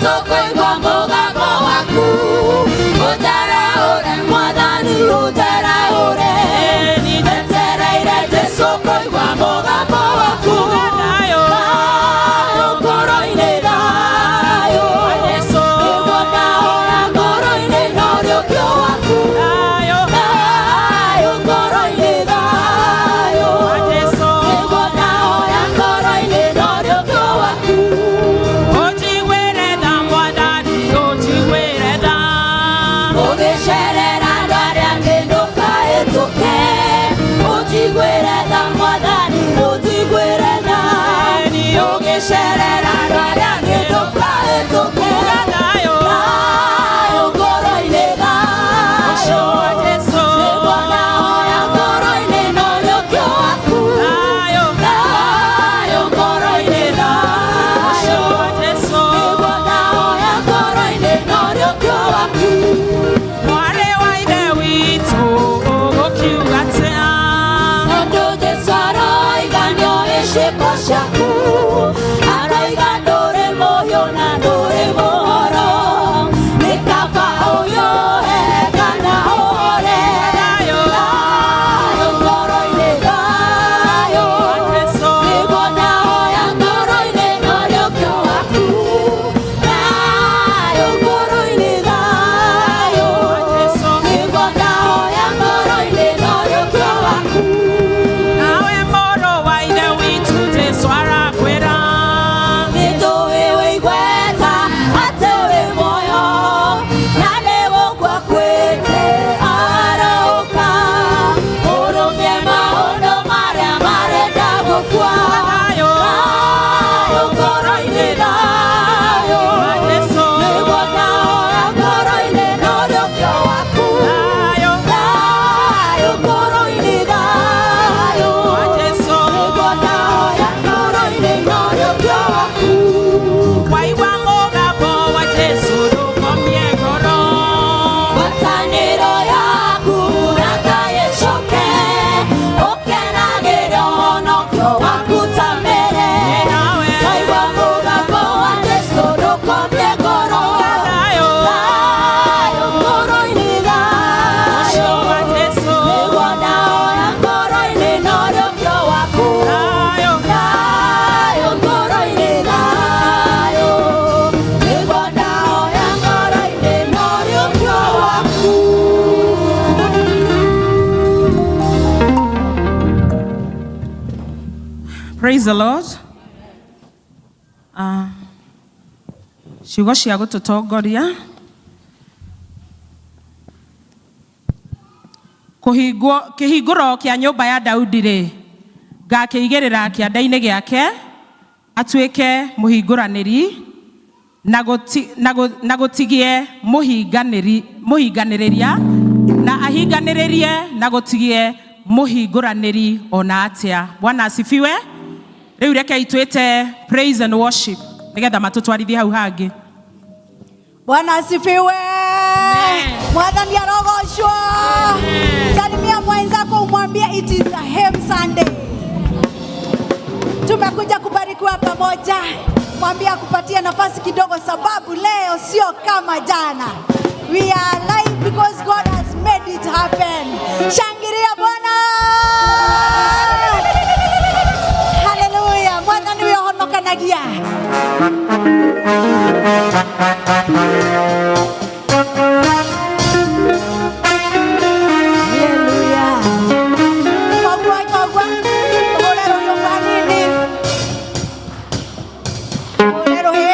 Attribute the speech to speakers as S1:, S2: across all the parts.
S1: Jesu kũigua mũgambo waku. Ũnjarahũre Mwathani, ũnjarahũre. Njetereire Jesu kũigua mũgambo waku.
S2: Thayũ.
S1: Thayũ ngoro-inĩ, thayũ.
S2: Jesu.
S1: Nĩguo ndahoya ngoro-inĩ na ũriũkio waku.
S2: Thayũ.
S1: Thayũ ngoro-inĩ, thayũ.
S2: Jesu.
S1: Nĩguo ndahoya ngoro-inĩ na ũriũkio waku.
S2: Ũnjiguĩre tha Mwathani, ũnjiguĩre tha.
S1: Ũgĩcerera andũ arĩa angĩ ndũkahĩtũke. Ũnjiguĩre tha Mwathani, ũnjiguĩre tha. Ũgĩcerera andũ arĩa angĩ ndũkahĩtũke.
S2: Thayũ.
S1: Thayũ ngoro-inĩ,
S2: Ũcio
S1: thayũ.
S2: wa Jesu.
S1: Nĩguo ndahoya ngoro-inĩ na ũriũkio waku.
S2: Thayũ.
S1: Thayũ ngoro-inĩ,
S2: Ũcio
S1: thayũ.
S2: wa Jesu.
S1: Nĩguo ndahoya ngoro-inĩ na ũriũkio waku.
S2: Mwarĩ wa Ithe witũ ũgũkiuga atĩa?
S1: Tondũ Jesũ aroiga nĩoĩ ciĩko ciaku, aroiga ndũrĩ mũhiũ na ndũrĩ mũhoro, nĩ kaba ũhiũhe kana ũhore.
S2: Thayũ.
S1: Thayũ ngoro-inĩ, thayũ.
S2: Jesu.
S1: Nĩguo ndahoya ngoro-inĩ na ũriũkio waku. Thayũ ngoro-inĩ, thayũ.
S2: Jesu.
S1: Nĩguo ndahoya ngoro-inĩ na ũriũkio waku.
S2: Nawe mũrũ wa Ithe witũ Jesu arakwĩra.
S1: Nĩnjũĩ wĩ igweta atĩ wĩ muoyo, na nĩgũkua akuĩte arahũka. Ũrũmie maũndũ marĩa marenda gũkua.
S2: Thayũ.
S1: Thayũ ngoro-inĩ, thayũ.
S2: Jesu.
S1: Nĩguo ndahoya ngoro-inĩ na ũriũkio waku.
S2: Thayũ.
S1: Thayũ ngoro-inĩ, thayũ.
S2: Jesu.
S1: Nĩguo ndahoya ngoro-inĩ na ũriũkio waku.
S2: Waigua mũgambo wa Jesu ndũkomie ngoro.
S1: Ngwatanĩro yaku na Ngai ĩcoke, ũkenagĩre ũhonokio waku ta mbere.
S2: Nawe.
S1: Waigua mũgambo wa Jesũ ndũkomie ngoro.
S2: Thayũ.
S1: Thayũ ngoro-inĩ,
S2: Ũcio
S1: thayũ.
S2: wa Jesu.
S1: Nĩguo ndahoya ngoro-inĩ na ũriũkio waku.
S2: Thayũ.
S1: Thayũ ngoro-inĩ, thayũ. Nĩguo ndahoya ngoro-inĩ na ũriũkio waku.
S2: Praise the Lord. Ciugo cia gũtũtongoria kũhingwo kĩhingũro kĩa nyũmba ya Daudi rĩ ngakĩigĩrĩra kĩanda-inĩ gĩake atuĩke mũhingũranĩri na gũtigie mũhinganĩrĩria na ahinganĩrĩrie na gũtigie mũhingũranĩri ona atĩa. Bwana asifiwe. Rĩu rekei twĩte praise and worship nĩgetha matũtwarithie hau hangĩ.
S3: Bwana asifiwe. Mwathani arogoshwa. Salimia mwenzako umwambie it is a Hymn Sunday. Tumekuja kubarikiwa pamoja. Mwambie akupatie nafasi kidogo sababu leo sio kama jana. We are alive because God has made it happen. Shangilia Bwana. Hallelujah. Mwathani wĩhonokanagia. Hallelujah. Kogua, kogua. Kũhũre rũhiũ hanini. Kũhũre rũhĩ.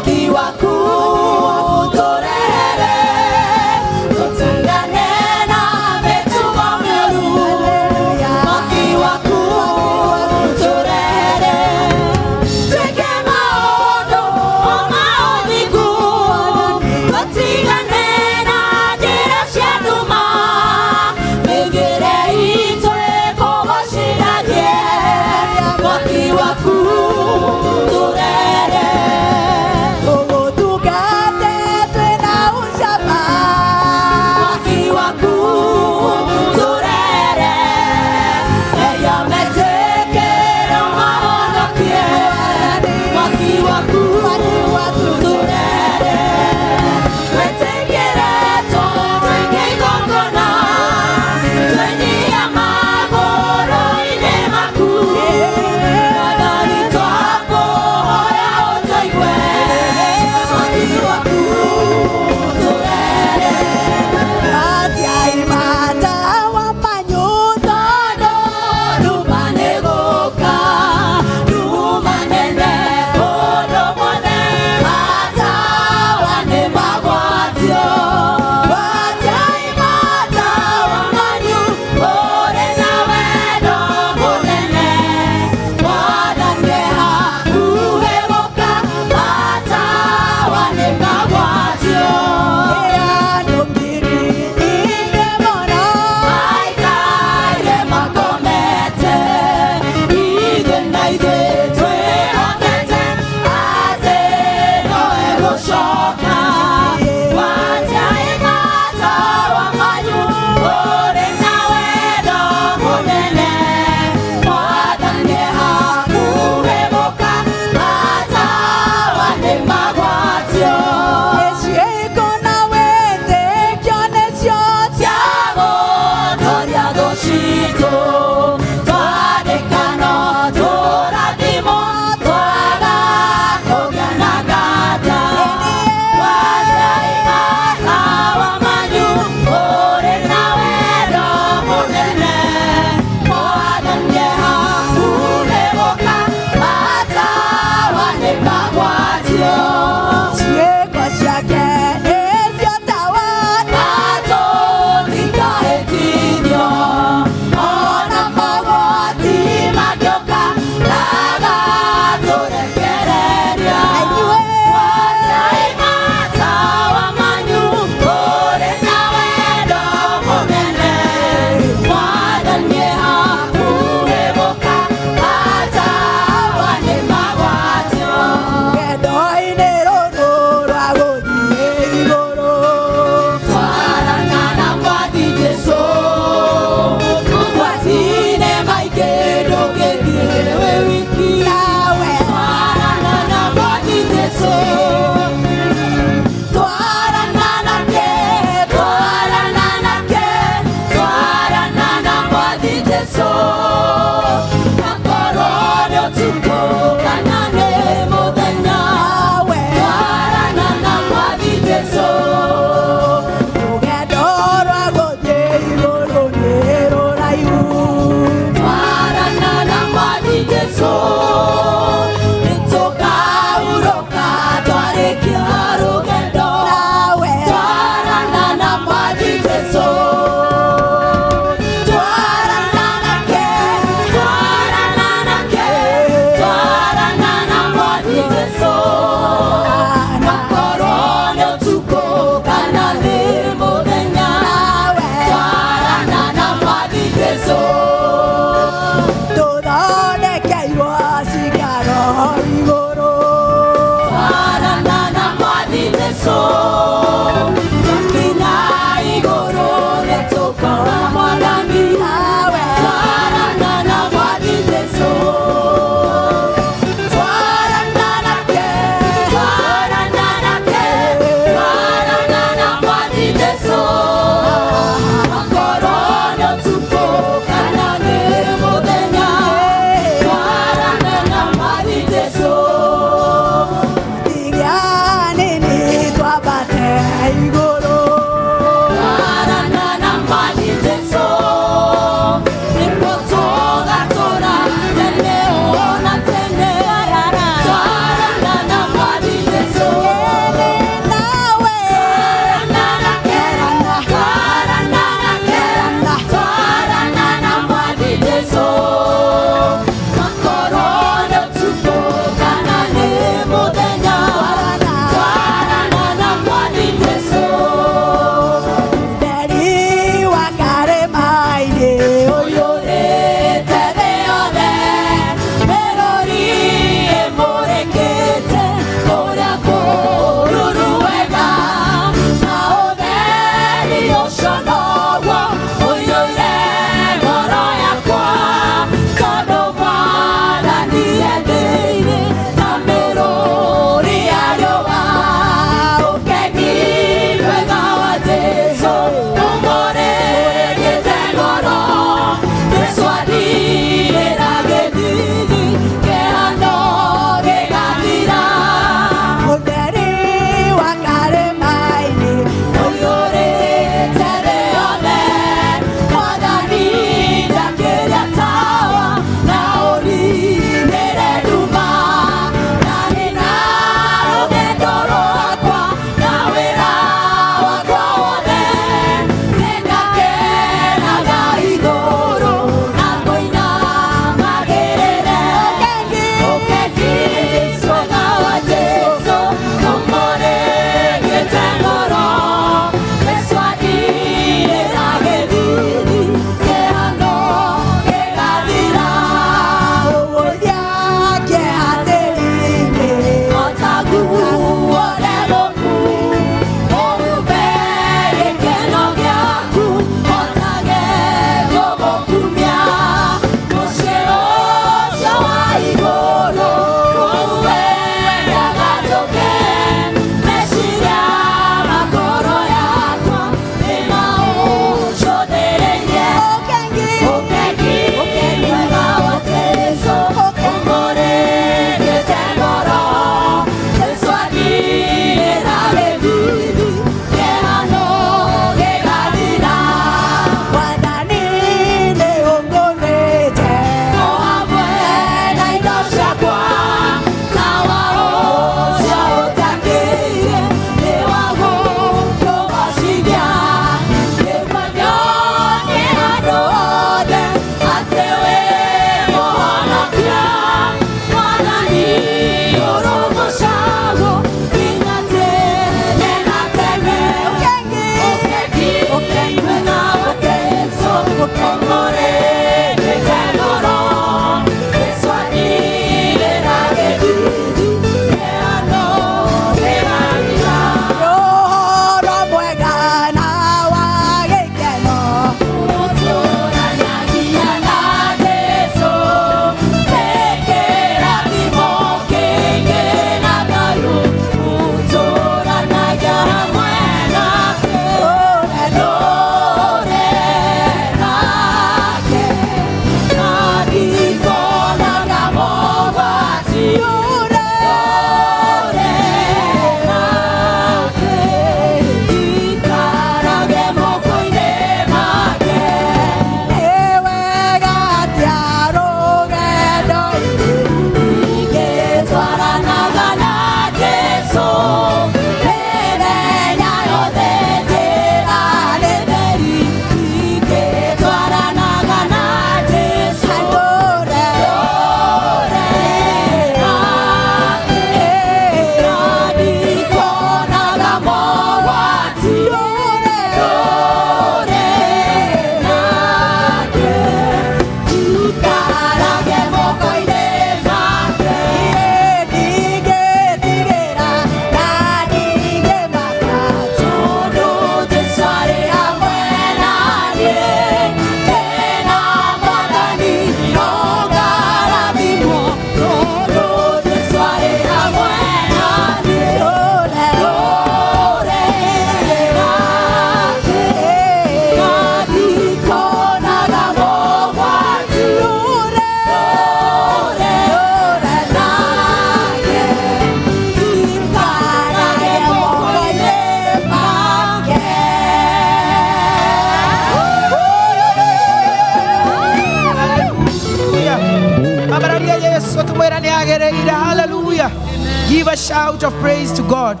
S4: Shout of praise to God.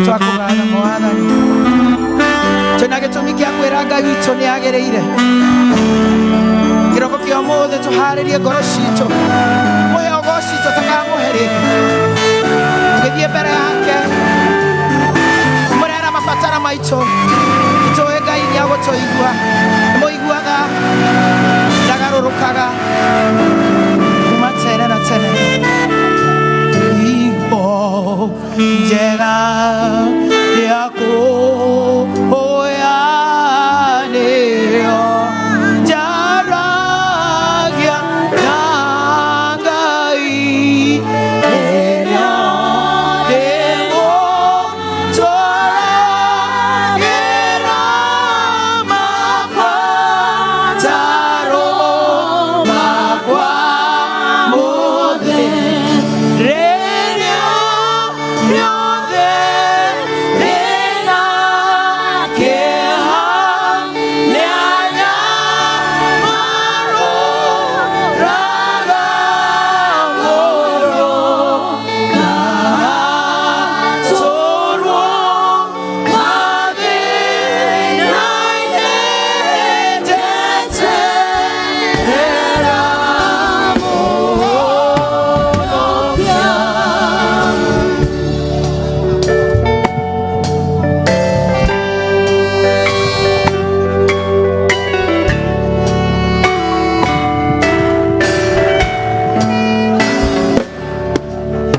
S4: Twakũgatha Mwathani. Twĩna gĩtũmi kĩa kwĩra Ngai witũ nĩ agĩrĩire. Kĩroko kĩa ũmũthĩ tũharĩrie ngoro citũ. Mũhe ũgoci tũtakamũhe rĩngĩ. Tũgĩthiĩ mbere yake. Mũrera mabatara maitũ. Tũĩ Ngai nĩ agũtũigua. Nĩ mũiguaga ndagarũrũkaga kuma tene na tene. Hingo njega ya kũhoya nĩyo njaragia na Ngai rĩrĩa ndĩmũtwaragĩra mabataro makwa mothe. Rĩrĩa rĩothe ndĩna kĩeha nĩanyamarũraga ngoro na ngatũrwo mathĩna-inĩ njeterera Mũhonokia.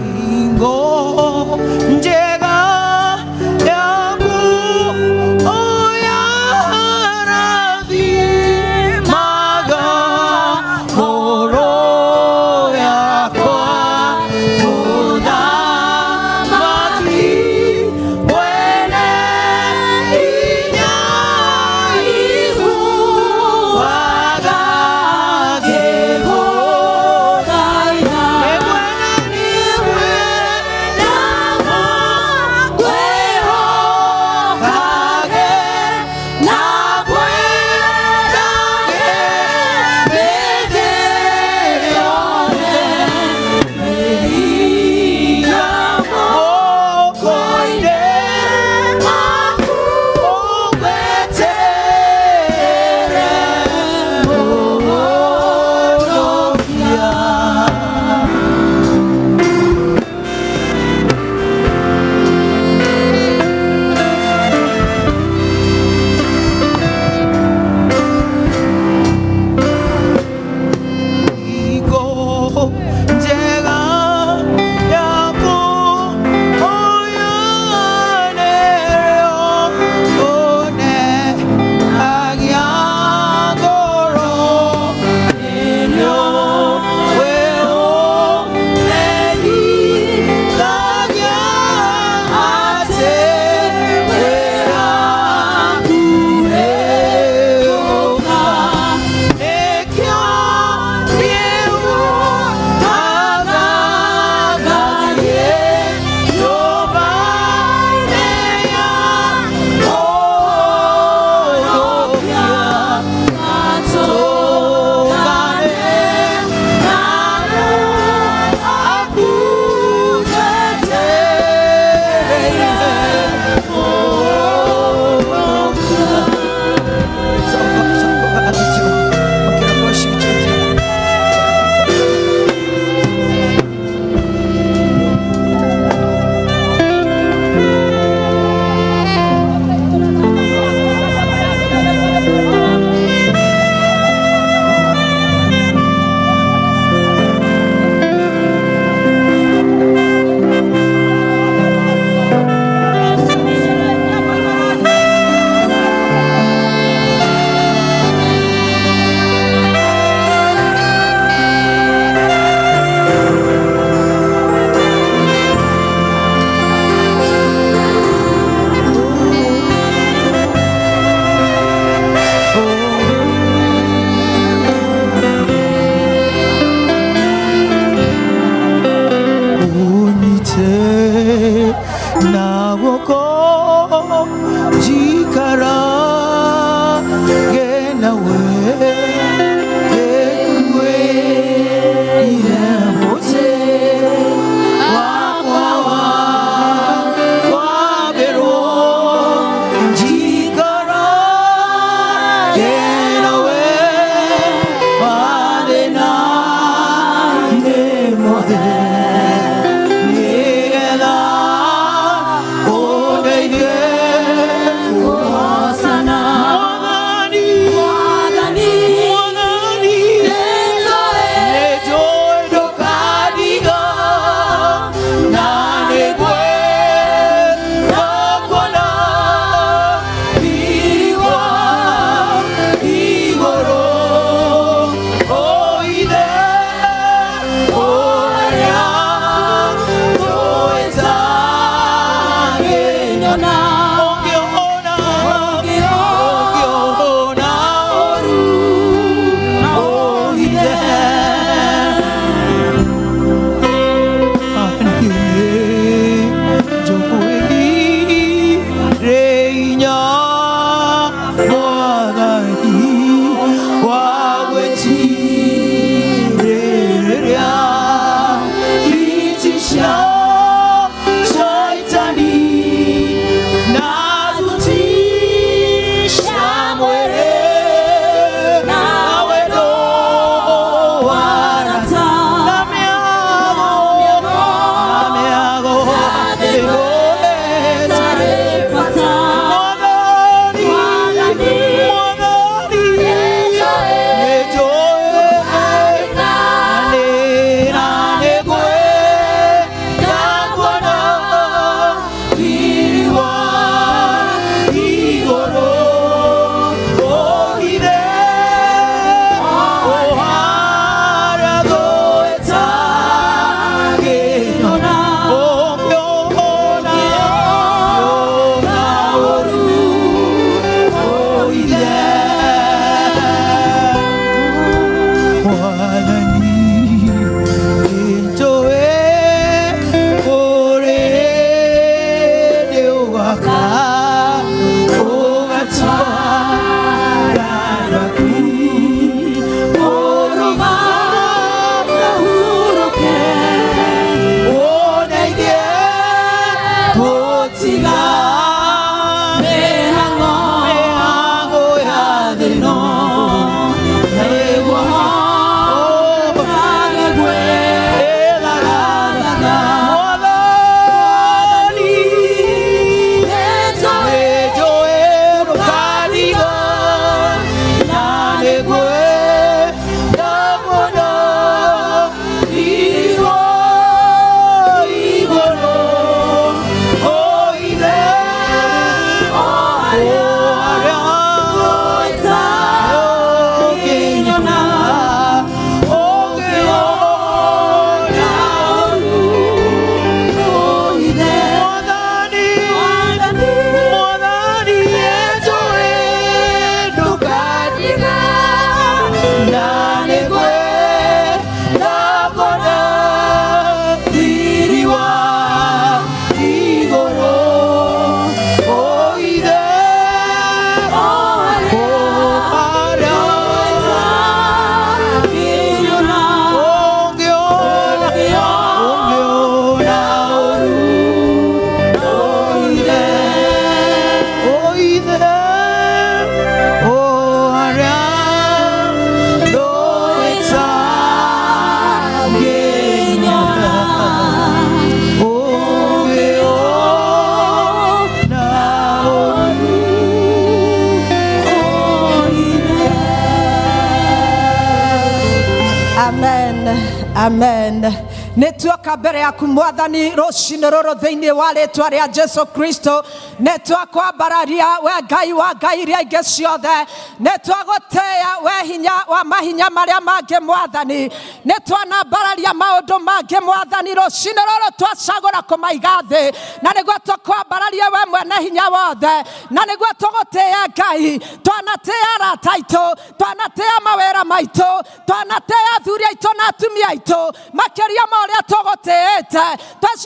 S4: Hingo njega yaku oyarathimaga ngoro yakwa mũthamaki mwene hinya iguaga ngĩgũkaĩra. Yeah. Hingo njega yaku oyanĩrĩo ũneagia ngoro ĩrĩa wĩũmenyithagia atĩ wĩ hakuhĩ gũka. Nĩkĩo ndiugaga nyũmba-inĩ ya Mũhonokia, tũngane nawe akũtetereire Mũhonokia. Unyite na guoko njikarage nawe ngĩkuĩire mũtĩ wa
S1: Gũtiga mĩhang'o
S4: Mĩhang'o
S1: ya thĩ ĩno, nĩguo hotage gwĩthagathaga.
S4: Mwathani,
S1: Nĩnjũĩ
S4: nĩnjũĩ ndũkandiga, na nĩngwenda mũno riri wa igũrũ, o Ithe,
S1: o harĩa
S4: o harĩa
S1: ũtangĩnyona,
S4: ũngĩona
S1: o Ithe.
S4: Mwathani,
S1: Mwathani,
S4: Mwathani, nĩnjũĩ
S1: ndũkandiga,
S4: na nĩngwenda kuona riri wa igũrũ, o Ithe,
S1: o harĩa
S4: o harĩa
S1: ũtangĩnyona,
S4: ũngĩona, ũngĩona ũru,
S1: o Ithe.
S4: O Ithe, o harĩa
S1: Ndũtangĩnyona,
S4: ũngĩona ũru.
S1: o Ithe.
S5: Amen, amen. Nä tuoka mbere yaku Mwathani rũcinĩ rũrũ thĩinĩ wa rĩtwa rĩa Jesu Kristo. Nĩ twakwambararia we Ngai wa ngai iria ingĩ ciothe, nĩ twagũtĩĩa we hinya wa mahinya marĩa mangĩ Mwathani, nĩ twanambararia maũndũ mangĩ Mwathani rũcinĩ rũrũ twacagũra kũmaiga thĩ, na nĩguo tũkwambararie we mwene hinya wothe, na nĩguo tũgũtĩĩe Ngai. Twanatĩĩa arata aitũ, twanatĩĩa mawĩra maitũ, twanatĩĩa athuri aitũ na atumia aitũ, makĩria ma ũrĩa tũgũtĩĩte.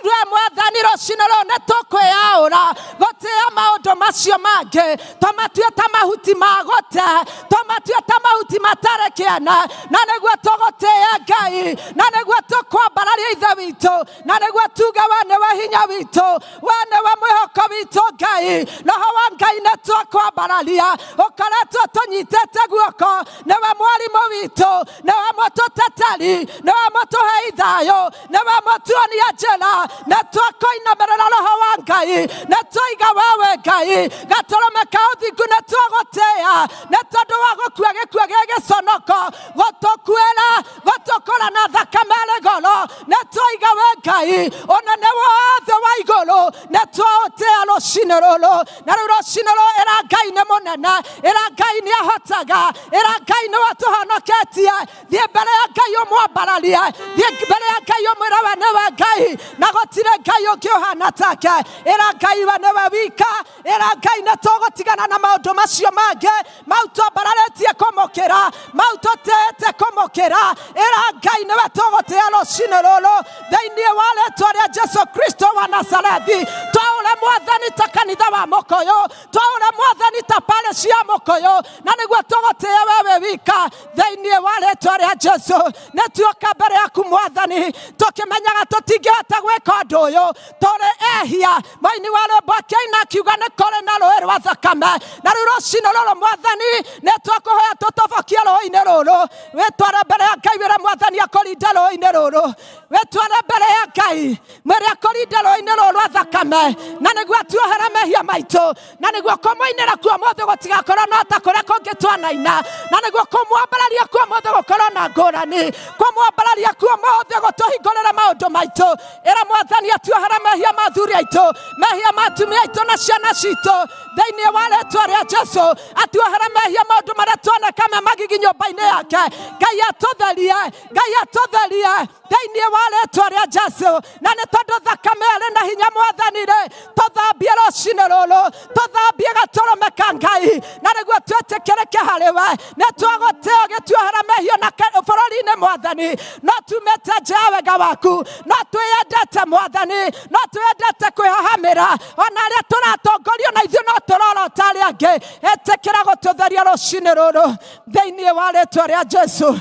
S5: We Mwathani rũcinĩ rũrũ nĩ tũkwĩyaũra gũtĩĩa maũndũ macio mangĩ, tũmatue ta mahuti ma gũte, tũmatue ta mahuti matarĩ kĩene, na nĩguo tũgũtĩĩe Ngai, na nĩguo tũkwambararia Ithe witũ, na nĩguo tuge we nĩwe hinya witũ, we nĩwe mwĩhoko witũ Ngai. Roho wa Ngai nĩ twakwambararia, ũkoretwo tũnyitĩte guoko, nĩwe mwarimũ witũ, nĩwe mũtũteteri, nĩwe mũtũhei thayũ, nĩwe mũtuonia njĩra. Nĩ twakũinamĩrĩra Roho wa Ngai, nĩ twaiga wewe Ngai gatũrũme ka ũthingu, nĩ twagũtĩĩa nĩ tondũ wa gũkua gĩkuo gĩ gĩconoko, gũtũkuĩra, gũtũkũra na thakame ĩrĩ goro. Nĩ twaiga we Ngai ũnene wothe wa igũrũ, nĩ twaũtĩĩa rũcinĩ rũrũ. Na rĩu rũcinĩ rũrũ ĩra Ngai nĩ mũnene, ĩra Ngai nĩ ahotaga, ĩra Ngai nĩwe tũhonoketie. Thiĩ mbere ya Ngai ũmwambararie, thiĩ mbere ya Ngai ũmwĩre we nĩwe Ngai na gũtirĩ Ngai ũngĩ ũhana take. Ĩra Ngai we nĩwe wika, ĩra Ngai nĩ tũgũtigana na maũndũ macio mangĩ mau twambararĩtie kũmũkĩra, mau tũtĩĩte kũmũkĩra. Ĩra Ngai nĩwe tũgũtĩĩa rũcinĩ rũrũ thĩinĩ wa rĩtwa rĩa Jesu Kristo wa Nazarethi. Twaũre Mwathani ta kanitha wa Mũkũyũ, twaũre Mwathani ta parish ya Mũkũyũ, na nĩguo tũgũtĩĩa wewe wika thĩinĩ wa rĩtwa rĩa Jesu. Nĩ tuoka mbere yaku Mwathani tũkĩmenyaga tũtingĩhota gwĩka ũndũ ũyũ, tũrĩ ehia. Mũini wa rwĩmbo akĩina akiuga nĩ kũrĩ na rũĩ rwa thakame, na rĩu rũcinĩ rũrũ Mwathani nĩ twakũhoya tũtobokie rũĩ-inĩ rũrũ. Wĩtware mbere ya Ngai wĩre Mwathani akũrinde rũĩ-inĩ rũrũ, wĩtware mbere ya Ngai mwĩre akũrinde rũĩ-inĩ rũrũ rwa thakame, na nĩguo atuohere mehia maitũ, na nĩguo kũmũinĩra kuo mũthĩ gũtigakorwo no ta kũrĩa kũngĩ twanaina, na nĩguo kũmwambararia kuo mũthĩ gũkorwo na ngũrani, kũmwambararia kuo mũthĩ gũtũhingũrĩre maũndũ maitũ. Ĩra Mwathani atuohere mehia ma athuri aitũ, mehia ma atumia aitũ na ciana citũ thĩinĩ wa rĩtwa rĩa Jesu. Atuohere mehia maũndũ marĩa tuoneka me magigi nyũmba-inĩ yake. Ngai atũtherie, Ngai atũtherie thĩinĩ wa rĩtwa rĩa Jesu. Na nĩ tondũ thakame ĩrĩ na hinya Mwathani rĩ, tũthambie rũcinĩ rũrũ, tũthambie gatũrũme ka Ngai, na nĩguo twĩtĩkĩrĩke harĩ we. Nĩ twagũtĩĩa ũgĩtuohera mehia na bũrũri-inĩ Mwathani, no tumĩte nja ya wega waku, no twĩyendete Mwathani, no twĩyendete kwĩhahamĩra, ona arĩa tũratongorio na ithuĩ no tũrorota arĩa angĩ. Ĩtĩkĩra gũtũtheria rũcinĩ rũrũ thĩinĩ wa rĩtwa rĩa Jesu.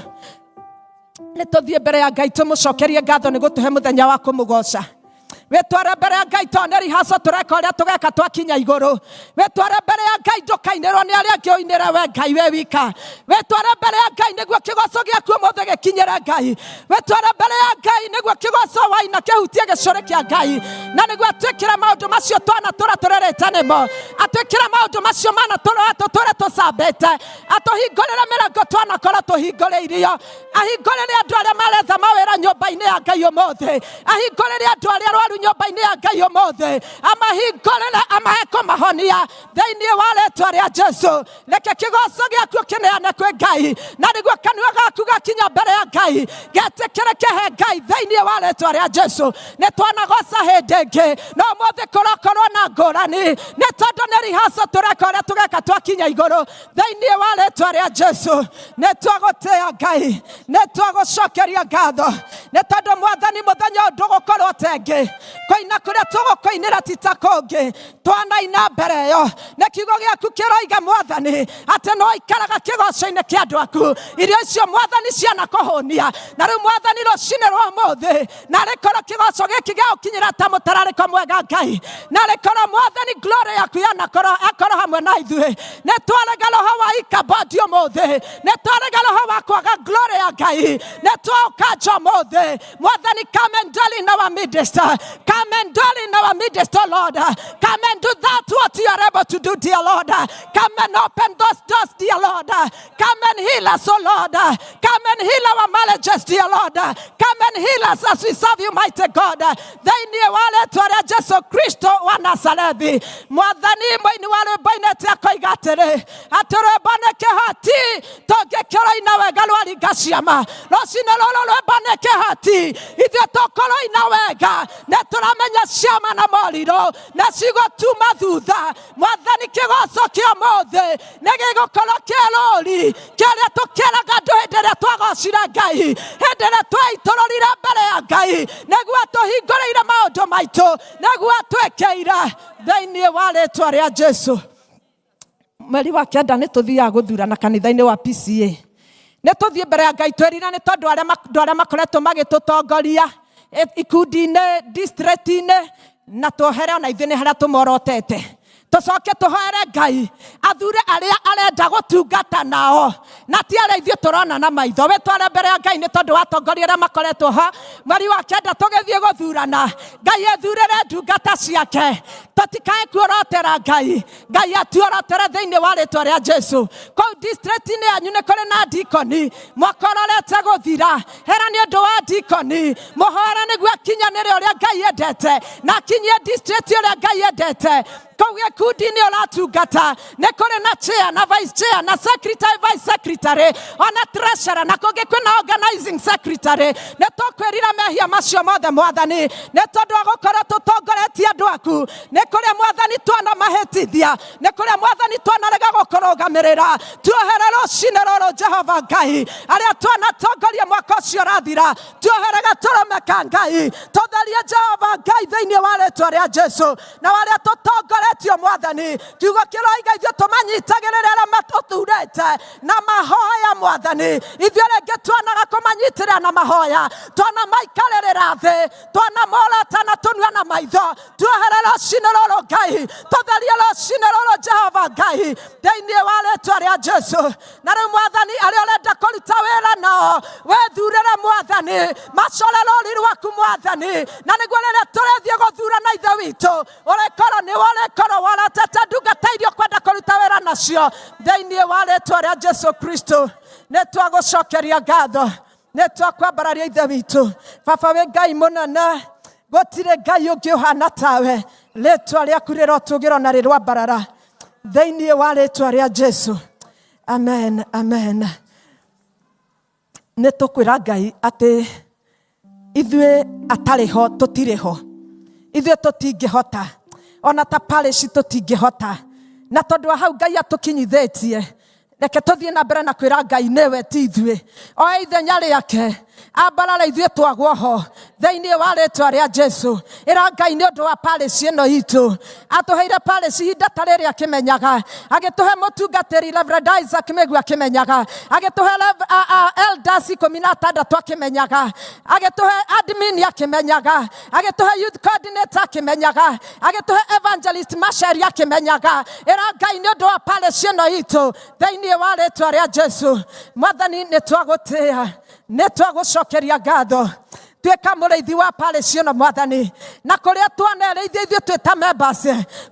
S5: Nĩ tũthiĩ mbere ya Ngai tũmũcokerie ngatho nĩ gũtũhe mũthenya wa kũmũgoca. Wĩtware mbere ya Ngai tondũ nĩ rehearsal tũreka ũrĩa tũgeka twakinya igũrũ. Wĩtware mbere ya Ngai ndũkainĩrwo nĩ arĩa angĩ ũinĩre we Ngai wĩ wika. Wĩtware mbere ya Ngai nĩguo kĩgoco gĩaku ũmũthĩ gĩkinyĩre Ngai. Wĩtware mbere ya Ngai nĩguo kĩgoco waina kĩhutie gĩcũrĩ kĩa Ngai, na nĩguo atwĩkĩre maũndũ macio twanatũra tũrerĩte nĩmo, atwĩkĩre maũndũ macio manatũra tũtũre tũcambĩte, atũhingũrĩre mĩrango twanakorwo tũhingũrĩirio, ahingũrĩre andũ arĩa maretha mawĩra nyũmba-inĩ ya Ngai ũmũthĩ, ahingũrĩre andũ arĩa arwaru nyũmba-inĩ ya Ngai ũmũthĩ, amahingũrĩre amahe kũmahonia thĩinĩ wa rĩtwa rĩa Jesu. Reke kĩgoco gĩaku ũkĩneane kwĩ Ngai, na nĩguo kanua gaku gakinya mbere ya Ngai getĩkĩrĩke he Ngai thĩinĩ wa rĩtwa rĩa Jesu. Nĩ twanagoca hĩndĩ ĩngĩ, no ũmũthĩ kũrokorwo na ngũrani, nĩ tondũ nĩ rehearsal tũreka ũrĩa tũgeka twakinya igũrũ thĩinĩ wa rĩtwa rĩa Jesu. Nĩ twagũtĩĩa Ngai, nĩ twagũcokeria ngatho, nĩ tondũ Mwathani mũthenya ũyũ ndũgũkorwo tengĩ, kũina kũrĩa tũgũkũinĩra ti ta kũngĩ twanaina mbere ĩyo. Nĩ kiugo gĩaku kĩroiga Mwathani atĩ no ikaraga kĩgoco-inĩ kĩa andũ aku, irio icio Mwathani cianakũhũnia. Na rĩu Mwathani rũcinĩ rwa ũmũthĩ narĩ korwo kĩgoco gĩkĩ gĩagũkinyĩra ta mũtararĩko mwega Ngai, narĩ korwo Mwathani glory yaku yanakorwo akorwo hamwe na ithuĩ. Nĩ twarega roho wa ikabodi ũmũthĩ, nĩ twarega roho wa kwaga glory ya Ngai, nĩ twaũkanja ũmũthĩ. Mwathani, come and dwell in our midst. Come and dwell in our midst, oh Lord. Come and do that what you are able to do, dear Lord. Come and open those doors, dear Lord. Come and heal us, oh Lord. Come and heal our marriages, dear Lord. Come and heal us as we serve you, mighty God. Thĩinĩ wa rĩtwa rĩa Jesu Kristo wa Nazarethi. Mwathani mũini wa rwĩmbo inĩte akoiga atĩrĩ, atĩ rwĩmbo nĩ kĩhoti tũngĩkĩroina wega rwaringa ciama. Rũcinĩ rũrũ rwĩmbo nĩ kĩhoti, ithuĩ tũkũroina wega nĩ tũramenya ciama na morirũ na cigũtuma thutha. Mwathani kĩgoco kĩa ũmũthĩ nĩ gĩgũkorwo kĩ rũri kĩrĩa tũkĩraga andũ hĩndĩ ĩrĩa twagocire Ngai, hĩndĩ ĩrĩa twaitũrũrire mbere ya Ngai, nĩguo atũhingũrĩire maũndũ maitũ, nĩguo atwĩkĩire thĩinĩ wa rĩtwa rĩa Jesu. Mweri wa kenda nĩ tũthiaga gũthurana kanitha-inĩ wa PCA. Nĩ tũthiĩ mbere ya Ngai twĩrire nĩ tondũ andũ arĩa makoretwo magĩtũtongoria ikundi-inĩ, district-inĩ, na tuohere ona ithuĩ nĩ harĩa tũmorotete. Tũcoke tũhoere Ngai athure arĩa arenda gũtungata nao, na ti arĩa ithuĩ tũrona na maitho. Wĩtware mbere ya Ngai nĩ tondũ wa atongoria arĩa makoretwo ho. Mweri wa kenda tũgĩthiĩ gũthurana, Ngai ethurĩre ndungata ciake, tũtikae kuorotera Ngai, Ngai atuorotere thĩinĩ wa rĩtwa rĩa Jesu. Kũu district-inĩ yanyu nĩ kũrĩ na dikoni, mwaka ũrorete gũthira, hera nĩ ũndũ wa dikoni, mũhoere nĩguo akinyanĩre ũrĩa Ngai endete, na akinyie district ũrĩa Ngai endete. Kũu gĩkundi-inĩ ũratungata nĩ kũrĩ na chair na vice chair na secretary, vice secretary, ona treasurer, na kũngĩ kwĩna organizing secretary. Nĩ tũkwĩrira mehia macio mothe Mwathani, nĩ tondũ wa gũkorwo tũtongoretie andũ aku. Nĩ kũrĩa Mwathani twanamahĩtithia, nĩ kũrĩa Mwathani twanarega gũkũrũgamĩrĩra. Tuohere rũcinĩ rũrũ Jehova Ngai, arĩa twanatongoria mwaka ũcio ũrathira, tuohere gatũrũme ka Ngai, tũtherie Jehova Ngai thĩinĩ wa rĩtwa rĩa Jesu. Na arĩa tũtongoretio Mwathani, kiugo kĩroiga ithuĩ tũmanyitagĩrĩre arĩa matũthurĩte na mahoya Mwathani. Ithuĩ rĩngĩ twanaga kũmanyitĩrĩra na mahoya, twanamaikarĩrĩra thĩ, twanamorota na tũnua na maitho. Tuohere rũcinĩ rũrũ Ngai, tũtherie rũcinĩ rũrũ Jehova Ngai thĩinĩ wa rĩtwa rĩa Jesu. Na rĩu Mwathani, arĩa ũrenda kũruta wĩra nao, wethurĩre Mwathani, macore rũri rwaku Mwathani, na nĩguo rĩrĩa tũrĩthiĩ gũthurana Ithe witũ, ũrĩkorwo nĩwe ũrĩkorwo worotete ndungata iria ũkwenda kũruta wĩra nacio thĩinĩ wa rĩtwa rĩa Jesu Kristo. Nĩ twagũcokeria ngatho, nĩ twakwambararia Ithe witũ. Baba wĩ Ngai mũnene, gũtirĩ Ngai ũngĩ ũhana tawe. Rĩtwa rĩaku rĩrotũgĩrwo na rĩrwambarara thĩinĩ wa rĩtwa rĩa Jesu. Amen, amen. Nĩ tũkwĩra Ngai atĩ ithuĩ atarĩ ho tũtirĩ ho, ithuĩ tũtingĩhota, ona ta parish tũtingĩhota, na tondũ wa hau Ngai atũkinyithĩtie, reke tũthiĩ na mbere na kwĩra Ngai nĩwe ti ithuĩ, oe ithenya rĩake. Ambarara ithuĩ twagwo ho thĩinĩ wa rĩtwa rĩa Jesu. Ĩra Ngai nĩ ũndũ wa parish ĩno itũ, atũheire parish ihinda ta rĩrĩ akĩmenyaga, agĩtũhe mũtungatĩri Reverend Isaac Mĩgua akĩmenyaga, agĩtũhe elders 16 akĩmenyaga, agĩtũhe admin akĩmenyaga, agĩtũhe youth coordinator akĩmenyaga, agĩtũhe evangelist Mashari akĩmenyaga. Ĩra Ngai nĩ ũndũ wa parish ĩno itũ thĩinĩ wa rĩtwa rĩa Jesu. Mwathani, nĩ twagũtĩĩa, nĩ twagũcokeria ngatho. Tuĩka mũrĩithi wa parish ĩno Mwathani, na kũrĩa twanerĩithia ithuĩ twĩ ta members,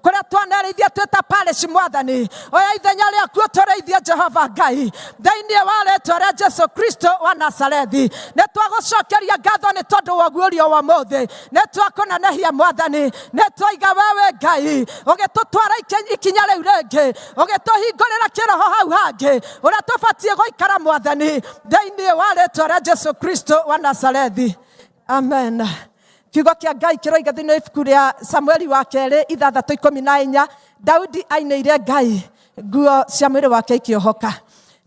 S5: kũrĩa twanerĩithia twĩ ta parish Mwathani, oya ithenya rĩaku ũtũrĩithie Jehova Ngai thĩinĩ wa rĩtwa rĩa Jesu Kristo wa Nazarethi. Nĩ twagũcokeria ngatho nĩ tondũ wa ũguũrio wa ũmũthĩ, nĩ twakũnenehia Mwathani, nĩ twaiga wewe Ngai ũgĩtũtwara ikinya rĩu rĩngĩ, ũgĩtũhingũrĩra kĩroho hau hangĩ ũrĩa tũbatiĩ gũikara Mwathani thĩinĩ wa rĩtwa rĩa Jesu Kristo wa Nazarethi. Amen. Kiugo kĩa Ngai kĩroiga thĩinĩ wa ibuku rĩa Samueli wa kerĩ 6:14, Daudi ainĩire Ngai nguo cia mwĩrĩ wake ikĩohoka.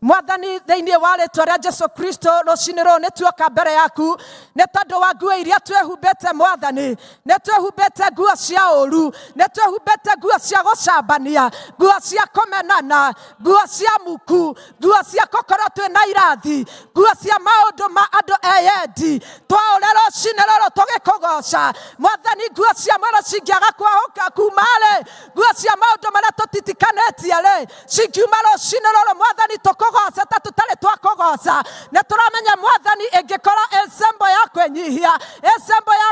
S5: Mwathani, thĩinĩ wa rĩtwa rĩa Jesu Kristo, rũcinĩ rũrũ nĩ tuoka mbere yaku nĩ tondũ wa nguo iria twĩhumbĩte Mwathani. Nĩ twĩhumbĩte nguo cia ũru, nĩ twĩhumbĩte nguo cia gũcambania, nguo cia kũmenana, nguo cia muku, nguo cia gũkorwo twĩna irathi, nguo cia maũndũ ma andũ eyendi. Twaũre rũcinĩ rũrũ tũgĩkũgoca Mwathani, nguo cia mwĩrĩ cingĩaga kwahũka kuma rĩ, nguo cia maũndũ marĩa tũtitikanĩtie rĩ, cingiuma rũcinĩ rũrũ Mwathani, tũkũgoce ta tũtarĩ twakũgoca. Nĩ tũramenya Mwathani, ĩngĩkorwo ĩcembo ya kwĩnyihia, ĩcembo ya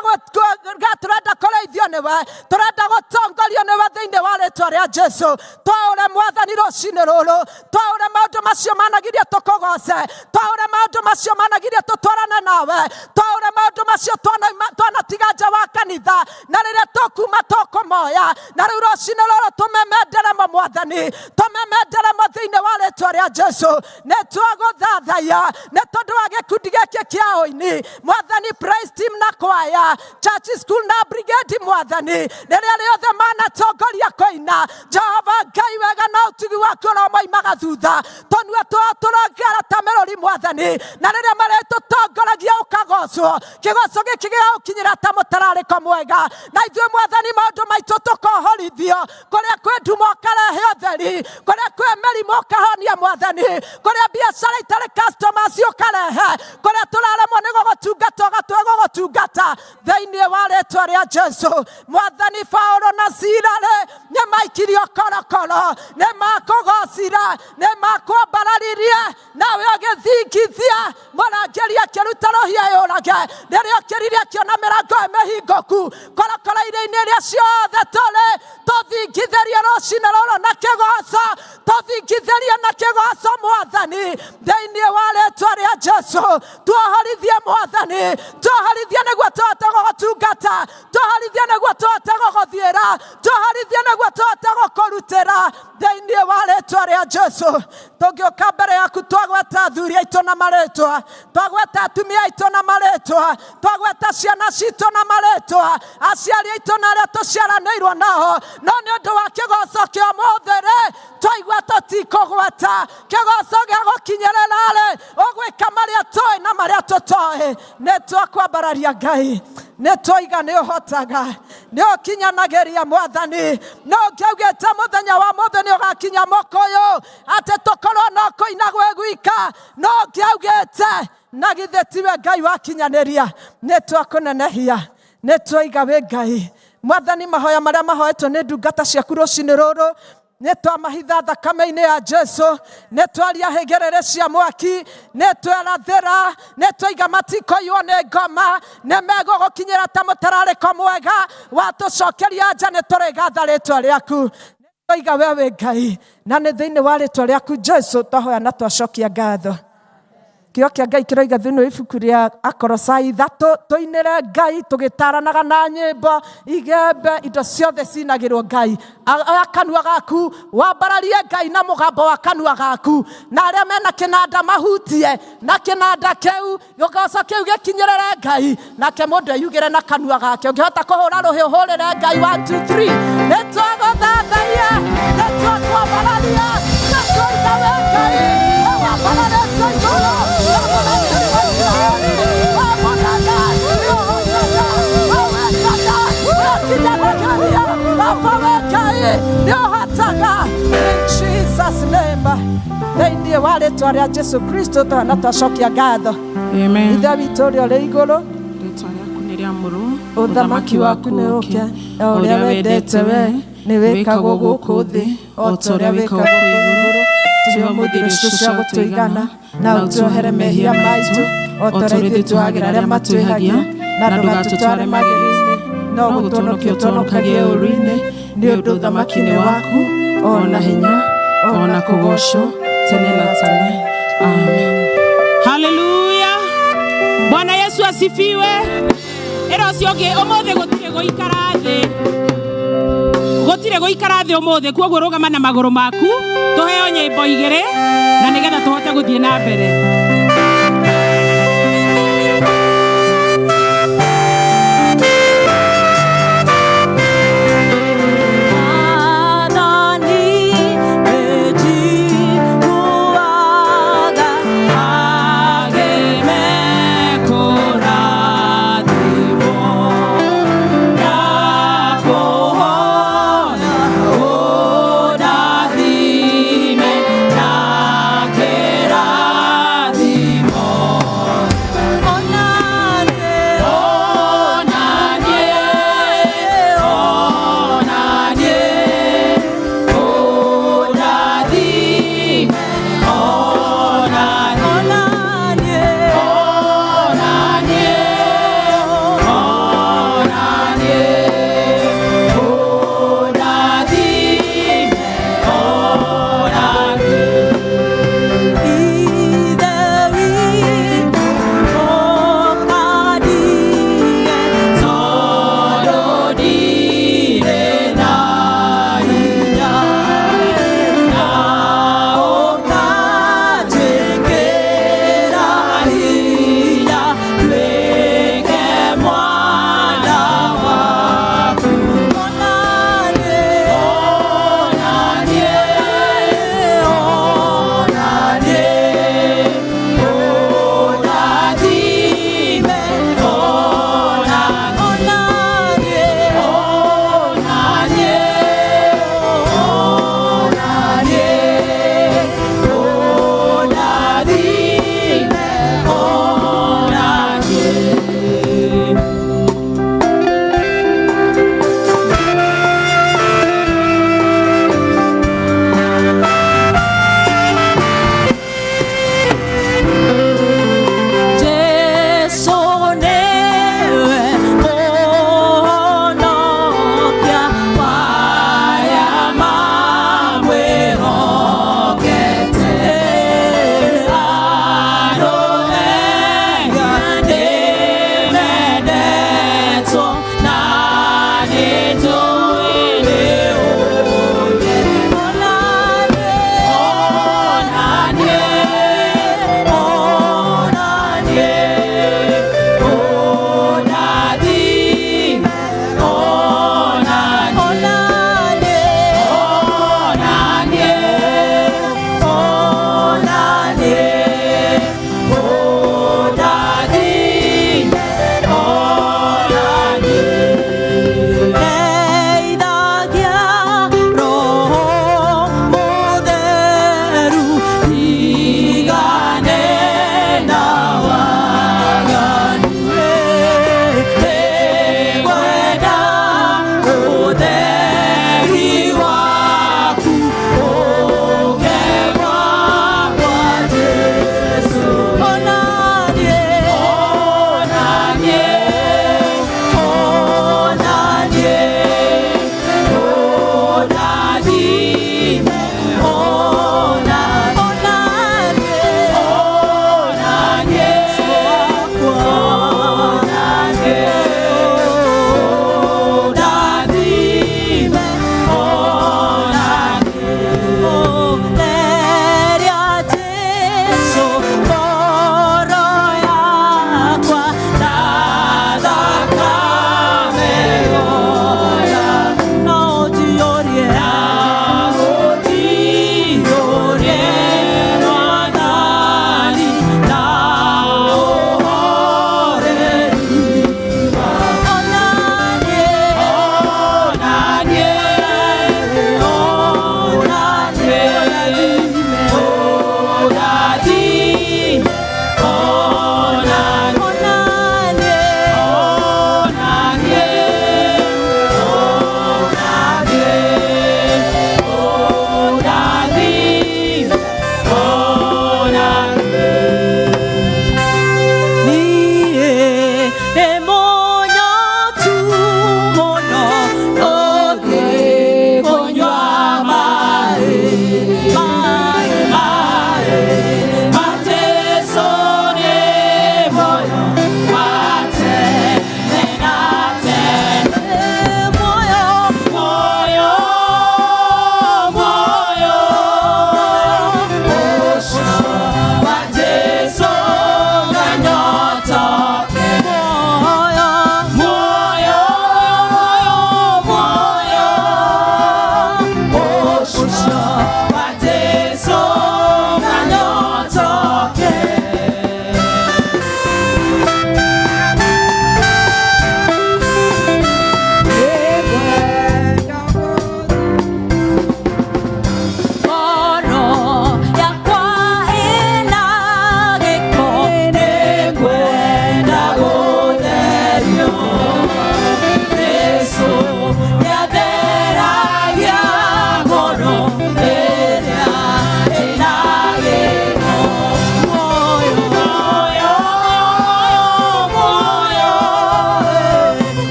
S5: tũrenda kũrĩithio nĩwe, tũrenda gũtongorio nĩwe thĩinĩ wa rĩtwa rĩa Jesu. Twaũre Mwathani rũcinĩ rũrũ, twaũre maũndũ macio managiria tũkũgoce, twaũre maũndũ macio managiria tũtwarane nawe, twaũre maũndũ macio twanatiga nja wa kanitha, na rĩrĩa tũkuma tũkũmoya, na rĩu rũcinĩ rũrũ tũmemenderemo Mwathani, tũmemenderemo thĩinĩ wa rĩtwa rĩa Jesu. Nĩ twagũthathaiya nĩ tondũ wa gĩkundi gĩkĩ kĩa ũini Mwathani, praise team na kwaya, church school na brigade Mwathani, rĩrĩa rĩothe manatongoria kũina Jehova Ngai, wega na ũtugi waku ũromoimaga thutha, tũnua twao tũrongera ta mĩrũri Mwathani, na rĩrĩa marĩtũtongoragia ũkagocwo, kĩgoco gĩkĩ gĩgagũkinyĩra ta mũtararĩko mwega, na ithuĩ Mwathani maũndũ maitũ tũkohorithio, kũrĩa kwĩ nduma ũkarehe ũtheri, kũrĩa kwĩ mĩrimũ ũkahonia Mwathani, kũrĩa biacara itarĩ customers ũkarehe, kũrĩa tũraremwo nĩ gũgũtungata ũgatue gũgũtungata thĩinĩ wa rĩtwa rĩa Jesu. Mwathani, Paulo na Sila rĩ, nĩ maikirio korokoro, nĩ makũgocire, nĩ makwambararirie, nawe ũgĩthingithia mũrangĩri akĩruta rũhiũ yũrage. Rĩrĩa okĩrire akĩona mĩrango ĩ mĩhingũku, korokoro-inĩ iria ciothe tũrĩ, tũthingithĩrie rũcinĩ rũrũ na kĩgoco, tũthingithĩrie na kĩgoco Mwathani thĩinĩ wa rĩtwa rĩa Jesu. Tuohorithie Mwathani, tuohorithie nĩguo tũhote gũgũtungata, tuohorithie nĩguo tũhote gũgũthiĩra, tuohorithie nĩguo tũhote gũkũrutĩra thĩinĩ wa rĩtwa rĩa Jesu. Tũngĩũka mbere yaku twagweta athuri aitũ na marĩtwa, twagweta atumia aitũ na marĩtwa, twagweta ciana citũ na marĩtwa, aciari aitũ na arĩa tũciaranĩirwo nao, no nĩ ũndũ wa kĩgoco kĩa ũmũthĩ rĩ, twaigua tũtikũgweta kĩgoco gĩa gũkinyĩrĩra rĩ, ũgwĩka marĩa tũĩ na marĩa tũtoĩ. Nĩ twakwambararia Ngai, nĩ twaiga nĩ ũhotaga, nĩ ũkinyanagĩria Mwathani. No ũngĩaugĩte mũthenya wa mũthĩ nĩ ũgakinya mũkũyũ atĩ tũkorwo no kũina gwĩ gwika, no ũngĩaugĩte na githĩ tiwe Ngai wakinyanĩria. Nĩ twakũnenehia, nĩ twaiga wĩ Ngai Mwathani. Mahoya marĩa mahoetwo nĩ ndungata ciaku rũcinĩ rũrũ, nĩ twamahitha thakame-inĩ ya Jesu, nĩ twaria hĩgĩrĩrĩ cia mwaki, nĩ twerathĩra, nĩ twaiga matikoiywo nĩ ngoma, nĩ megũgũkinyĩra ta mũtararĩko mwega, watũcokeria nja nĩ tũrĩgatha rĩtwa rĩaku. Twaiga we wĩ Ngai, na nĩ thĩinĩ wa rĩtwa rĩaku Jesu twahoya na twacokia ngatho. Kĩo kĩa Ngai kĩroiga thĩinĩ wa ibuku rĩa Akolosai 3, tũinĩre Ngai tũgĩtaranaga na nyĩmbo, igembe, indo ciothe cinagĩrwo Ngai. Oya kanua gaku wambararie Ngai na mũgambo wa kanua gaku, na arĩa mena kĩnanda mahutie na kĩnanda kĩu, gĩgoco kĩu gĩkinyĩrĩre Ngai, nake mũndũ eyugĩre na kanua gake. Ũngĩhota kũhũra rũhĩ ũhũrĩre Ngai 1 2 3. Nĩ twagũthathaiya, nĩ twakwambararia, nĩ twaiga we Ngai, wambararĩtio igũrũ na mũrangĩri wa Isiraeli. Mwathani nĩ ũhotaga. In Jesus name, thĩinĩ wa rĩtwa rĩa Jesu Kristo twana twacokia ngatho.
S2: Amen.
S5: Ithe witũ ũrĩa ũrĩ igũrũ,
S2: Rĩtwa rĩaku nĩ rĩamũrwo,
S5: ũthamaki waku nĩ ũke, o ũrĩa wendete we nĩ wĩkagwo gũkũ thĩ o ta ũrĩa wĩkagwo kũu igũrũ. Tũhe ũmũthĩ irio citũ cia gũtũigana, na ũtuohere mehia maitũ o ta ũrĩa ithuĩ tuohagĩra arĩa matwĩhagia, na ndũgatũtware magerio-inĩ, no gũtũhonokia ũtũhonokagie ũũru-inĩ, nĩ ũndũ ũthamaki nĩ waku, o na hinya, o na kũgoocwo tene na tene. Amen.
S2: Haleluya. Bwana Yesu asifiwe. Ĩra ũcio ũngĩ ũmũthĩ gũtirĩ gũikara thĩ, gũtirĩ gũikara thĩ ũmũthĩ, kuoguo rũgama na magũrũ maku, tũheo nyĩmbo igĩrĩ na nĩgetha tũhote gũthiĩ na mbere.
S1: Mwathani nĩnjiguaga agĩmekũrathimwo, ndakũhoya ũndathime na kĩrathimo.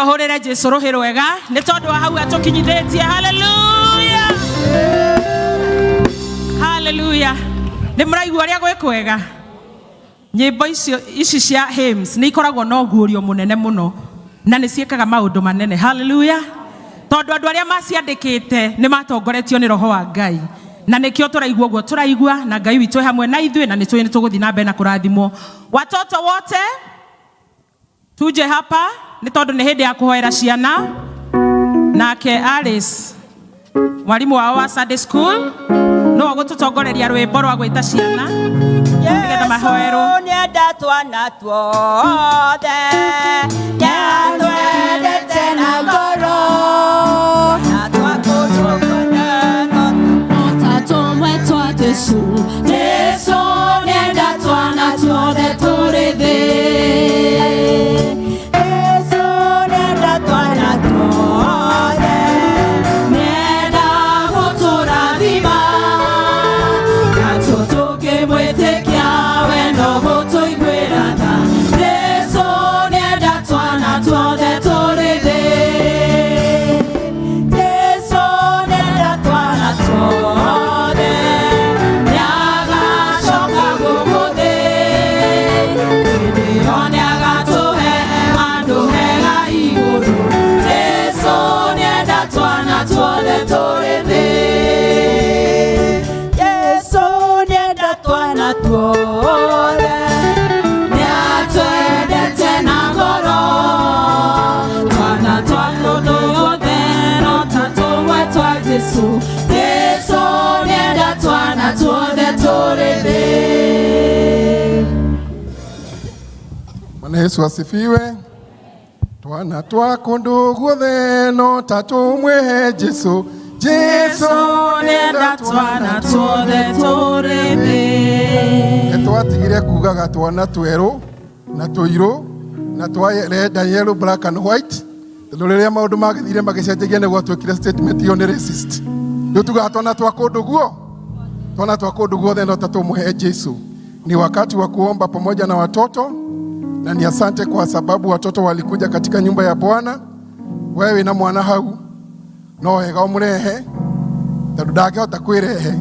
S2: Ũhũrĩre Jesu rũhĩ rwega nĩ tondũ wa hau atũkinyithĩtie. Haleluya, haleluya. Nĩ mũraigua ũrĩa gwĩ kwega? Nyĩmbo icio ici cia hymns nĩ ikoragwo na ũguũrio mũnene mũno na nĩ ciĩkaga maũndũ manene. Haleluya. Tondũ andũ arĩa maciandĩkĩte nĩ matongoretio nĩ roho wa Ngai, na nĩkĩo tũraigua ũguo tũraigua, na Ngai witũ e hamwe na ithuĩ, na nĩ tũĩ nĩ tũgũthiĩ na mbere na kũrathimwo. Watoto wote tuje hapa nĩ tondũ nĩ hĩndĩ ya kũhoera ciana. Nake Alice, mwarimu wao wa Sunday school, no ũgũtũtongoreria rwĩmbo rwa gwĩta ciana nĩgetha mahoerwo.
S1: Nĩenda twana tuothe, nĩatwendete na ngoro na twakũtũkana. Tũmwe twa Jesu, Jesu nĩenda twana tuothe tũrĩ thĩ. Jesu nĩenda twana tuothe, nĩenda gũtũrathima, natuo tũngĩmwĩtĩkia we no gũtũiguĩra tha. Jesu nĩenda twana tuothe tũrĩ thĩ. Jesu nĩenda twana tuothe, nĩagacoka gũkũ thĩ. Hĩndĩ ĩyo nĩagatũhe handũ hega igũrũ. Jesu nĩenda twana tuothe tũrĩ thĩ. Jesu nĩenda twana tuothe, nĩatwendete na ngoro. Twana twa kũndũ guothe no ta tũmwe twa Jesu. Jesu nĩenda twana tuothe tũrĩ thĩ.
S6: Bwana Yesu asifiwe. Twana twa kũndũ guothe no ta tũmwe Jesu. Jesu
S2: nĩenda twana tuothe tũrĩ thĩ.
S6: Nĩ twatigire kugaga twana twerũ na tũirũ na twa red and yellow, black and white, tondũ rĩrĩa maũndũ magĩthire magĩcenjagia nĩ gwatuĩkire statement ĩyo nĩ racist. Rĩu tugaga twana twa kũndũ guo, twana twa kũndũ guothe no ta tũmũhe Jesu. Ni wakati wa kuomba pamoja na watoto, na ni asante kwa sababu watoto walikuja katika nyumba ya Bwana. Wewe wĩna mwana hau, no wega ũmũrehe tondũ ndangĩhota kwĩrehe.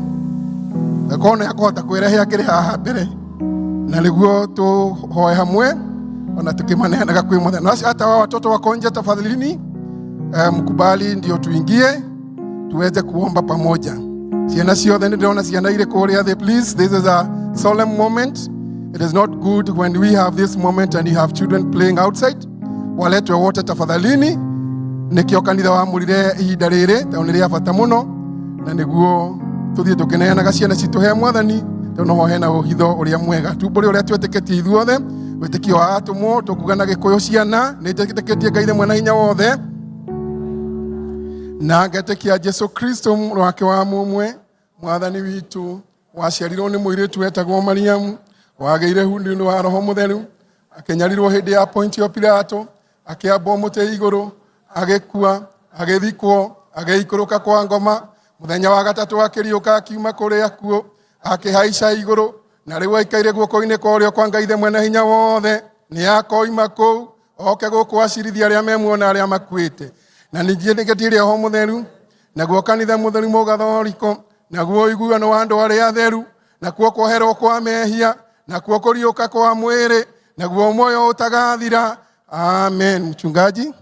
S6: Akorwo nĩ akũhota kwĩrehe akĩrĩ haha mbere, na nĩguo tũhoe hamwe ona tukimaneanaga kwĩ Mwathani. Na hata wao watoto wako nje, tafadhalini mkubali ndio tuingie tuweze kuomba pamoja. Ciana ciothe, nĩ ndĩrona ciana irĩ kũrĩa thĩ. Please, this is a solemn moment. It is not good when we have this moment and you have children playing outside. Waletwe wote tafadhalini. Nĩkĩo kanitha wamũrire ihinda rĩrĩ tondũ nĩ rĩa bata mũno, na nĩguo tũthiĩ tũkĩneanaga ciana citũ he Mwathani, tondũ noho hena ũhitho ũrĩa mwega. Tumbũrĩ ũrĩa twĩtĩkĩtie ithuothe, wĩtĩkio wa atũmwo, tũkuga na Gĩkũyũ: ciana, nĩ njĩtĩkĩtie Ngai the mwena hinya wothe, na ngetĩkia Jesu Kristo mũrũ wake wa mũmwe, Mwathani witũ, waciarirwo nĩ mũirĩtu wetagwo Mariamu, wagĩire hu nĩ ũndũ wa Roho Mũtheru, akĩnyarirwo hĩndĩ ya Pontio Pilato, akĩambwo mũtĩ igũrũ, agĩkua, agĩthikwo, agĩikũrũka kwa ngoma. Mũthenya wa gatatũ akĩriũka akiuma kũrĩ akuũ, akĩhaica igũrũ, na rĩu aikaire guoko-inĩ kwa ũrĩo kwa Ngai the mwene hinya wothe. Nĩ akoima kũu oke gũkũ acirithia arĩa me muoyo na arĩa makuĩte. Na ningĩ nĩngĩtirie Roho Mũtheru, naguo kanitha mũtheru mũgathoriko, naguo ũiguano wa andũ arĩa atheru, nakuo kwoherwo kwa mehia, nakuo kũriũka kwa mwĩrĩ, naguo muoyo ũtagathira. Amen. Mchungaji.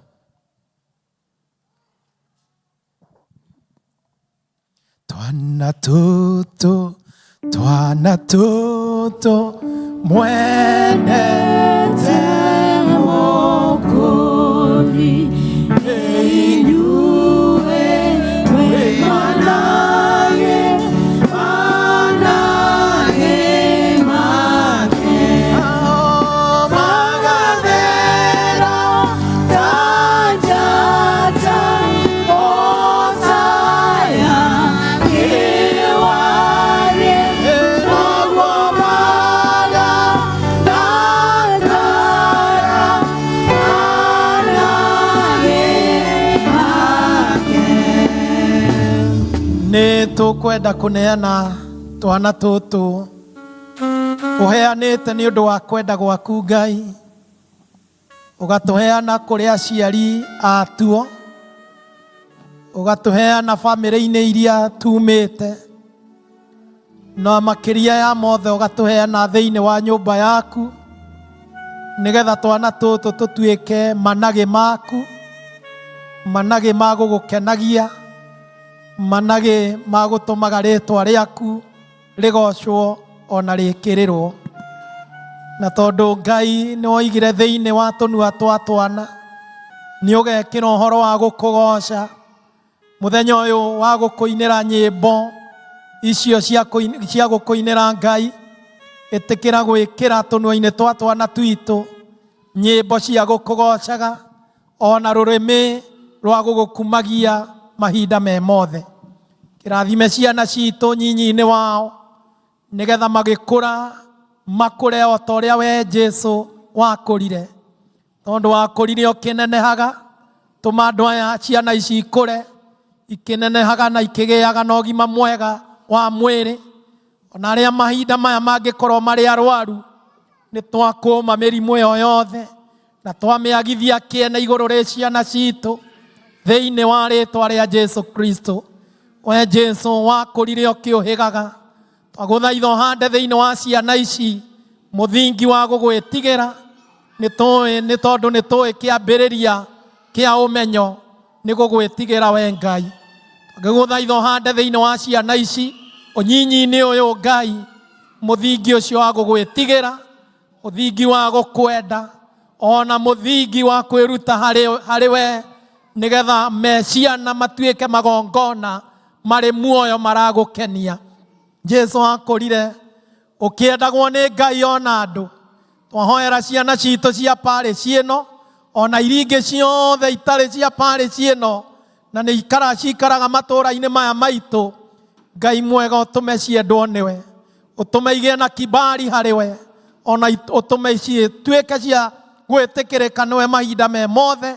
S4: Twana tutu, twana tutu, mwendete
S1: Mwokozi, inyuĩ mwĩ manage, manage make. Magathera ta njata, ota ya kĩwarie, naguo magathatara manage make.
S4: Nĩ tũkwenda kũneana twana tũtũ ũheanĩte nĩ ũndũ wa kwenda gwaku, Ngai.
S7: Ũgatũheana kũrĩ aciari atuo, ũgatũheana bamĩrĩ-inĩ iria tumĩte, na makĩria ya mothe ũgatũheana thĩinĩ wa nyũmba yaku, nĩgetha twana tũtũ tũtuĩke managĩ maku, managĩ ma gũgũkenagia, managĩ ma gũtũmaga rĩtwa rĩaku rĩgocwo ona rĩkĩrĩrwo. Na tondũ Ngai nĩ woigire thĩinĩ wa tũnua twa twana nĩ ũgekĩra ũhoro wa gũkũgoca mũthenya ũyũ wa gũkũinĩra nyĩmbo icio cia gũkũinĩra Ngai, ĩtĩkĩra gwĩkĩra tũnua-inĩ twa twana twitũ nyĩmbo cia gũkũgocaga ona rũrĩmĩ rwa gũgũkumagia mahinda me mothe. Kĩrathime ciana citũ nyinyi-inĩ wao, nĩgetha magĩkũra makũre o ta ũrĩa we Jesu wakũrire, tondũ wakũrire ũkĩnenehaga. Tũma andũ aya ciana ici ikũre ikĩnenehaga na ikĩgĩaga na ũgima mwega wa mwĩrĩ, ona arĩa mahinda maya mangĩkorwo marĩ arwaru, nĩ twakũma mĩrimũ ĩyo yothe na twamĩagithia kĩene igũrũ rĩ ciana citũ thĩinĩ wa rĩtwa rĩa Jesu Kristo. We Jesu wakũrire ũkĩũhĩgaga, twagũthaitha ũhande thĩinĩ wa ciana ici mũthingi wa gũgwĩtigĩra, nĩ tũĩ, nĩ tondũ nĩ tũĩ kĩambĩrĩria kĩa ũmenyo nĩ gũgwĩtigĩra we Ngai. Twagũthaitha ũhande thĩinĩ wa ciana ici ũnyinyi-inĩ ũyũ Ngai mũthingi ũcio wa gũgwĩtigĩra, mũthingi wa gũkwenda, ona mũthingi wa kwĩruta harĩ we, nĩgetha meciana matuĩke magongona marĩ muoyo maragũkenia. Jesu akũrire ũkĩendagwo nĩ Ngai ona andũ. Twahoera ciana citũ cia parish ĩno ona iria ingĩ ciothe itarĩ cia parish ĩno na nĩ cikaraga matũũra-inĩ maya maitũ. Ngai mwega, ũtũme ciendwo nĩwe, ũtũme igĩe na kibali harĩ we, ona ũtũme cituĩke cia gwĩtĩkĩrĩka nĩwe mahinda me mothe,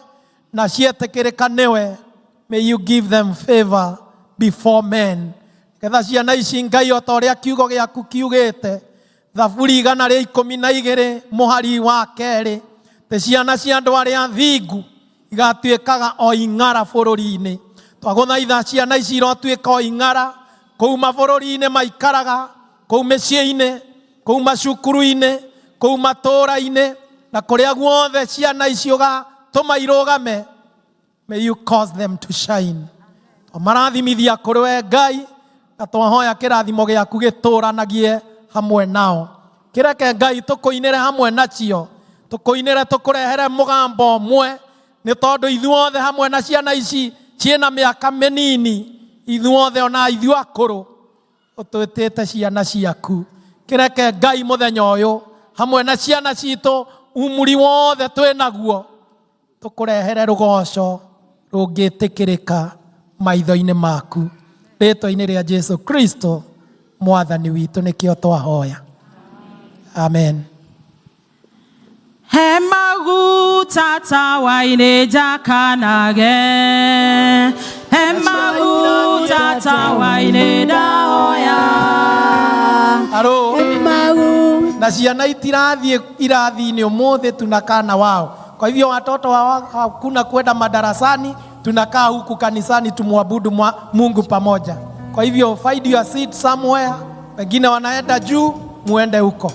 S7: na cietĩkĩrĩka nĩwe, may you give them favor before men. Getha ciana ici Ngai o ta ũrĩa kiugo gĩaku kiugĩte, Thaburi 112 mũhari wa kerĩ, te ciana cia andũ arĩa athingu igatuĩkaga o ing'ara bũrũri-inĩ. Twagũthaitha ciana ici irotuĩka o ing'ara kũu mabũrũri-inĩ maikaraga, kũu mĩciĩ-inĩ, kũu macukuru-inĩ, kũu matũũra-inĩ, na kũrĩa guothe ciana ici ũgatũma irũgame. May you cause them to shine. Twamarathimithia kũrĩ we Ngai, na twahoya kĩrathimo gĩaku gĩtũranagie hamwe nao. Kĩreke Ngai tũkũinĩre hamwe nacio, tũkũinĩre tũkũrehere mũgambo ũmwe, nĩ tondũ ithuothe hamwe na ciana ici ciĩna mĩaka mĩnini, ithuothe ona ithuĩ akũrũ ũtwĩtĩte ciana ciaku. Kĩreke Ngai mũthenya ũyũ hamwe na ciana citũ umuri wothe twĩ naguo tũkũrehere rũgoco rũngĩtĩkĩrĩka maitho-inĩ maku, rĩtwa-inĩ rĩa Jesu Kristo mwathani witũ nĩkĩo twahoya, amen.
S2: He maguta tawa-inĩ njakanage, he maguta tawa-inĩ ndahoya.
S7: Aro na ciana itirathiĩ irathi-inĩ ũmũthĩ, tunakaa na wao. Kwa hivyo watoto hakuna kwenda madarasani, tunakaa huku kanisani tumwabudu Mungu pamoja. Kwa hivyo find your seat somewhere, wengine wanaenda juu, muende huko.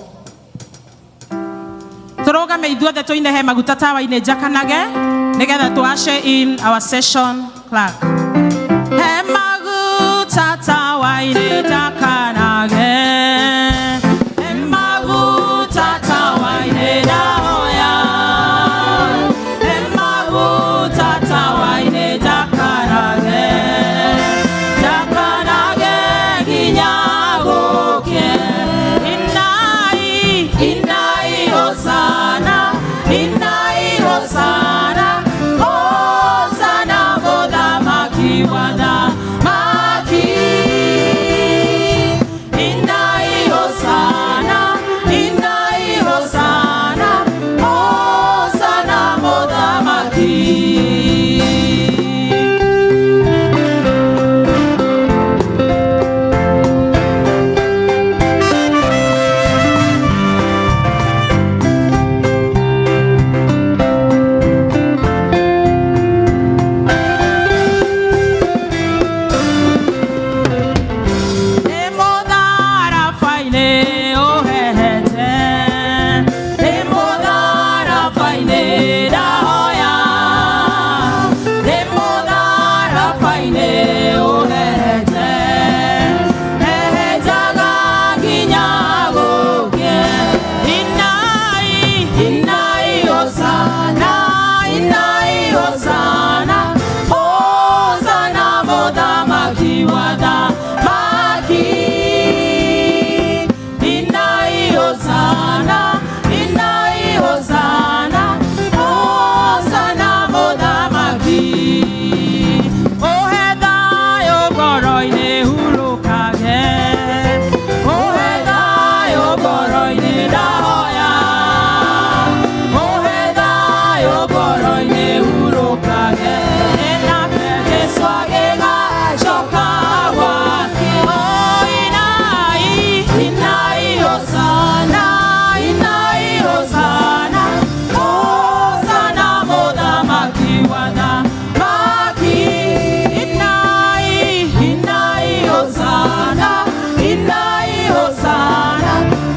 S2: Tũrũgame ithuothe tũine he maguta tawa-inĩ njakanage, nĩgetha tũ usher in our session clerk. He maguta tawa-inĩ njakanage, he maguta tawa-inĩ ndahoya, he maguta tawa-inĩ njakanage, njakanage nginya gũkĩe. Inai, inai hosana, inai hosana, hosana mũthamaki wa thamaki.
S1: Mũtharaba-inĩ ũhehenje, hehenjaga nginya gũkĩe. Inai, inai hosana, inai hosana, hosana mũthamaki wa thamaki. Inai hosana, inai hosana, hosana mũthamaki. Ũhe thayũ ngoro-inĩ hurũkage, ũhe thayũ ngoro-inĩ ndahoya, ũhe thayũ ngoro-inĩ hurũkage. Nake Jesũ agĩgacoka gwake. Oh, inai, inai hosana, inai hosana, hosana mũthamaki wa thamaki. Inai, inai hosana, inai hosana,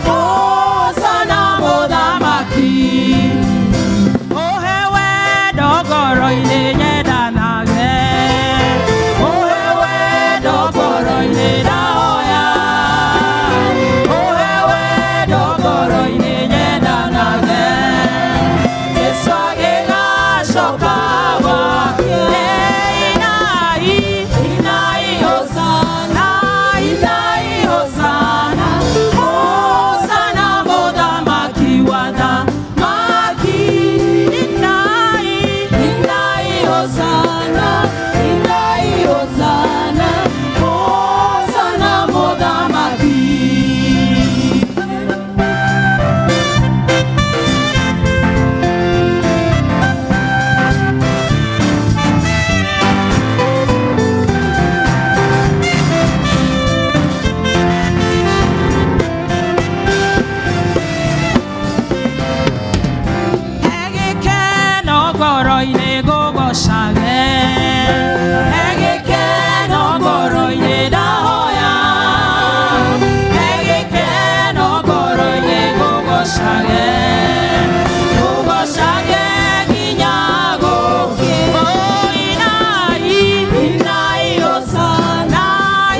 S1: hosana mũthamaki. Ũhe wendo ngoro-inĩ nyendanage, ũhe wendo ngoro-inĩ ndahoya, ũhe wendo ngoro-inĩ nyendanage. Jesũ agĩgacoka gwake. Inai, inai hosana, inai hosana, hosana mũthamaki wa thamaki. Inai, inai hosana, inai hosana, hosana mũthamaki. Egĩkeno ngoro-inĩ ngũgocage, egĩkeno ngoro-inĩ ndahoya, egĩkeno ngoro-inĩ ngũgocage, ngũgocage nginya gũkĩe. Oh, inai, inai hosana,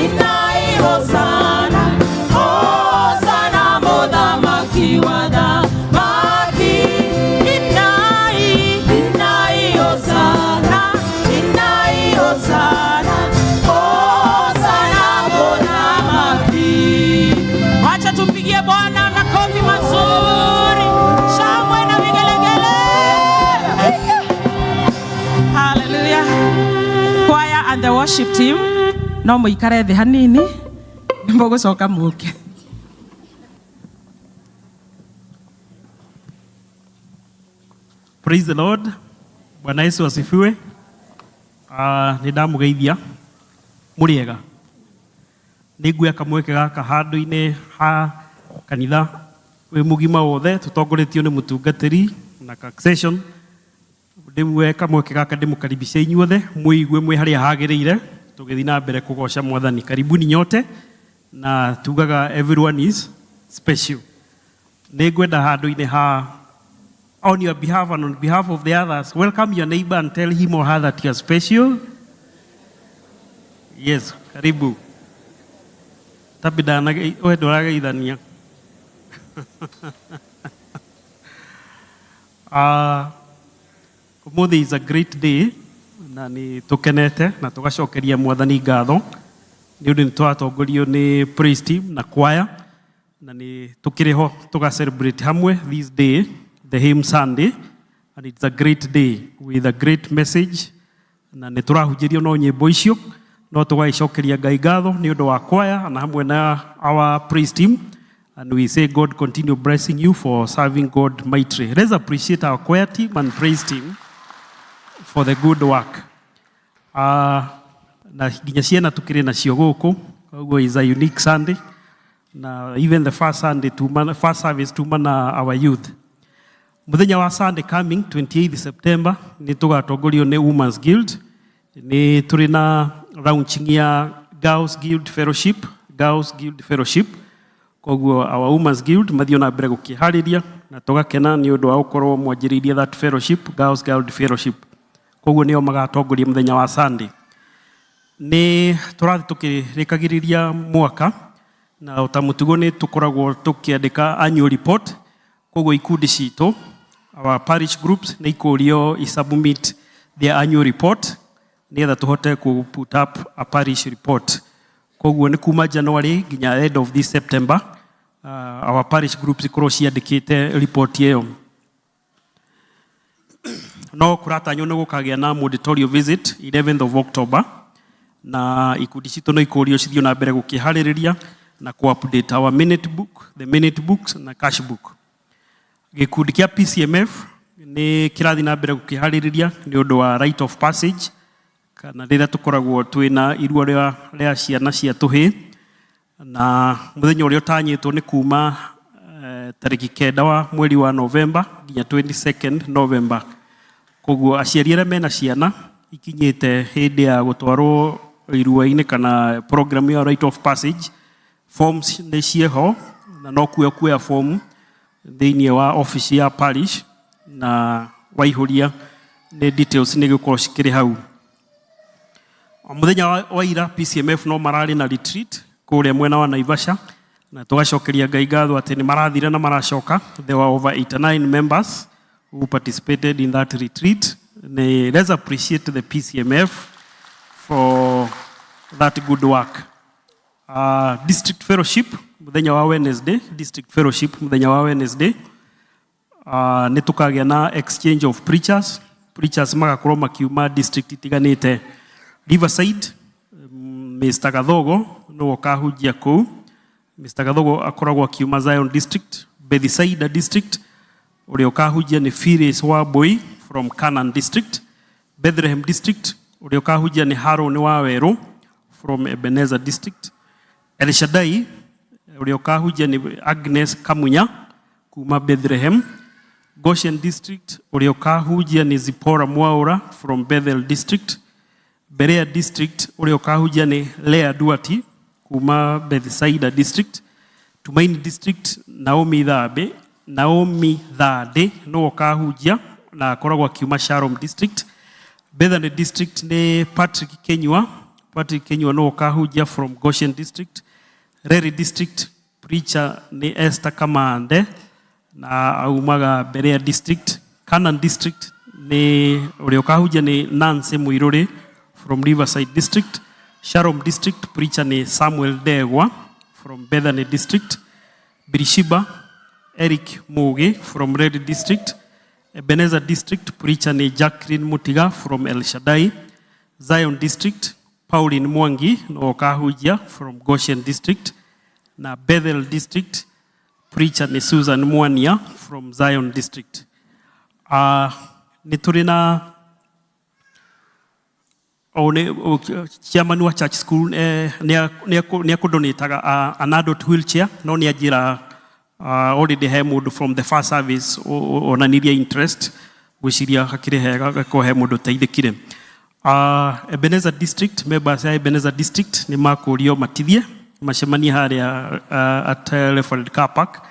S1: inai hosana, hosana mũthamaki wa thamaki. Inai, inai hosana, inai hosana, hosana mũthamaki. Wacha tumpigie Bwana makofi mazuri, shangwe na vigelegele. Hallelujah. Choir and the worship team, no mũikare thĩ hanini nĩmũgũcoka mũke.
S8: Praise the Lord. Bwana Yesu asifiwe. Nĩ ndamũgeithia mũrĩ ega. Nĩ nguoya kamweke gaka handũ-inĩ ha kanitha wĩ mũgima wothe tũtongoretio nĩ mũtungatĩri na succession. Ndĩmuoe kamweke gaka ndĩmũkaribishe inyuothe mwĩigue mwĩ harĩa hagĩrĩire tũgĩthiĩ na mbere kũgoca Mwathani. Karibuni nyote na tugaga everyone is special. Nĩ ngwenda handũ-inĩ ha on your behalf and on behalf of the others, welcome your neighbor and tell him or her that you are special. Yes, karibu. Tabida we ndũrageithania. Ũmũthĩ is a great day na nĩ tũkenete na tũgacokeria Mwathani ngatho nĩ ũndũ nĩ tũratongorio nĩ praise team na choir na nĩ tũkĩrĩ ho tũga celebrate hamwe this day, the Hymn Sunday, and it's a great day with a great message na nĩ tũrahunjĩrio no nyĩmbo icio no tũgagĩcokeria Ngai ngatho nĩ ũndũ wa choir na hamwe na our praise team, and we say God continue blessing you for serving God mightily. Let's appreciate our choir team and praise team for the good work. Na nginya ciana tukĩrĩ nacio gũkũ, koguo is a unique Sunday na even the first Sunday tuma, first service tuma na our youth. Muthenya wa Sunday coming 28 September nĩ tũgatongorio nĩ Women's Guild. Nĩ tũrĩ na launching ya Girls Guild Fellowship, Girls Guild Fellowship. Koguo our Women's Guild mathiĩ na mbere gũkĩharĩria na tũgakena nĩ ũndũ wa gũkorwo mwanjĩrĩirie that fellowship, Girls Guild Fellowship. Koguo nĩo magatongoria mũthenya wa Sunday. Nĩ tũrathiĩ tũkĩrĩkagĩrĩria mwaka na ta mũtugo nĩ tũkoragwo tũkĩandĩka annual report. Koguo ikundi citũ, our parish groups, nĩ ikũrio isubmit their annual report nĩgetha tũhote ku put up a parish report. Koguo nĩ kuma January nginya end of this September, our parish groups ikorwo ciandĩkĩte report ĩyo. No kũratanywo nĩ gũkagĩa na auditorial visit 11th of October, na ikundi citũ no ikũrio cithiĩ na mbere gũkĩharĩrĩria na ku update our minute book, the minute books na cash book. Gĩkundi kĩa PCMF nĩ kĩrathiĩ na mbere gũkĩharĩrĩria nĩ ũndũ wa rite of passage, kana rĩrĩa tũkoragwo twĩna irua rĩa ciana cia tũhĩĩ, na mũthenya ũrĩa ũtanyĩtwo nĩ kuma tarĩki 9 wa mweri wa November nginya 22nd November. Koguo aciari arĩa mena ciana ikinyĩte hĩndĩ ya gũtwarwo irua-inĩ kana program ya rite of passage, forms nĩ ciĩho na no kuoya kuoya form thĩinĩ wa office ya parish, na waihũria nĩ details nĩ gũkorwo cikĩrĩ hau. Mũthenya wa ira PCMF no mararĩ na retreat kũrĩa mwena wa Naivasha, na tũgacokeria Ngai ngatho atĩ nĩ marathire na maracoka. There were over 89 members who participated in that retreat. Let's appreciate the PCMF for that good work. District fellowship mũthenya wa Wednesday, district fellowship mũthenya wa Wednesday, nĩ tũkagĩa na exchange of preachers. Preachers magakorwo makiuma district itiganĩte. Riverside, Mr. Gathogo nĩwe ũkahunjia kũu. Mr. Gathogo akoragwo akiuma Zion District. Bethsaida District, ũrĩa ũkahunjia nĩ Phyllis Wambui from Canaan District. Bethlehem District, ũrĩa ũkahunjia nĩ Haron Wawerũ from Ebenezer District. El Shaddai, ũrĩa ũkahunjia nĩ Agnes Kamunya kuma Bethlehem. Goshen District, ũrĩa ũkahunjia nĩ Zipporah Mwaura from Bethel District. Berea District, ũrĩa ũkahunjia nĩ Lea Duati kuma Bethsaida District. Tumaini District, Naomi Thambe, Naomi Thande nĩwe ũkahunjia na akoragwo akiuma Shalom District. Bethany District nĩ Patrick Kenyua. Patrick Kenyua nĩwe ũkahunjia from Goshen District. Reri District, preacher nĩ Esther Kamande na aumaga Berea District. Canaan District, nĩ ũrĩa ũkahunjia nĩ Nancy Muiruri from Riverside District. Shalom District, preacher nĩ Samuel Ndegwa from Bethany District. Beersheba, Eric Mugi from Red District. Ebenezer District, preacher nĩ Jacqueline Mutiga from El Shaddai. Zion District, Pauline Mwangi nĩwe ũkahunjia from Goshen District. Na Bethel District, preacher nĩ Susan Mwania from Zion District. Nĩ tũrĩ na o nĩ chairman wa church school nĩ akũdonataga an adult wheelchair, no nĩ anjĩra already he mũndũ from the first service onanirie interest. Gwĩciria hakĩrĩ hega gakorwo he mũndũ ũteithĩkire. Ebenezer District, members ya Ebenezer District nĩ makũrio matithie macemanie harĩa at Referred Car Park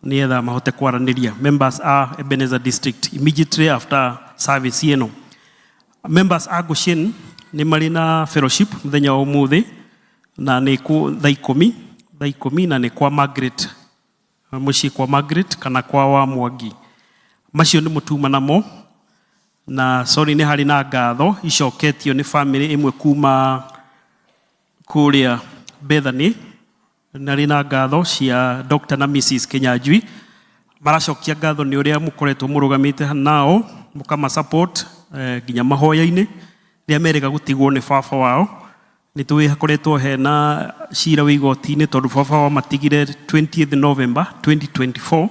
S8: nĩgetha mahote kwaranĩria. Members a Ebenezer District, immediately after service ĩno. Members a Goshen nĩ marĩ na fellowship mũthenya wa ũmũthĩ na nĩ ku thaa 10, thaa 10, na nĩ kwa Margaret, mũciĩ kwa Margaret kana kwa wa Mwangi. Macio nĩ mũtuma namo. Na sorry, nĩ harĩ na ngatho icoketio nĩ family ĩmwe kuma kũrĩa Bethany. Narĩ na ngatho cia Dr. na Mrs. Kenyanjui. Maracokia ngatho nĩ ũrĩa mũkoretwo mũrũgamĩte nao mũkama support nginya mahoya-inĩ rĩrĩa merĩga gũtigwo nĩ baba wao. Nĩ tũĩ hakoretwo hena cira wĩ igoti-inĩ tondũ baba wao matigire 20th November 2024,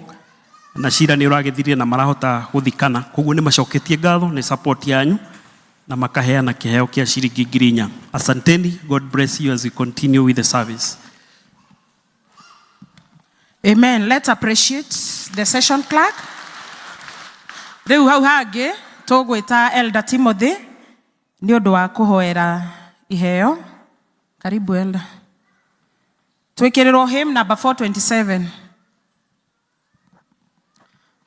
S8: na cira nĩ ũragĩthirire na marahota gũthikana. Koguo nĩ macoketie ngatho nĩ support yanyu na makaheana kĩheo kĩa ciringi 4,000. Asanteni, God bless you as we continue with the service.
S2: Amen. Let's appreciate the session clerk. Rĩu hau hangĩ tũgwĩta Elder Timothy nĩ ũndũ wa kũhoera iheo. Karibu, Elder. Twĩkĩrĩrwo hymn number 427.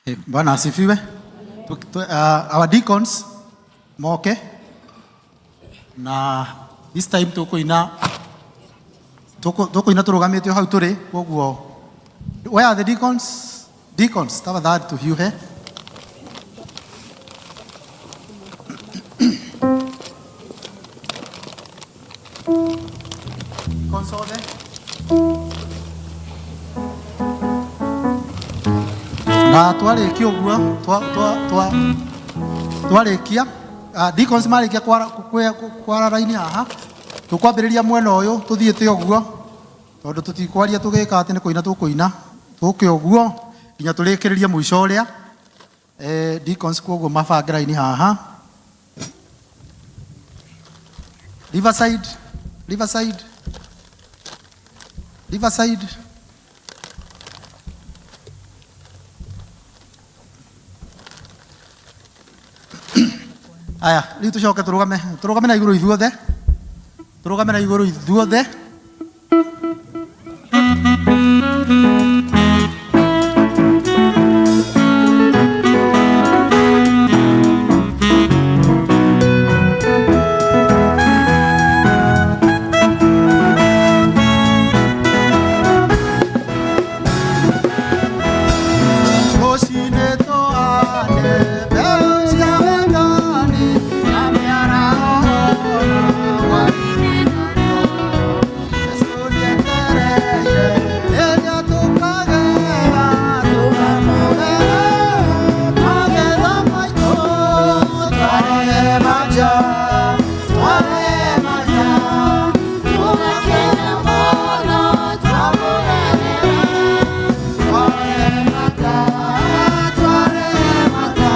S9: Hey, Bwana asifiwe. Our deacons moke na This time tũkũina tũkũina tũrũgamĩte o hau tũrĩ, koguo where are the deacons? Deacons, tafadhali tũhiũhe. Deacons othe. Na twarĩkia ũguo twarĩkia deacons marĩkia kwara raini haha, tũkwambĩrĩria mwena ũyũ tũthiĩte ũguo, tondũ tũtikwaria tũgĩka atĩ nĩ kũina tũkũina, tũke ũguo nginya tũrĩkĩrĩrie mũico ũrĩa. Deacons koguo mabange raini haha. Riverside, Riverside, Riverside. Aya, rĩu tũcoke tũrũgame, tũrũgame na igũrũ ithuothe, tũrũgame na igũrũ ithuothe. Rũcinĩ tũhande mbeũ cia wendani na mĩaraho na Jesũ nĩetereire rĩrĩa tũkagetha tũkamũrehe magetha maitũ, twarehe manja, twarehe manja, tũgakena mũno twamũrehe, twarehe manja, twarehe manja,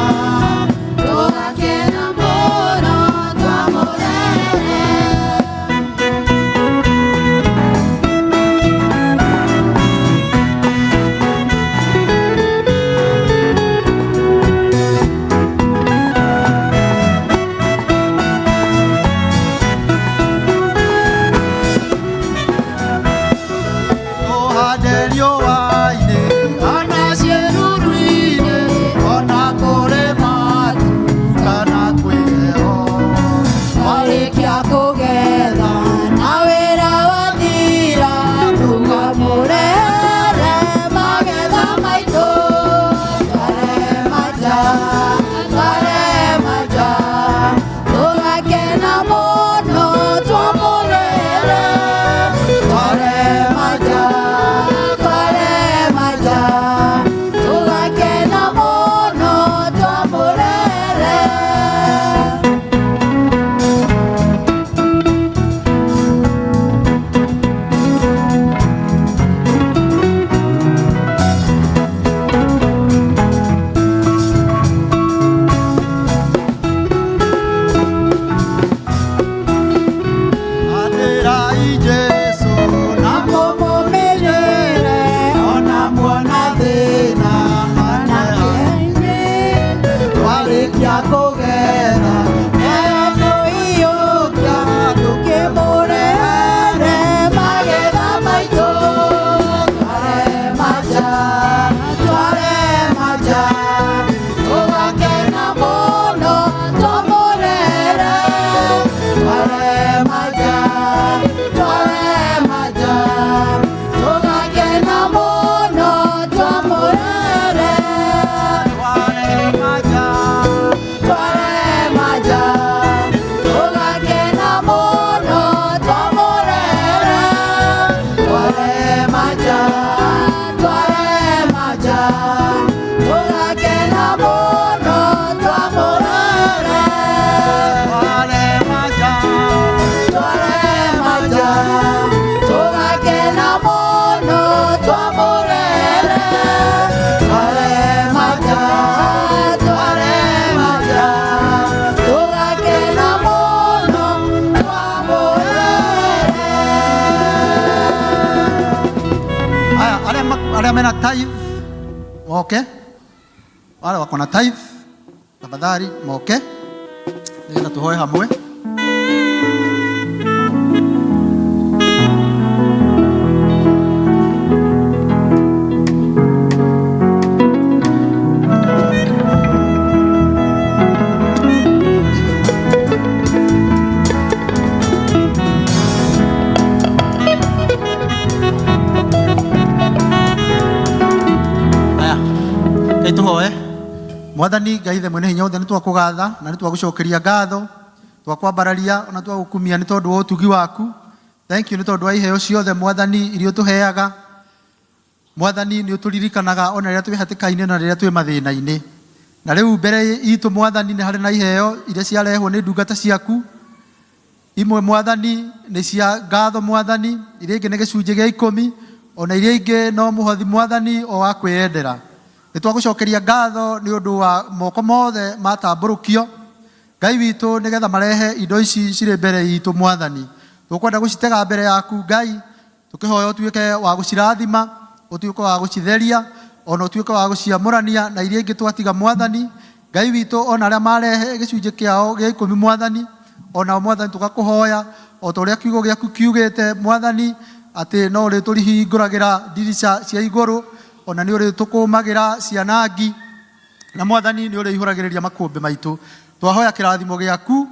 S9: tũgakena mũno twamũrehe. Tũhande riũa-inĩ kana ciĩruru-inĩ, ona kũrĩ matu kana kwĩ heho.
S3: Twarĩkia kũgetha na wĩra wathira, tũkamũrehere magetha maitũ, twarehe manja, twarehe manja, tũgakena mũno twamũrehere, twarehe manja, twarehe manja, tũgakena mũno twamũrehere.
S9: Andĩrai Jesũ na mũmũmenyere, ona muona thĩna kana twarĩkia kũgetha
S3: Tũiyũkia tũkĩmũrehere magetha maitũ, twarehe manja, twarehe manja, tũgakena mũno twamũrehere, twarehe manja, twarehe manja, tũgakena mũno twamũrehere,
S9: twarehe manja,
S3: twarehe manja, tũgakena mũno twamũrehere, twarehe manja, twarehe manja, tũgakena mũno twamũrehere,
S9: twarehe manja,
S3: twarehe manja, tũgakena mũno twamũrehere, twarehe manja, twarehe manja, tũgakena mũno twamũrehere.
S9: Aya, arĩa mena tithe moke, wale wako na tithe tafadhali moke nĩgetha tũhoe hamwe. Mwathani Ngai Ithe mwene hinya wothe, nĩ twakũgatha na nĩ twagũcokeria ngatho, twakwambararia ona twagũkumia nĩ tondũ wa ũtugi waku. Thank you nĩ tondũ wa iheo ciothe Mwathani iria ũtũheaga. Mwathani nĩ ũtũririkanaga ona rĩrĩa twĩ hatĩka-inĩ na rĩrĩa twĩ mathĩna-inĩ. Na rĩu mbere itũ Mwathani nĩ harĩ na iheo iria ciarehwo nĩ ndungata ciaku. Imwe Mwathani nĩ cia ngatho Mwathani, iria ingĩ nĩ gĩcunjĩ gĩa ikũmi, ona iria ingĩ no mũhothi Mwathani o wa kwĩyendera. Nĩ twagũcokeria ngatho nĩ ũndũ wa moko mothe matambũrũkio Ngai witũ nĩgetha marehe indo ici cirĩ mbere itũ Mwathani. Tũkwenda gũcitega mbere yaku Ngai, tũkĩhoya ũtuĩke wa gũcirathima, ũtuĩke wa gũcitheria, ona ũtuĩke wa gũciamũrania na iria ingĩ twatiga Mwathani. Ngai witũ ona arĩa marehe gĩcunjĩ kĩao gĩa ikũmi Mwathani, onao Mwathani tũgakũhoya o ta ũrĩa kiugo gĩaku kiugĩte Mwathani, atĩ no ũrĩtũhingũragĩra ndirica cia igũrũ, ona nĩ ũrĩtũkũmagĩra cianangi, na Mwathani nĩ ũrĩihũragĩrĩria makũmbĩ maitũ. Twahoya kĩrathimo gĩaku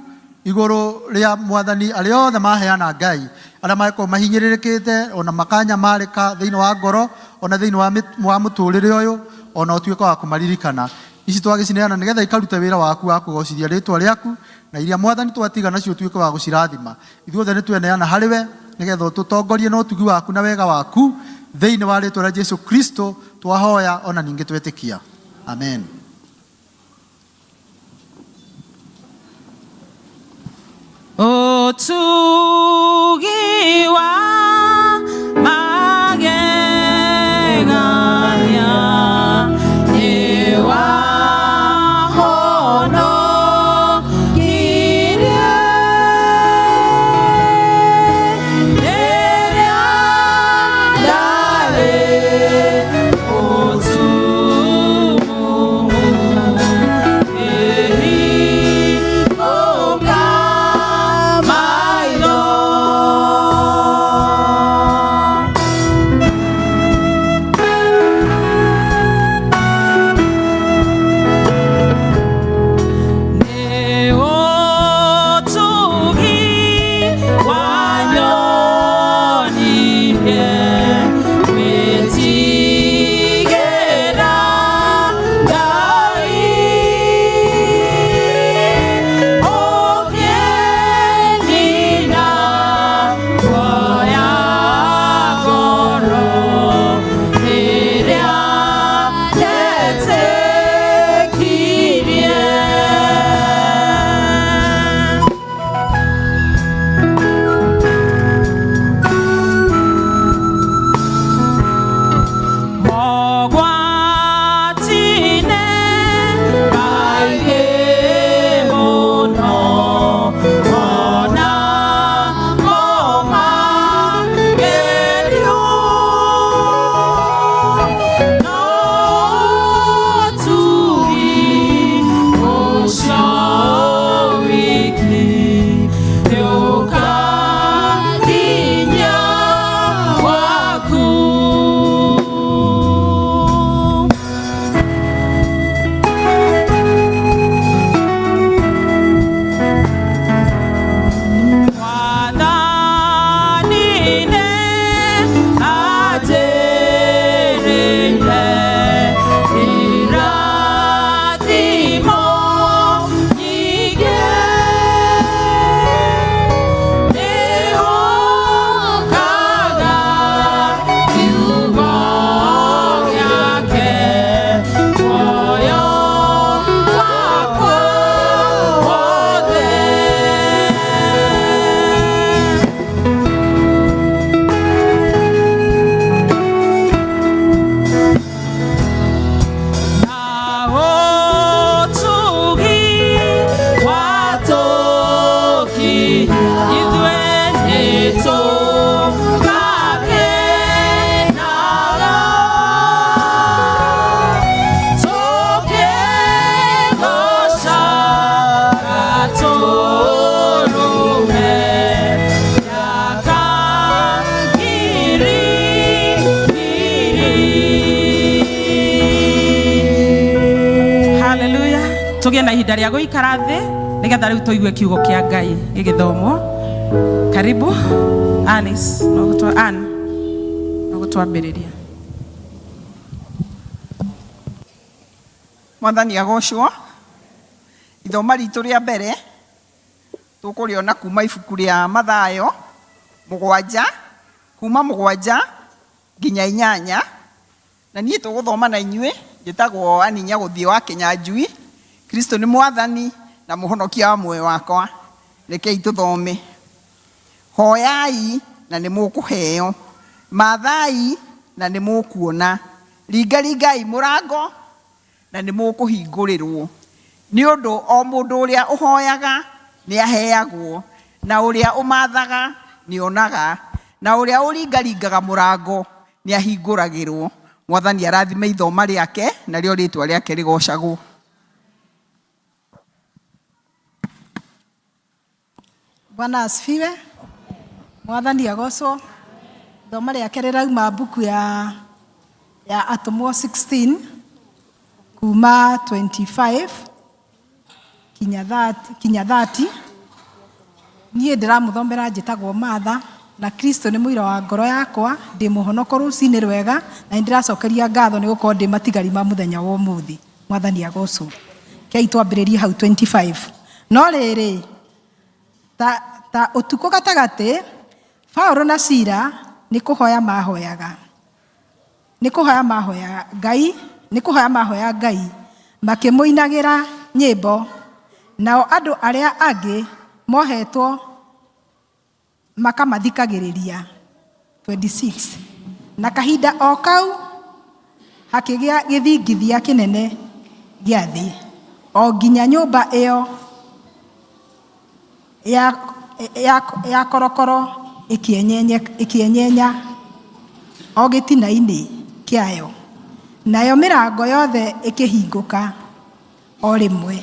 S9: igũrũ rĩa Mwathani arĩa othe maheana Ngai, arĩa mangĩkorwo mahinyĩrĩrĩkĩte ona makanyamarĩka thĩinĩ wa ngoro ona thĩinĩ wa mũtũrĩre ũyũ, ona ũtuĩke wa kũmaririkana. Ici twagĩcineana nĩgetha ikarute wĩra waku wa kũgocithia rĩtwa rĩaku, na iria Mwathani twatiga nacio ũtuĩke wa gũcirathima. Ithuothe nĩ tweneana harĩ we nĩgetha ũtũtongorie na ũtugi waku na wega waku thĩinĩ wa rĩtwa rĩa Jesu Kristo twahoya ona ningĩ twetĩkia. Amen.
S1: Ũtugi wa magegania nĩ wahonokirie rĩrĩa ndarĩ mũtumumu, ngĩhingũka maitho. Nĩ ũtugi wanyonirie gwĩtigĩra Ngai, ũkĩnina guoya ngoro rĩrĩa ndetĩkirie. Mogwati-inĩ maingĩ mũno, ona kũmagerio, no ũtugi ũcio wiki nĩũkakinya gwaku. Mwathani nĩ anjĩrĩire irathimo nyingĩ, nĩũkaga kiugo gĩake muoyo wakwa wothe. Na ũtugi watũkinya, ithuĩ nĩtũgakenaga, tũkĩgoocaga tũrũme mĩaka ngiri ngiri.
S2: Haleluya. Tũgĩe na ihinda rĩa gũikara thĩ nĩgetha rĩu tũigue kiugo kĩa Ngai gĩgĩthomwo. Karibu Alice, no gũtwa Ann, no gũtwambĩrĩria.
S10: Mwathani agocwo. Ithoma ritũ rĩa mbere tũkũrĩona kuma ibuku rĩa Mathayo 7, kuma 7 nginya 8. Na niĩ tũgũthoma na inyuĩ, njĩtagwo Annie Nyagũthiĩ wa Kĩnyanjui. Kristo nĩ Mwathani na Mũhonokia wa muoyo wakwa. Rekei tũthome. Hoyai na nĩ mũkũheo, mathai na nĩ mũkuona, ringaringai mũrango na nĩ mũkũhingũrĩrwo. Nĩ ũndũ o mũndũ ũrĩa ũhoyaga nĩ aheagwo, na ũrĩa ũmathaga nĩ onaga, na ũrĩa ũringaringaga mũrango nĩ ahingũragĩrwo. Mwathani arathime ithoma rĩake, narĩo rĩtwa rĩake rĩgocagwo.
S11: Bwana asifiwe. Mwathani agocwo. Thoma rĩake rĩrauma mbuku ya Atũmwo 16 kuma 25 kinya 30, kinya 30. Niĩ ndĩramũthomera njĩtagwo Martha na Kristo nĩ mũira wa ngoro yakwa, ndĩ mũhonoko rũcinĩ rwega na nĩ ndĩracokeria ngatho nĩ gũkorwo ndĩ matigari ma mũthenya wa ũmũthĩ. Mwathani agocwo. Kei twambĩrĩrie hau 25. No rĩrĩ, ta ũtukũ gatagatĩ, Paũlũ na Sila nĩ kũhoya mahoyaga. Nĩ kũhoya mahoya Ngai, nĩ kũhoya mahoya Ngai, makĩmũinagĩra nyĩmbo. Nao andũ arĩa angĩ mohetwo makamathikagĩrĩria. 26. Na kahinda o kau hakĩgĩa gĩthingithia kĩnene gĩa thĩ, o nginya nyũmba ĩyo ya korokoro ĩkĩenyenya o gĩtina-inĩ kĩayo, nayo mĩrango yothe ĩkĩhingũka o rĩmwe,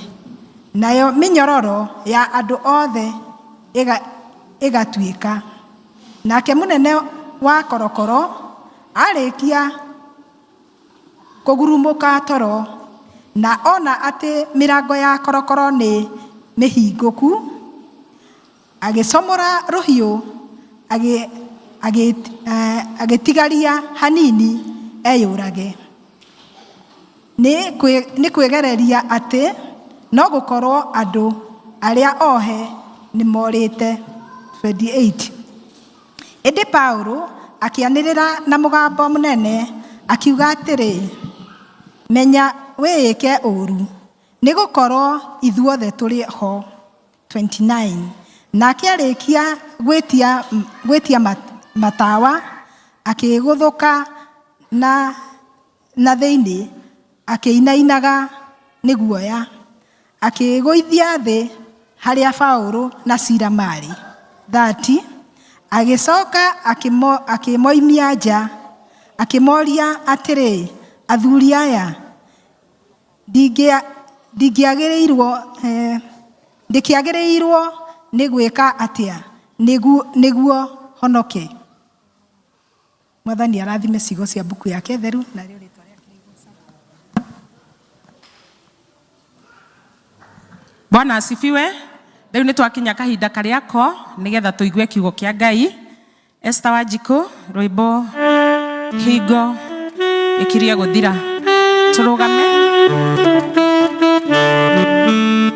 S11: nayo mĩnyororo ya andũ othe ĩgatuĩka. Nake mũnene wa korokoro arĩkia kũgurumũka toro, na ona atĩ mĩrango ya korokoro nĩ mĩhingũku, agĩcomora rũhiũ, agĩtigaria hanini eyũrage. Nĩ kwĩgereria atĩ no gũkorwo andũ arĩa ohe nĩ morĩte. 28. Ĩndĩ Paũlũ akĩanĩrĩra na mũgambo mũnene akiuga atĩrĩ, menya wĩĩke ũũru, nĩ gũkorwo ithuothe tũrĩ ho. 29. Nake arĩkia gwĩtia matawa, akĩgũthũka na thĩinĩ, akĩinainaga nĩ guoya, akĩgũithia thĩ harĩa Paũlũ na Sila maarĩ. 30. Agĩcoka akĩmoimia nja, akĩmoria atĩrĩ, athuri aya, ndingĩagĩrĩirwo nĩ gwĩka atĩa nĩguo honoke? Mwathani arathime ciugo cia mbuku yake theru narĩo rĩtwa rĩake rĩgocagwo.
S2: Bwana asifiwe. Rĩu nĩ twakinya kahinda karĩa ko nĩgetha tũigue kiugo kĩa Ngai. Esther Wanjikũ, rwĩmbo hingo ĩkirie gũthira. Tũrũgame.
S1: Thank you.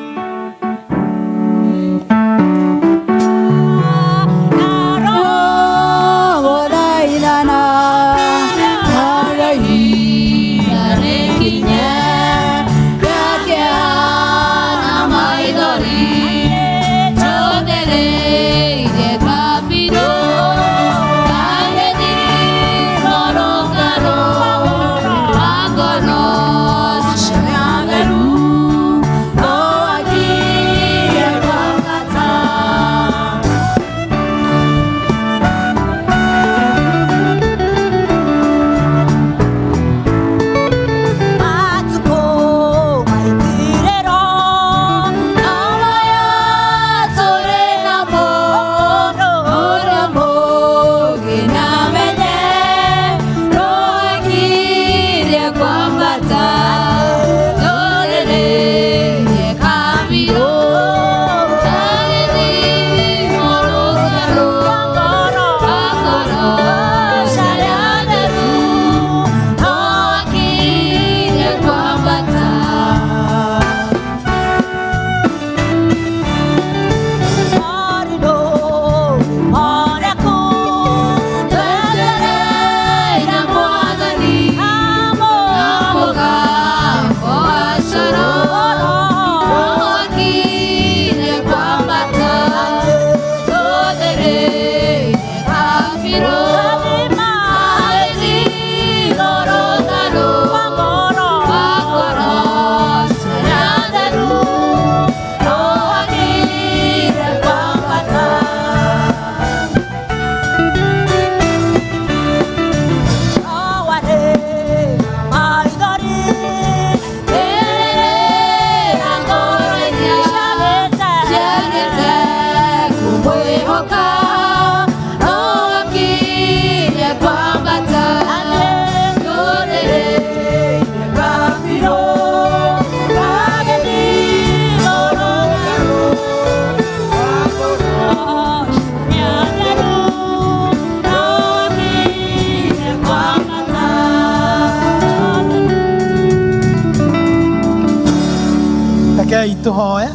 S7: Tũhoe.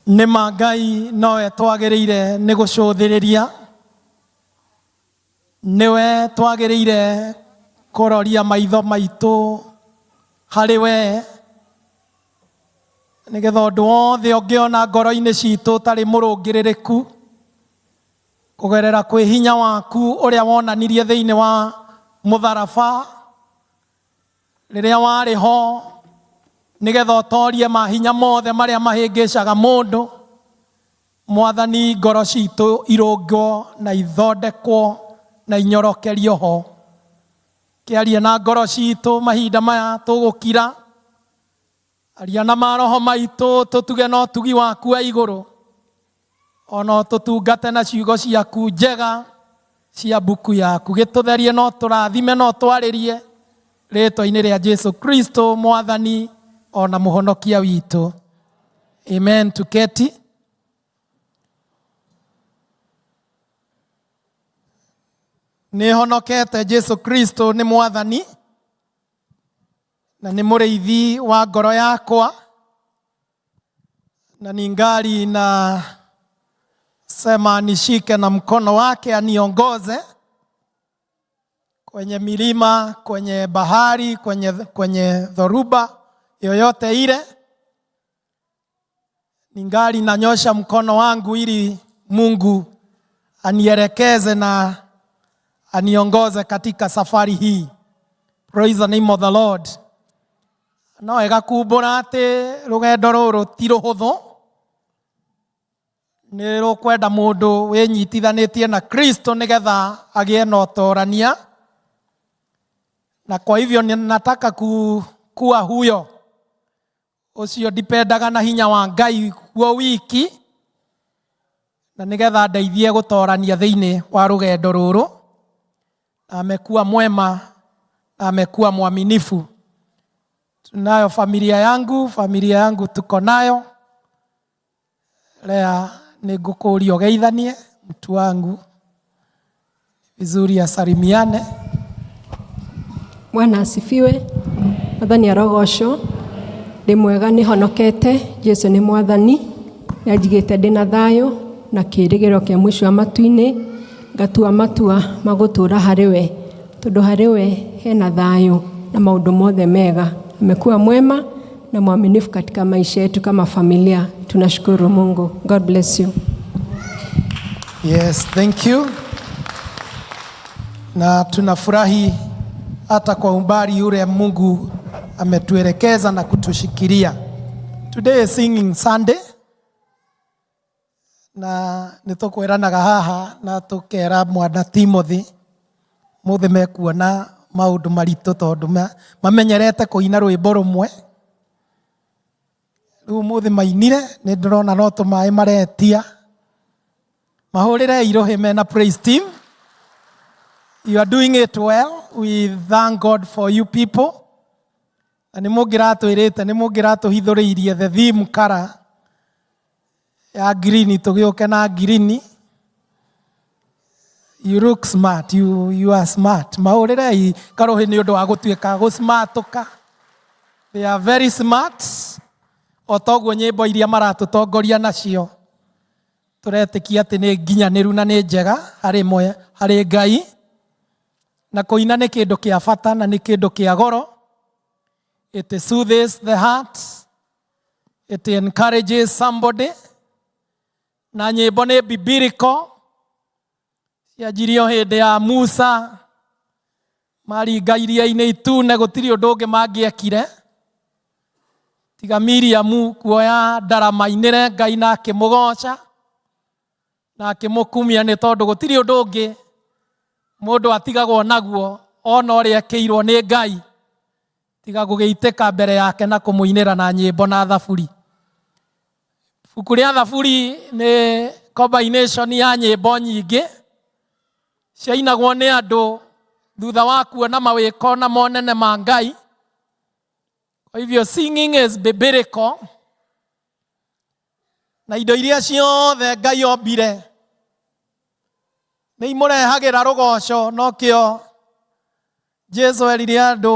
S7: Nĩ ma Ngai nowe twagĩrĩire nĩ gũcũthĩrĩria, nĩwe twagĩrĩire kũroria maitho maitũ harĩ we, nĩgetha ũndũ wothe ũngĩona ngoro-inĩ citũ ũtarĩ mũrũngĩrĩrĩku, kũgerera kwĩ hinya waku ũrĩa wonanirie thĩinĩ wa mũtharaba rĩrĩa warĩ ho, nĩgetha ũtorie mahinya mothe marĩa mahĩngĩcaga mũndũ. Mwathani, ngoro citũ irũngwo na ithondekwo na inyorokerio ho. Kĩarie na ngoro citũ mahinda maya tũgũkira. Aria na maroho maitũ, tũtuge na ũtugi waku wa igũrũ, ona ũtũtungate na ciugo ciaku njega cia mbuku yaku. Gĩtũtherie na ũtũrathime na ũtwarĩrie rĩtwa-inĩ rĩa Jesu Kristo, Mwathani ona Mũhonokia witũ. Amen. Tuketi. Nĩ honokete. Jesu Kristo nĩ Mwathani na nĩ mũrĩithi wa ngoro yakwa, na ningali na sema anishike na mkono wake aniongoze kwenye milima, kwenye bahari, kwenye dhoruba yoyote ile. Ningali nanyosha mkono wangu ili Mungu anielekeze na aniongoze katika safari hii. Praise the name of the Lord. No wega kumbũra atĩ rũgendo rũrũ ti rũhũthũ, nĩ rũkwenda mũndũ wĩnyitithanĩtie na Kristo nĩgetha agĩe na ũtorania, na kwa hivyo nataka kuwa huyo ũcio ndipendaga na hinya wa Ngai guo wiki, na nĩgetha ndeithie gũtorania thĩinĩ wa rũgendo rũrũ. Na amekuwa mwema na amekuwa mwaminifu. Tunayo familia yangu, familia yangu tuko nayo. Lea, nĩngũkũria ũgeithanie mtu wangu vizuri, asalimiane.
S12: Bwana asifiwe. Mwathani arogocwo. Ndĩ mwega, nĩ honokete. Jesu nĩ Mwathani, nĩ anjigĩte ndĩ na thayũ na kĩĩrĩgĩrĩro kĩa mũico wa matu-inĩ. Ngatua matua ma gũtũũra harĩ we, tondũ harĩ we hena thayũ na maũndũ mothe mega. Amekuwa mwema na mwaminifu katika maisha yetu kama familia. Tunashukuru Mungu. God bless you.
S7: Yes, thank you. Na tunafurahi hata kwa umbali ule Mungu ametuelekeza na kutushikilia. Today is Singing Sunday, na nĩtũkwĩranaga haha na tũkera mwana Timothy mũthĩ mekuona maũndũ maritũ, tondũ mamenyerete kũina rwĩmbo rũmwe. Rĩu mũthĩ mainire, nĩ ndĩrona no tũmaĩ maretia. Mahũrĩre irũhĩ mena praise team. You are doing it well. We thank God for you people. Na nĩ mũngĩratwĩrĩte, nĩ mũngĩratũhithũrĩirie the theme color ya green, tũgĩũke na green. You look smart. You are smart. Mahũrĩrei karũhĩ nĩ ũndũ wa gũtuĩka gũsmartũka. They are very smart. O toguo nyĩmbo iria maratũtongoria nacio, tũretĩkia atĩ nĩ nginyanĩru na nĩ njega harĩ Ngai. Na kũina nĩ kĩndũ kĩa bata na nĩ kĩndũ kĩa goro. It soothes the heart. It encourages somebody. Na nyĩmbo nĩ biblical. Cianjirio hĩndĩ ya Musa, maringa iria-inĩ itune, gũtirĩ ũndũ ũngĩ mangĩekire tiga Miriamu kuoya ndarama ainĩre Ngai na akĩmũgoca na akĩmũkumia, nĩ tondũ gũtirĩ ũndũ ũngĩ mũndũ atigagwo naguo ona ũrĩa ekĩirwo nĩ Ngai tiga gũgĩitĩka mbere yake na kũmũinĩra na nyĩmbo na thaburi. Ibuku rĩa Thaburi nĩ combination ya nyĩmbo nyingĩ ciainagwo nĩ andũ thutha wa kuona mawĩko na monene ma Ngai. Kwa hivyo singing is biblical, na indo iria ciothe Ngai ombire nĩ imũrehagĩra rũgoco. Nokĩo Jesu erire andũ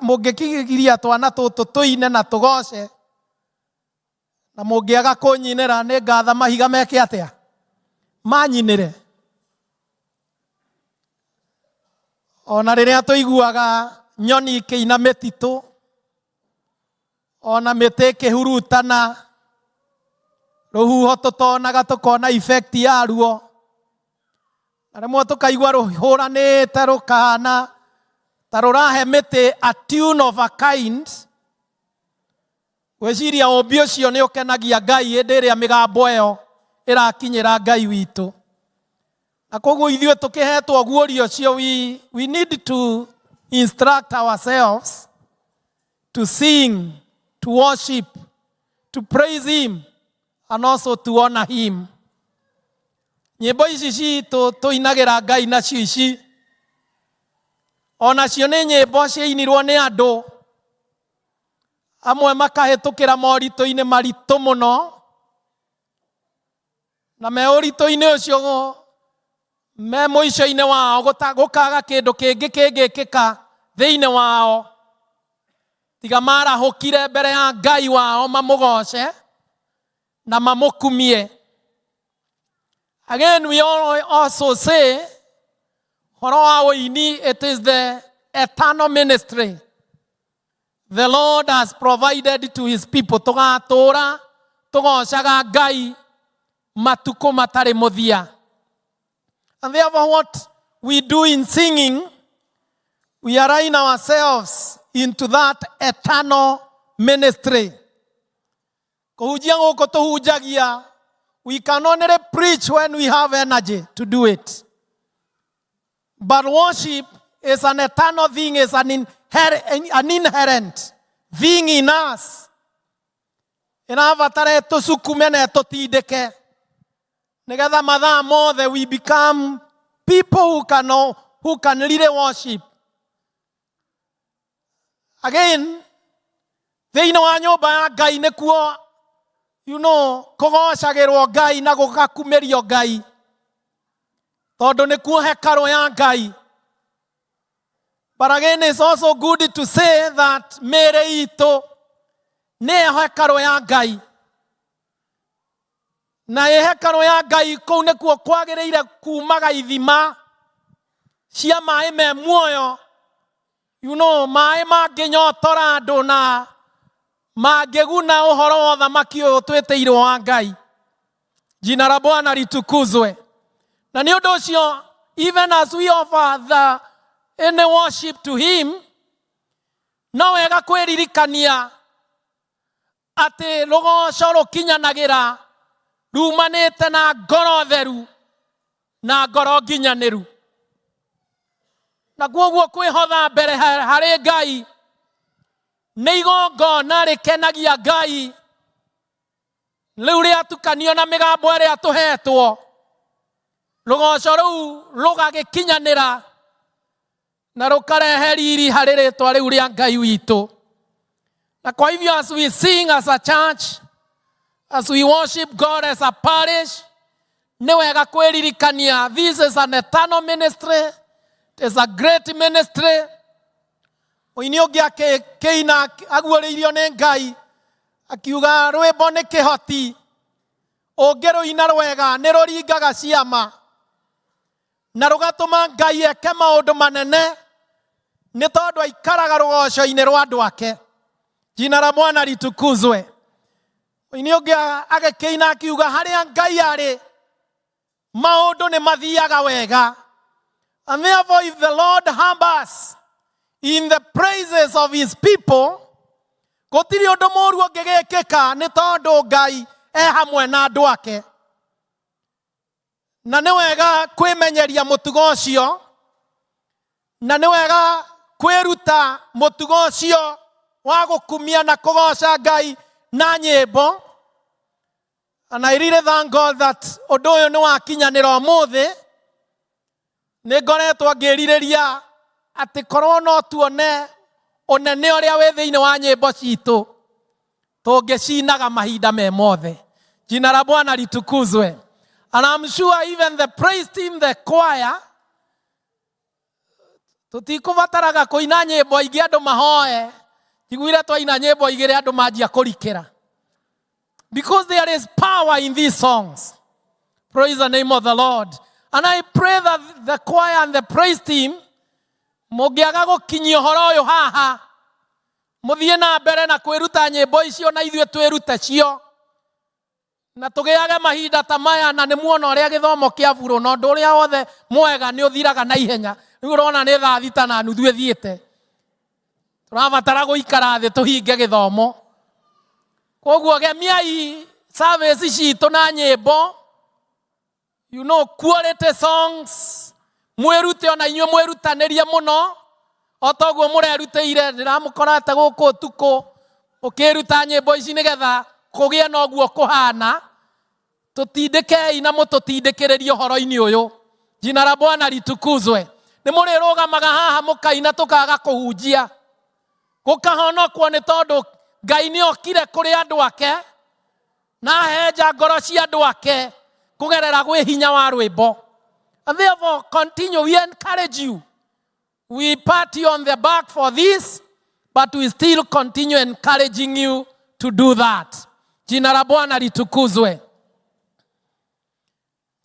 S7: mũngĩkigiria twana tũtũ tũine na tũgoce na mũngĩaga kũnyinĩra nĩ ngatha mahiga meke atĩa manyinĩre. Ona rĩrĩa tũiguaga nyoni ikĩina mĩtitũ ona mĩtĩ ĩkĩhurutana rũhuho tũtonaga tũkona effect yaruo na rĩmwe tũkaigua rũhũranĩte rũkahana ta rũrahe mĩtĩ a tune of a kind. Gwĩciria ũmbi ũcio nĩ ũkenagia Ngai hĩndĩ ĩrĩa mĩgambo ĩyo ĩrakinyĩra Ngai witũ. Na koguo ithuĩ tũkĩhetwo guũrio ũcio, we need to instruct ourselves to sing, to worship, to praise him and also to honor him. Nyĩmbo ici citũ tũinagĩra Ngai nacio ici onacio nĩ nyĩmbo ciainirwo nĩ andũ amwe makahĩtũkĩra moritũ-inĩ maritũ mũno, na me ũritũ-inĩ ũcio me mũico-inĩ wao gũkaga kĩndũ kĩngĩ kĩngĩkĩka thĩinĩ wao tiga marahũkire mbere ya Ngai wao mamũgoce na mamũkumie. Again, we all also say ũhoro wa ũini, it is the eternal ministry the Lord has provided to his people. Tũgatũra tũgocaga Ngai matukũ matarĩ mũthia. And therefore what we do in singing, we align ourselves into that eternal ministry. Kũhunjia gũkũ tũhunjagia, we can only preach when we have energy to do it. But worship is an eternal thing, is an inherent thing in us. Ĩrabatara ĩtũcukume na ĩtũtindĩke nĩgetha mathaa mothe we become people who can really worship. Again, thĩinĩ wa nyũmba ya Ngai nĩkuo kũgocagĩrwo Ngai na gũgakumĩrio Ngai, tondũ nĩkuo hekarũ ya Ngai. But again, it's also good to say that mĩĩrĩ itũ nĩyo hekarũ ya Ngai, na ĩ hekarũ ya Ngai kũu nĩkuo kwagĩrĩire kumaga ithima cia maĩ me muoyo, maĩ mangĩnyotora andũ na mangĩguna ũhoro wa ũthamaki ũyũ twĩtĩirwo wa Ngai. Jina la Bwana litukuzwe. Na nĩ ũndũ ũcio, even as we offer the any worship to him, no wega kwĩririkania atĩ rũgoco rũkinyanagĩra rumanĩte na ngoro theru na ngoro nginyanĩru, na kwoguo kwĩhotha mbere harĩ Ngai nĩ igongona rĩkenagia Ngai. Rĩu rĩatukanio na mĩgambo ĩrĩa tũhetwo, rũgoco rũu rũgagĩkinyanĩra na rũkarehe riri harĩ rĩtwa rĩu rĩa Ngai witũ. Na kwa hivyo, as we sing as a church, as we worship God as a parish, nĩ wega kwĩririkania this is an eternal ministry. It is a great ministry. Mũini ũngĩ akĩina aguũrĩirio nĩ Ngai akiuga rwĩmbo nĩ kĩhoti, ũngĩrũina rwega nĩ rũringaga ciama na rũgatũma Ngai eke maũndũ manene, nĩ tondũ aikaraga rũgoco-inĩ rwa andũ ake. Jina la Bwana litukuzwe. Mũini ũngĩ agĩkĩina akiuga harĩa Ngai arĩ maũndũ nĩ mathiaga wega. And therefore, if the Lord harbors in the praises of his people, gũtirĩ ũndũ mũru ũngĩgĩkĩka, nĩ tondũ Ngai e hamwe na andũ ake. Na nĩ wega kwĩmenyeria mũtugo ũcio, na nĩ wega kwĩruta mũtugo ũcio wa gũkumia na kũgoca Ngai na nyĩmbo. And I really thank God that ũndũ ũyũ nĩ wakinyanĩra ũmũthĩ. Nĩ ngoretwo ngĩrirĩria atĩ korwo no tuone ũnene ũrĩa wĩ thĩinĩ wa nyĩmbo citũ tũngĩcinaga mahinda me mothe. Jina la Bwana litukuzwe. And I'm sure even the praise team, the choir, Tũtikũbataraga kũina nyĩmbo ingĩ andũ mahoe. Njiguire twaina nyĩmbo igĩrĩ andũ manjia kũrikĩra. Because there is power in these songs. Praise the name of the Lord. And I pray that the choir and the praise team mũngĩaga gũkinyia ũhoro ũyũ haha mũthiĩ na mbere na kwĩruta nyĩmbo icio na ithuĩ twĩrute cio na tũgĩage mahinda ta maya na nĩ muona ũrĩa gĩthomo kĩa burũ na ũndũ ũrĩa wothe mwega nĩ ũthiraga na ihenya. Rĩu ũrona nĩ thaa thita na nuthu ĩthiĩte, tũrabatara gũikara thĩ tũhinge gĩthomo. Koguo gemiai service citũ na nyĩmbo, quality songs, mwĩrute ona inyuĩ mwĩrutanĩrie mũno o ta ũguo mũrerutĩire. Ndĩramũkorete gũkũ ũtukũ mũkĩruta nyĩmbo ici nĩgetha kũgĩe na ũguo kũhana. Tũtindĩkei na mũtũtindĩkĩrĩrie ũhoro-inĩ ũyũ. Jina la Bwana litukuzwe. Nĩ mũrĩrũgamaga haha mũkaina tũkaga kũhunjia, gũkahonokwo nĩ tondũ Ngai nĩ okire kũrĩ andũ ake na ahenja ngoro cia andũ ake kũgerera gwĩ hinya wa rwĩmbo. And therefore continue, we encourage you, we pat you on the back for this, but we still continue encouraging you to do that. Jina la Bwana litukuzwe.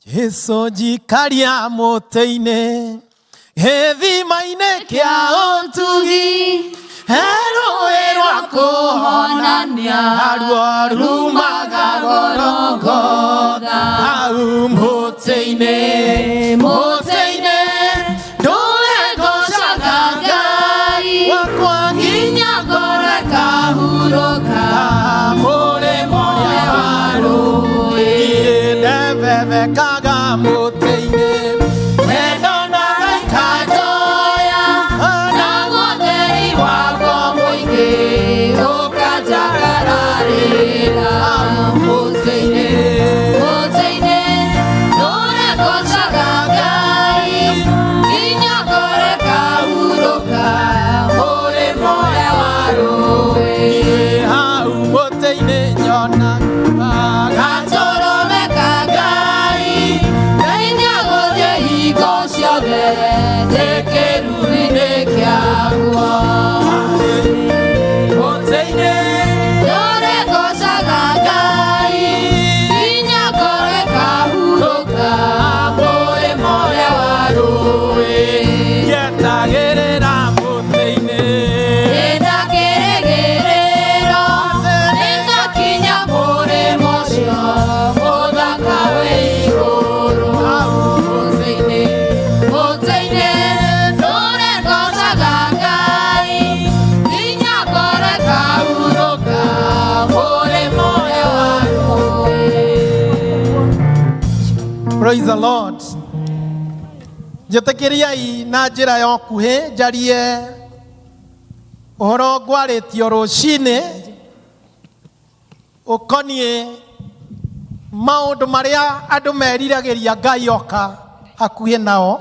S7: Jesu njikaria mũtĩ-inĩ gĩthima-inĩ kĩa ũtugi, he rũĩ rwa kũhonania ruo rumaga Gorogotha. Hau mũtĩ-inĩ, mũtĩ-inĩ ndũre ngocaga Ngai wakwa nginya ngoro ĩkahurũka mũrĩmo ũrĩa wa rũĩ. Ndebebekaga mũtĩ-inĩ wendonaga ikanjoya, naguo theri wakwa mũingĩ ũkanjagararĩra. Mũtĩ-inĩ, mũtĩ-inĩ ndũre ngocaga Ngai nginya ngoro ĩkahurũka mũrĩmo ũrĩa wa rũĩ. Hau mũtĩ-inĩ nyonaga gatũrũme ka Ngai, Ngai nĩagũthiĩ hingo ciothe ndĩ kĩruru-inĩ kĩaguo. Mũtĩ-inĩ ndũre ngocaga Ngai nginya ngoro ĩkahurũka mũrĩmo ũrĩa wa rũĩ. Njetagĩrĩra mũtĩ-inĩ ndĩna kĩrĩgĩrĩro nĩngakinya mũrĩmo ũcio mũthaka wĩ igũrũ. Mũtĩ-inĩ, mũtĩ-inĩ ndũre ngocaga Ngai nginya ngoro ĩkahurũka mũrĩmo ũrĩa wa rũĩ. Praise the Lord. Njĩtĩkĩriai na njĩra ya ũkuhĩ njarie ũhoro ngwarĩtio rũcinĩ ũkoniĩ maũndũ marĩa andũ meriragĩria Ngai oka hakuhĩ nao.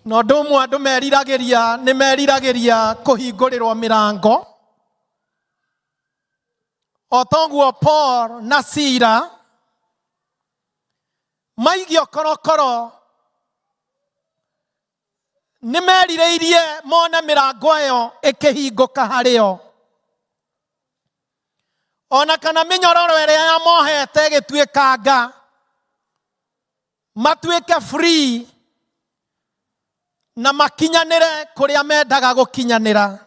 S7: Na ũndũ ũmwe andũ meriragĩria nĩ meriragĩria kũhingũrĩrwo mĩrango. O toguo Paul na Sila maigio korokoro nĩ merirĩirie mone mĩrango ĩyo ĩkĩhingũka harĩo, ona kana mĩnyororo ĩrĩa yamohete ĩgĩtuĩkanga, matuĩke free na makinyanĩre kũrĩa mendaga gũkinyanĩra.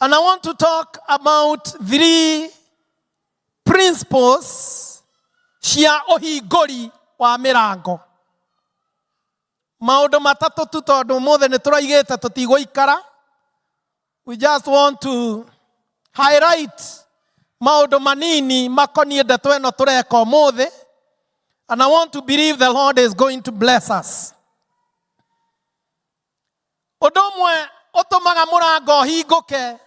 S7: And I want to talk about three principles cia ũhingũri wa mĩrango. Maũndũ matatũ tu tondũ ũmũthĩ nĩ tũraigĩte tũtigũikara. We just want to highlight maũndũ manini makoniĩ ndeto ĩno tũreka ũmũthĩ. And I want to believe the Lord is going to bless us. Ũndũ ũmwe ũtũmaga mũrango ũhingũke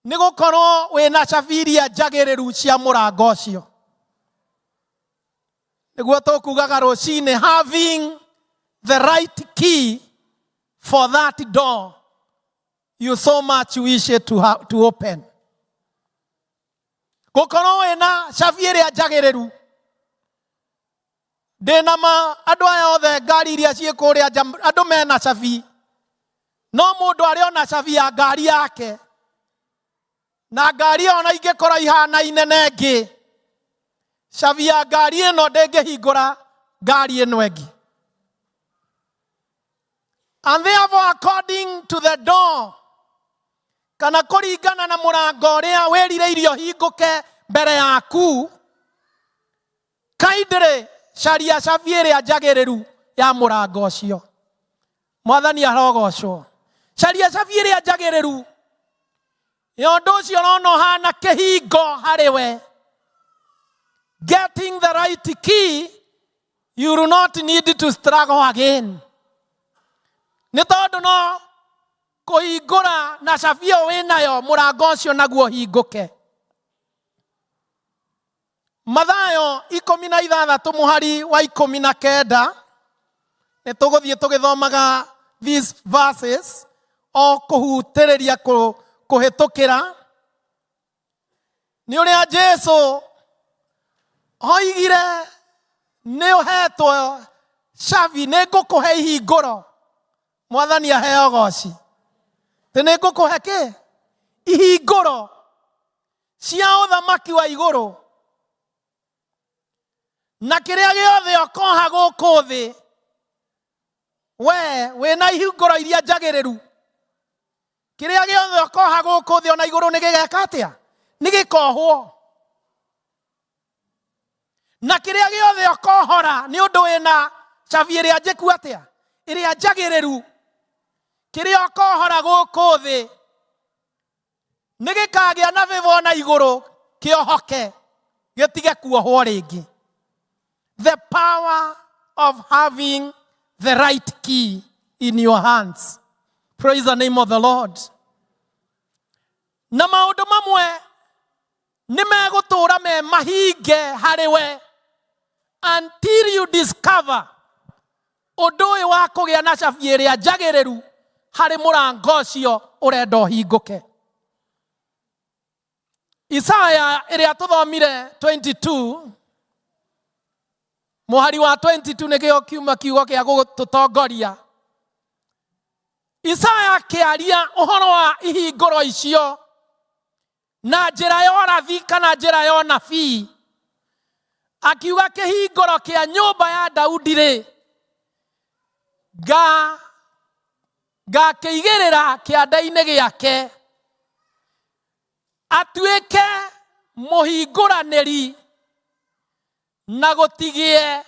S7: nĩ gũkorwo wĩna cabi iria njagĩrĩru cia mũrango ũcio. Nĩguo tũkugaga rũcinĩ, having the right key for that door you so much wish it to open. Gũkorwo wĩna cabi ĩrĩa njagĩrĩru. Ndĩna ma andũ aya othe ngari iria ciĩ kũrĩa nja andũ mena cabi no mũndũ arĩ ona cabi ya ngari yake na ngari ĩyo ona ingĩkorwo ihanaine na ĩngĩ cabi ya ngari ĩno ndĩngĩhingũra ngari ĩno ĩngĩ. And therefore according to the door, kana kũringana na mũrango ũrĩa wĩrirĩirie ũhingũke mbere yaku, kindly caria cabi ĩrĩa njagĩrĩru ya mũrango ũcio. Mwathani arogocwo. Caria cabi ĩrĩa njagĩrĩru ya ũndũ ũcio ũrona ũhana kĩhingo harĩ we. Getting the right key, you do not need to struggle again. Nĩ tondũ no kũhingũra na cabi ĩyo wĩnayo mũrango ũcio naguo ũhingũke. Mathayo 16 mũhari wa 19, nĩ tũgũthiĩ tũgĩthomaga these verses o kũhutĩrĩria kũhĩtũkĩra nĩ ũrĩa Jesu oigire nĩ ũhetwo cabi, nĩ ngũkũhe ihingũro. Mwathani aheo goci. Tĩ nĩ ngũkũhe kĩ? Ihingũro cia ũthamaki wa igũrũ, na kĩrĩa gĩothe ũkoha gũkũ thĩ, we wĩna ihingũro iria njagĩrĩru, kĩrĩa gĩothe ũkoha gũkũ thĩ ona igũrũ nĩ gĩgeka atĩa? Nĩ gĩkohwo. Na kĩrĩa gĩothe ũkohora nĩ ũndũ wĩna cabi ĩrĩa njĩku atĩa? Ĩrĩa njagĩrĩru. Kĩrĩa ũkohora gũkũ thĩ nĩ gĩkagĩa na favor na igũrũ, kĩohoke gĩtige kuohwo rĩngĩ. The power of having the right key in your hands. Praise the name of the Lord. Na maũndũ mamwe nĩ megũtũũra me mahinge harĩ we until you discover ũndũ ũyũ wa kũgĩa na cabi ĩrĩa njagĩrĩru harĩ mũrango ũcio ũrenda ũhingũke. Isaya ĩrĩa tũthomire 22 mũhari wa 22 nĩkĩo kiuma kiugo kĩa gũtũtongoria. Isaya akĩaria ũhoro wa ihingũro icio na njĩra ya ũrathi kana njĩra ya ũnabii, akiuga kĩhingũro kĩa nyũmba ya Daudi rĩ, ngakĩigĩrĩra kĩanda-inĩ gĩake, atuĩke mũhingũranĩri na gũtigĩe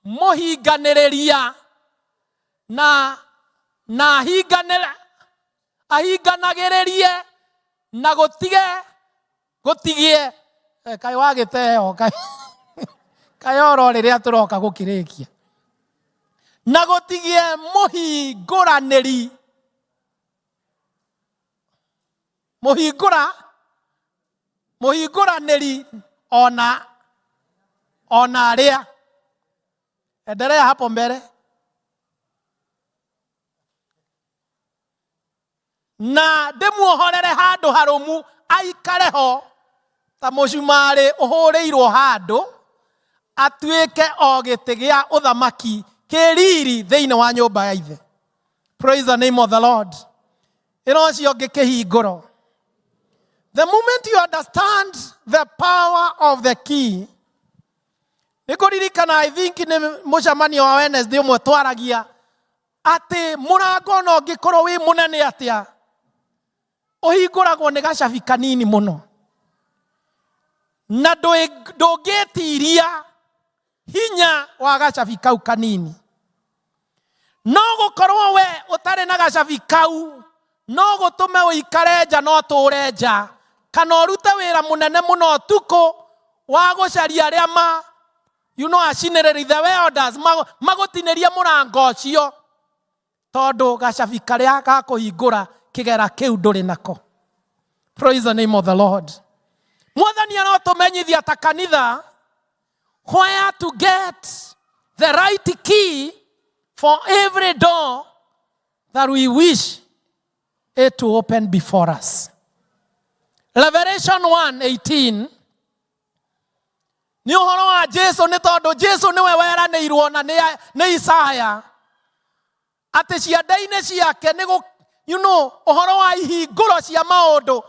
S7: mũhinganĩrĩria na ahinganagĩrĩrie na gũtigĩe. Kaĩ wagĩteo, kaĩ oro rĩrĩa tũroka gũkĩrĩkia, na gũtigĩe mũhingũranĩri, mũhingũranĩri ona arĩa. Endelea hapo mbere. Na ndĩmuohorere handũ harũmu aikare ho ta mũcumarĩ ũhũrĩirwo handũ, atuĩke o gĩtĩ gĩa ũthamaki kĩriri thĩinĩ wa nyũmba ya ithe. Praise the name of the Lord. Ĩno ũcio ũngĩ kĩhingũro. The moment you understand the power of the key, nĩ kũririkana I think nĩ mũcemanio wa Wednesday ũmwe twaragia atĩ mũrango ona ũngĩkorwo wĩ mũnene atĩa, ũhingũragwo nĩ gacabi kanini mũno, na ndũngĩtiria hinya wa gacabi kau kanini. No gũkorwo we ũtarĩ na gacabi kau no gũtũme ũikare nja na ũtũre nja, kana ũrute wĩra mũnene mũno ũtukũ wa gũcaria arĩa ma you know, acinĩrĩri, the welders, magũtinĩrie mũrango ũcio, tondũ gacabi karĩa ga kũhingũra kĩgera kĩu ndũrĩ nako. Praise the name of the Lord. Mwathani arotũmenyithia ta kanitha where to get the right key for every door that we wish it to open before us. Revelation 1:18. Nĩ ũhoro wa Jesu, nĩ tondũ Jesu nĩwe weranĩirwo na nĩ Isaya atĩ ciande-inĩ ciake nĩ ũhoro wa ihingũro cia maũndũ,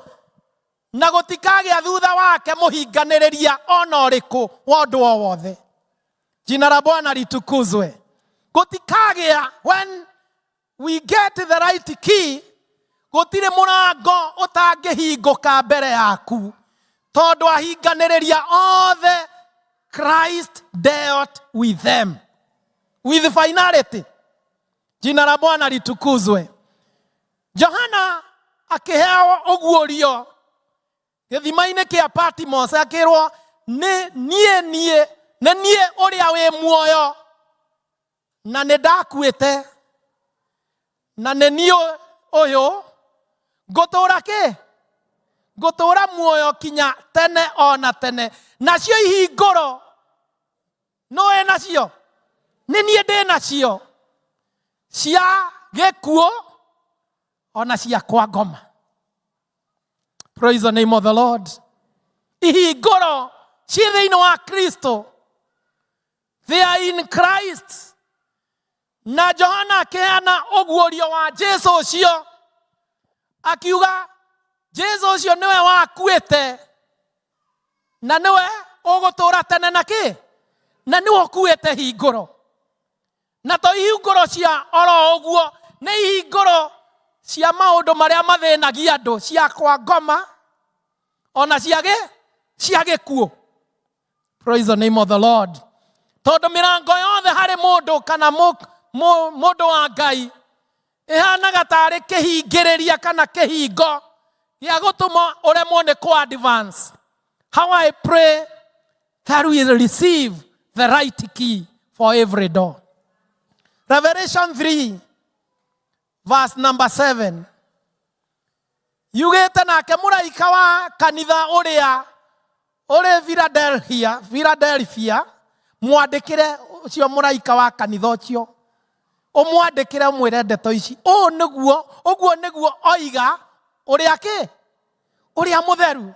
S7: na gũtikagĩa thutha wake mũhinganĩrĩria ona ũrĩkũ wa ũndũ o wothe. Jina la Bwana litukuzwe. Gũtikagĩa, when we get the right key, gũtirĩ mũrango ũtangĩhingũka mbere yaku, tondũ ahinganĩrĩria othe Christ dealt with them with finality. Jina la Bwana litukuzwe. Johana akĩheo ũguũrio gĩthima-inĩ kĩa Patmos, akĩrwo nĩ niĩ, niĩ nĩ niĩ ũrĩa wĩ muoyo, na nĩ ndakuĩte, na nĩ niĩ ũyũ ngũtũũra kĩ ngũtũũra muoyo kinya tene o na tene, nacio ihingũro no ĩ nacio nĩ niĩ ndĩ nacio cia gĩkuũ ona cia kwa ngoma. Praise the name of the Lord. Ihingũro ciĩ thĩinĩ wa Kristo, they are in Christ. Na Johana akĩheana ũguũrio wa Jesu ũcio, akiuga Jesu ũcio nĩwe wakuĩte na nĩwe ũgũtũũra tene na kĩ, na nĩwe ũkuĩte hingũro. Na to ihingũro cia oro ũguo, nĩ ihingũro cia maũndũ marĩa mathĩnagia andũ, cia kwa ngoma ona cia gĩkuũ. Praise the name of the Lord. Tondũ mĩrango yothe harĩ mũndũ kana mũndũ wa Ngai ĩhanaga tarĩ kĩhingĩrĩria kana kĩhingo gĩa gũtũma ũremwo nĩ kũ advance. How I pray that we receive the right key for every door. Revelation 3 verse number 7 yugĩte, nake mũraika wa kanitha ũrĩa ũrĩ Philadelphia mwandĩkĩre, ũcio mũraika wa kanitha ũcio ũmwandĩkĩre, ũmwĩre ndeto ici, ũũ nĩguo, ũguo nĩguo oiga ũrĩa kĩ ũrĩa mũtheru.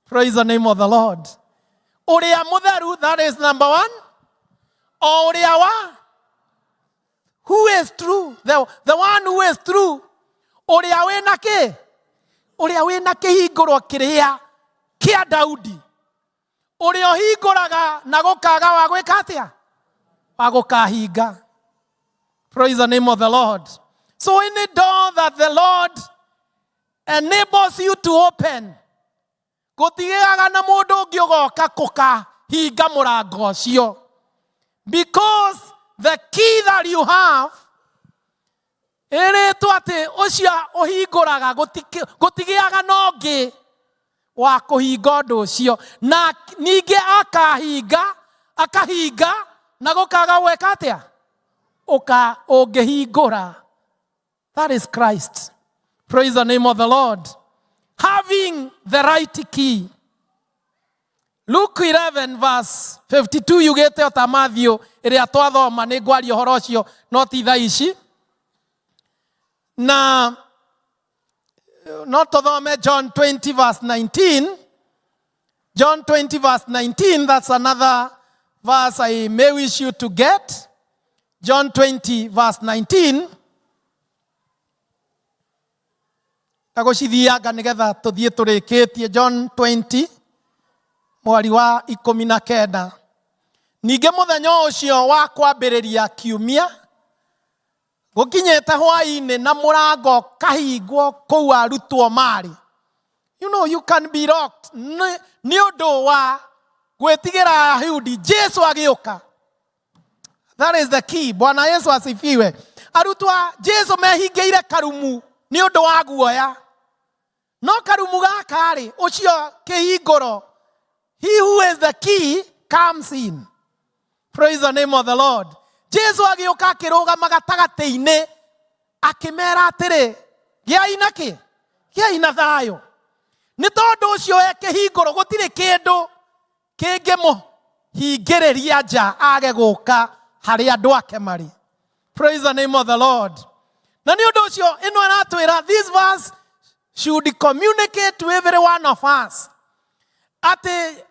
S7: Praise the name of the Lord. Ũrĩa mũtheru, that is number one, o ũrĩa wa who is true, the one who is true, ũrĩa wĩna kĩ ũrĩa wĩna kĩhingũro kĩrĩa kĩa Daudi, ũrĩa ũhingũraga na gũkaga wa gwĩka atĩa, wa gũkahinga. Praise the name of the Lord. So any door that the Lord enables you to open, gũtigĩaga na mũndũ ũngĩ ũgoka kũkahinga mũrango ũcio, because the key that you have ĩrĩtwo atĩ ũcio ũhingũraga, gũtigĩaga na ũngĩ wa kũhinga ũndũ ũcio, na ningĩ akahinga, akahinga na gũkaga gwĩka atĩa, ũka ũngĩhingũra. That is Christ. Praise the name of the Lord. Having the right key. Luke 11 verse 52 yugĩte o ta Matthew ĩrĩa twathoma, nĩ ngwaria ũhoro ũcio no ti thaa ici, na no tũthome John 20 verse 19. John 20 verse 19, that's another verse I may wish you to get. John 20 verse 19, agũcithianga nĩgetha tũthiĩ tũrĩkĩtie. John 20 mwari wa 19. Ningĩ mũthenya ũcio wa kwambĩrĩria kiumia, gũkinyĩte hwaĩ-inĩ na mũrango kahingwo kũu arutwo marĩ. You can be locked nĩ ũndũ wa gwĩtigĩra Ayahudi. Jesu agĩũka. That is the key. Bwana Yesu asifiwe. Arutwo a Jesu mehingĩire karumu nĩ ũndũ wa guoya, no karumu gaka rĩ, ũcio kĩhingũro, he who is the key comes in. Praise the name of the Lord. Jesu agĩũka, akĩrũgama gatagatĩ-inĩ, akĩmera atĩrĩ, gĩai na kĩ gĩai na thayũ. Nĩ tondũ ũcio e kĩhingũro, gũtirĩ kĩndũ kĩngĩmũhingĩrĩria nja age gũka harĩ andũ ake marĩ. Praise the name of the Lord. Na nĩ ũndũ ũcio ĩno ĩratwĩra, this verse should communicate to every one of us atĩ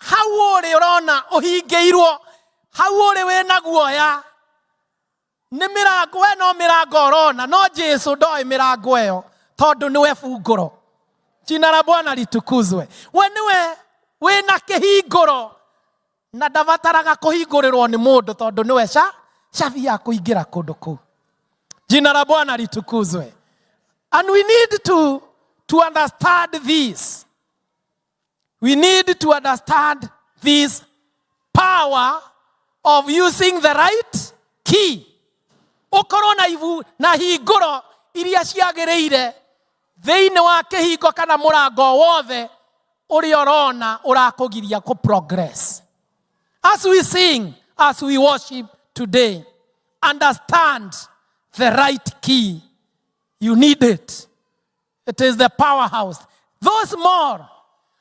S7: Hau ũrĩ ũrona ũhingĩirwo, hau ũrĩ wĩna guoya, nĩ mĩrango, we no mĩrango ũrona, no Jesu ndoĩ mĩrango ĩyo tondũ nĩwe bungũro. Jina la Bwana litukuzwe. We nĩwe wĩna kĩhingũro na ndabataraga kũhingũrĩrwo nĩ mũndũ tondũ nĩwe cabi ya kũingĩra kũndũ kũu. Jina la Bwana litukuzwe. And we need to understand this. We need to understand this power of using the right key. Ũkorwo na ibu na hingũro iria ciagĩrĩire thĩinĩ wa kĩhingo kana mũrango wothe ũrĩa ũrona ũrakũgiria kũ progress. As we sing, as we worship today, understand the right key. You need it. It is the powerhouse. Those more.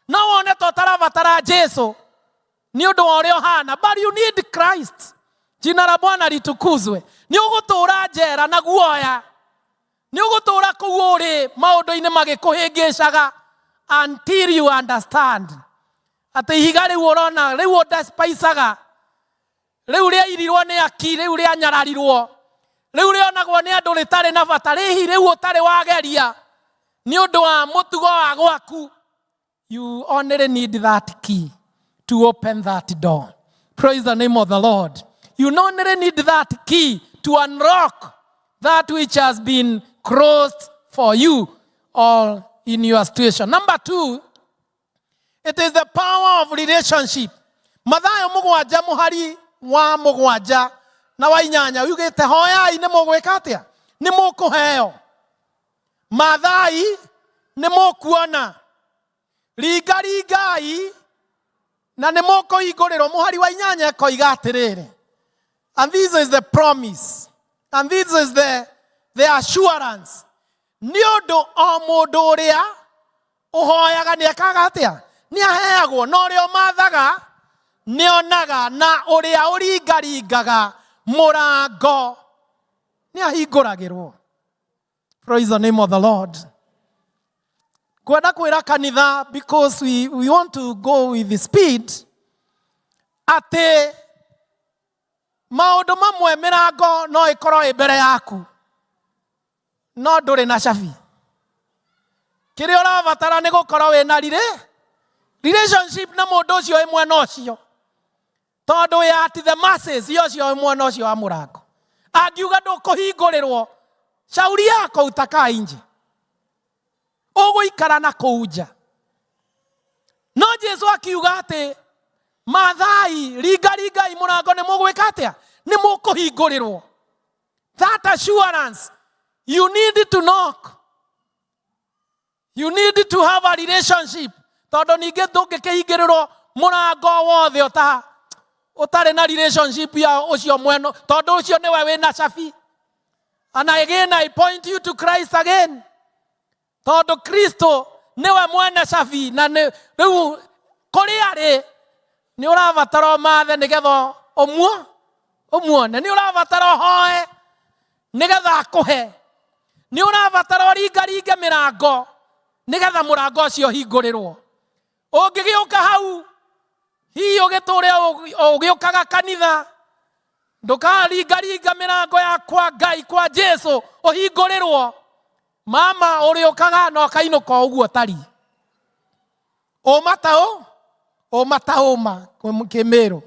S7: No wone to ũtarabatara Jesu nĩ ũndũ wa ũrĩa ũhana, but you need Christ. Jina la Bwana litukuzwe. Nĩ ũgũtũũra njera na guoya, nĩ ũgũtũũra kũu ũrĩ maũndũ-inĩ magĩkũhĩngĩcaga until you understand atĩ ihiga rĩu ũrona rĩu ũdespaicaga, rĩu rĩairirwo nĩ aki, rĩu rĩanyararirwo, rĩu rĩonagwo nĩ andũ rĩtarĩ na bata, rĩhi rĩu ũtarĩ wageria nĩ ũndũ wa mũtugo wa gwaku. You only need that key to open that door. Praise the name of the Lord. You only need that key to unlock that which has been closed for you or in your situation. Number two, it is the power of relationship. Mathayo 7 mũhari wa 7 na wa 8 yugĩte, hoyai nĩ mũgwĩka atĩa? Nĩ mũkũheo. Mathai nĩ mũkuona. Ringaringai na nĩ mũkũhingũrĩrwo. Mũhari wa 8 ĩkoiga atĩrĩrĩ, and this is the promise and this is the assurance, nĩ ũndũ o mũndũ ũrĩa ũhoyaga nĩ ekaga atĩa? Nĩ aheagwo, na ũrĩa ũmathaga nĩ onaga, na ũrĩa ũringaringaga mũrango nĩ ahingũragĩrwo. Praise the name of the Lord. Kwenda kwĩra kanitha, because we want to go with the speed, atĩ maũndũ mamwe mĩrango no ĩkorwo ĩ mbere yaku no ndũrĩ na cabi. Kĩrĩa ũrabatara nĩ gũkorwo wĩna relationship na mũndũ ũcio wĩ mwena ũcio, tondũ wĩ at the masses ya ũcio wĩ mwena ũcio wa mũrango. Angiuga ndũkũhingũrĩrwo, shauri yako, utakaa nje, ũgũikara na kũu nja. No Jesu akiuga atĩ mathai, ringaringai mũrango, nĩ mũgwĩka atĩa? Nĩ mũkũhingũrĩrwo. That assurance, you need to knock, you need to have a relationship, tondũ ningĩ ndũngĩkĩhingĩrĩrwo mũrango wothe ũtarĩ na relationship ya ũcio mweno, tondũ ũcio nĩwe wĩna cabi. And again I point you to Christ again, tondũ Kristo nĩwe mwene cabi, na nĩ rĩu kũrĩa arĩ nĩ ũrabatara ũmathe nĩgetha ũmuone, nĩ ũrabatara ũhoe nĩgetha akũhe, nĩ ũrabatara ũringaringe mĩrango nĩgetha mũrango ũcio ũhingũrĩrwo. Ũngĩgĩũka hau hihi ũgĩtũre ũgĩũkaga kanitha, ndũkaringaringa mĩrango ya kwa Ngai, kwa Jesu, ũhingũrĩrwo, mama, ũrĩũkaga na ũkainũka o ũguo ũtariĩ. Ũma ta ũ ũma ta ũma kĩmĩrũ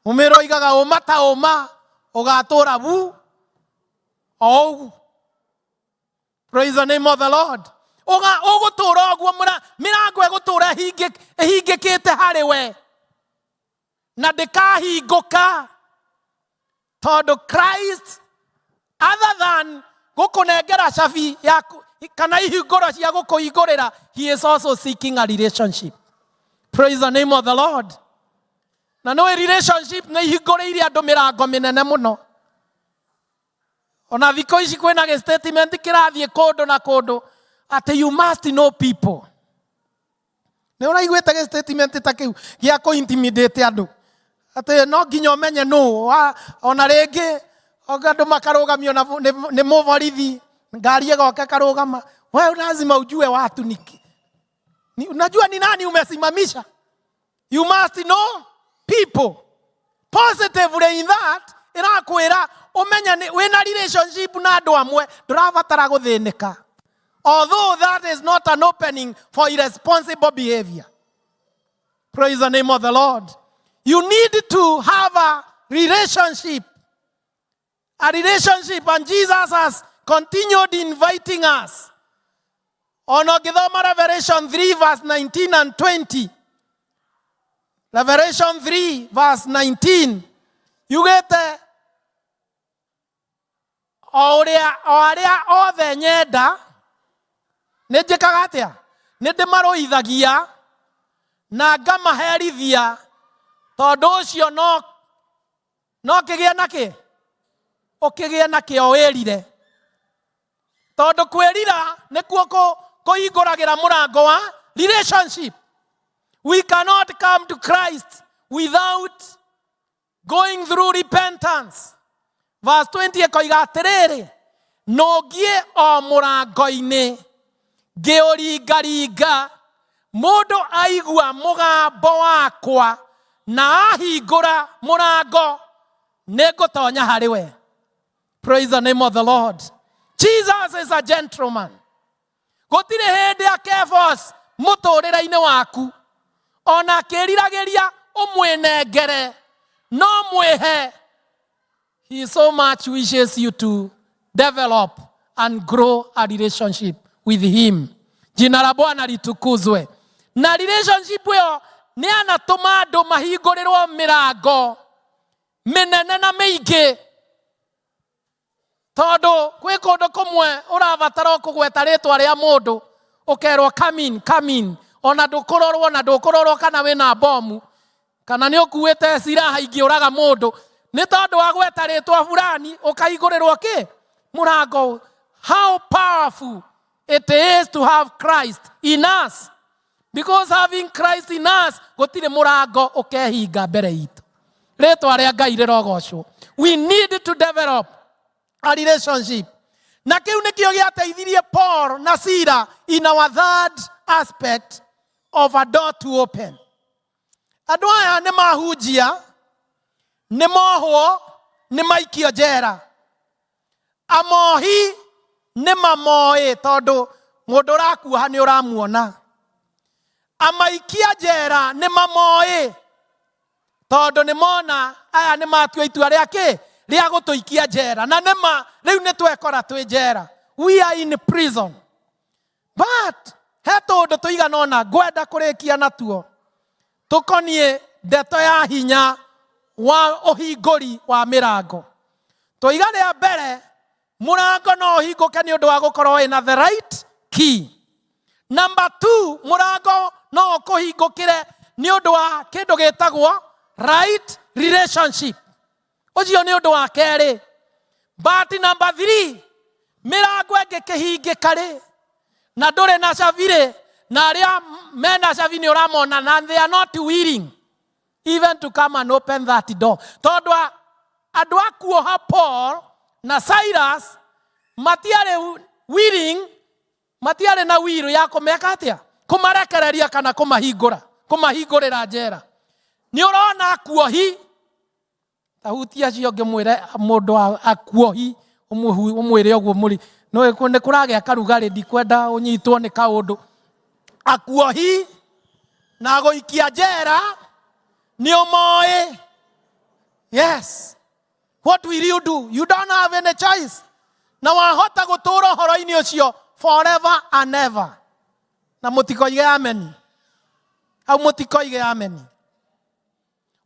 S7: mũmĩrũ oigaga ũma ta ũma ũgatũra bu o ũguo. Praise the name of the Lord. Ũgũtũra ũguo, mĩrango ĩgũtũra ĩhingĩkĩte harĩ we na ndĩkahingũka, tondũ Christ, other than gũkũnengera cabi yaku kana ihingũro cia gũkũhingũrĩra, he is also seeking a relationship. Praise the name of the Lord. Na nĩ relationship nĩ ihingũrĩire andũ mĩrango mĩnene mũno. Ona thikũ ici kwĩna gĩ statement kĩrathiĩ kũndũ na kũndũ atĩ you must know people. Nĩ ũraiguĩte gĩ statement ta kĩu gĩa kũ intimidate andũ atĩ no nginya ũmenye nũ? Ona rĩngĩ andũ makarũgamio nĩ mũborithi, ngari ĩgoka ĩkarũgama, we lazima ujue watu ni, unajua ni nani umesimamisha. You must know people positively. In that ĩrakwĩra ũmenye wĩna relationship na andũ amwe, ndũrabatara gũthĩnĩka, although that is not an opening for irresponsible behavior. Praise the name of the Lord. You need to have a relationship, a relationship, and Jesus has continued inviting us. Ona ũngĩthoma Revelation 3 verse 19 and 20, Revelation 3 verse 19 yugĩte, o ũrĩa o arĩa othe nyenda nĩ njĩkaga atĩa? Nĩ ndĩmarũithagia na ngamaherithia. Tondũ ũcio no kĩgĩe na kĩ ũkĩgĩe na kĩo wĩrire, tondũ kwĩrira nĩkuo kũhingũragĩra mũrango wa relationship. We cannot come to Christ without going through repentance. Verse 20 ĩkoiga atĩrĩrĩ, nũngiĩ o mũrango-inĩ ngĩũringaringa, mũndũ aigua mũgambo wakwa na ahingũra mũrango, nĩ ngũtonya harĩ we. Praise the name of the Lord. Jesus is a gentleman. Gũtirĩ hĩndĩ akebos mũtũrĩre-inĩ waku, ona akĩriragĩria ũmwĩnengere no mwĩhe. He so much wishes you to develop and grow a relationship with him. Jina la Bwana litukuzwe. Na relationship ĩyo nĩ anatũma andũ mahingũrĩrwo mĩrango mĩnene na mĩingĩ, tondũ gwĩ kũndũ kũmwe ũrabatara o kũgweta rĩtwa rĩa mũndũ, ũkerwo, "Come in, come in." Ona ndũkũrorwo na ndũkũrorwo kana wĩna bomu kana nĩ ũkuĩte silaha ingĩũraga mũndũ, nĩ tondũ wa gweta rĩtwa fulani ũkahingũrĩrwo kĩ mũrango. How powerful it is to have Christ in us, because having Christ in us, gũtirĩ mũrango ũkehinga mbere itũ. Rĩtwa rĩa Ngai rĩrogocwo. We need to develop a relationship, na kĩu nĩkĩo gĩateithirie Paul na Sila in our third aspect of a door to open. Andũ aya nĩ mahunjia, nĩ mohwo, nĩ maikio njera. Amohi nĩ mamoĩ, tondũ mũndũ ũrakuoha nĩ ũramuona. Amaikia njera nĩ mamoĩ, tondũ nĩ mona aya nĩ matua itua rĩa kĩ rĩa gũtũikia njera, na nĩma rĩu nĩ twekora twĩ njera. We are in prison, but he tũndũ tũigana ũna ngwenda kũrĩkia natuo tũkoniĩ ndeto ya hinya wa ũhingũri wa mĩrango. Tũiga rĩa mbere, mũrango no ũhingũke nĩ ũndũ wa gũkorwo wĩna the right key. Number two, mũrango no ũkũhingũkĩre nĩ ũndũ wa kĩndũ gĩtagwo right relationship. Ũcio nĩ ũndũ wa kerĩ. But number three, mĩrango ĩngĩkĩhingĩka rĩ, na ndũrĩ na cabi rĩ, na arĩa mena cabi nĩ ũramona na they are not willing even to come and open that door, tondũ andũ a kuoha Paul na Silas matiarĩ willing, matiarĩ na will ya kũmeka atĩa, kũmarekereria kana kũmahingũra, kũmahingũrĩra njera. Nĩ ũrona akuohi tahutia acio, ngĩmwĩre mũndũ akuohi, ũmwĩre ũguo mũri nĩ kũragĩa karugarĩ, ndikwenda ũnyitwo nĩ kaũndũ. Akuohi na gũikia njera nĩ ũmoĩ. Yes, what will you do? You don't have any choice, na wahota gũtũũra ũhoro-inĩ ũcio forever and ever. Na mũtikoige ameni hau, mũtikoige ameni.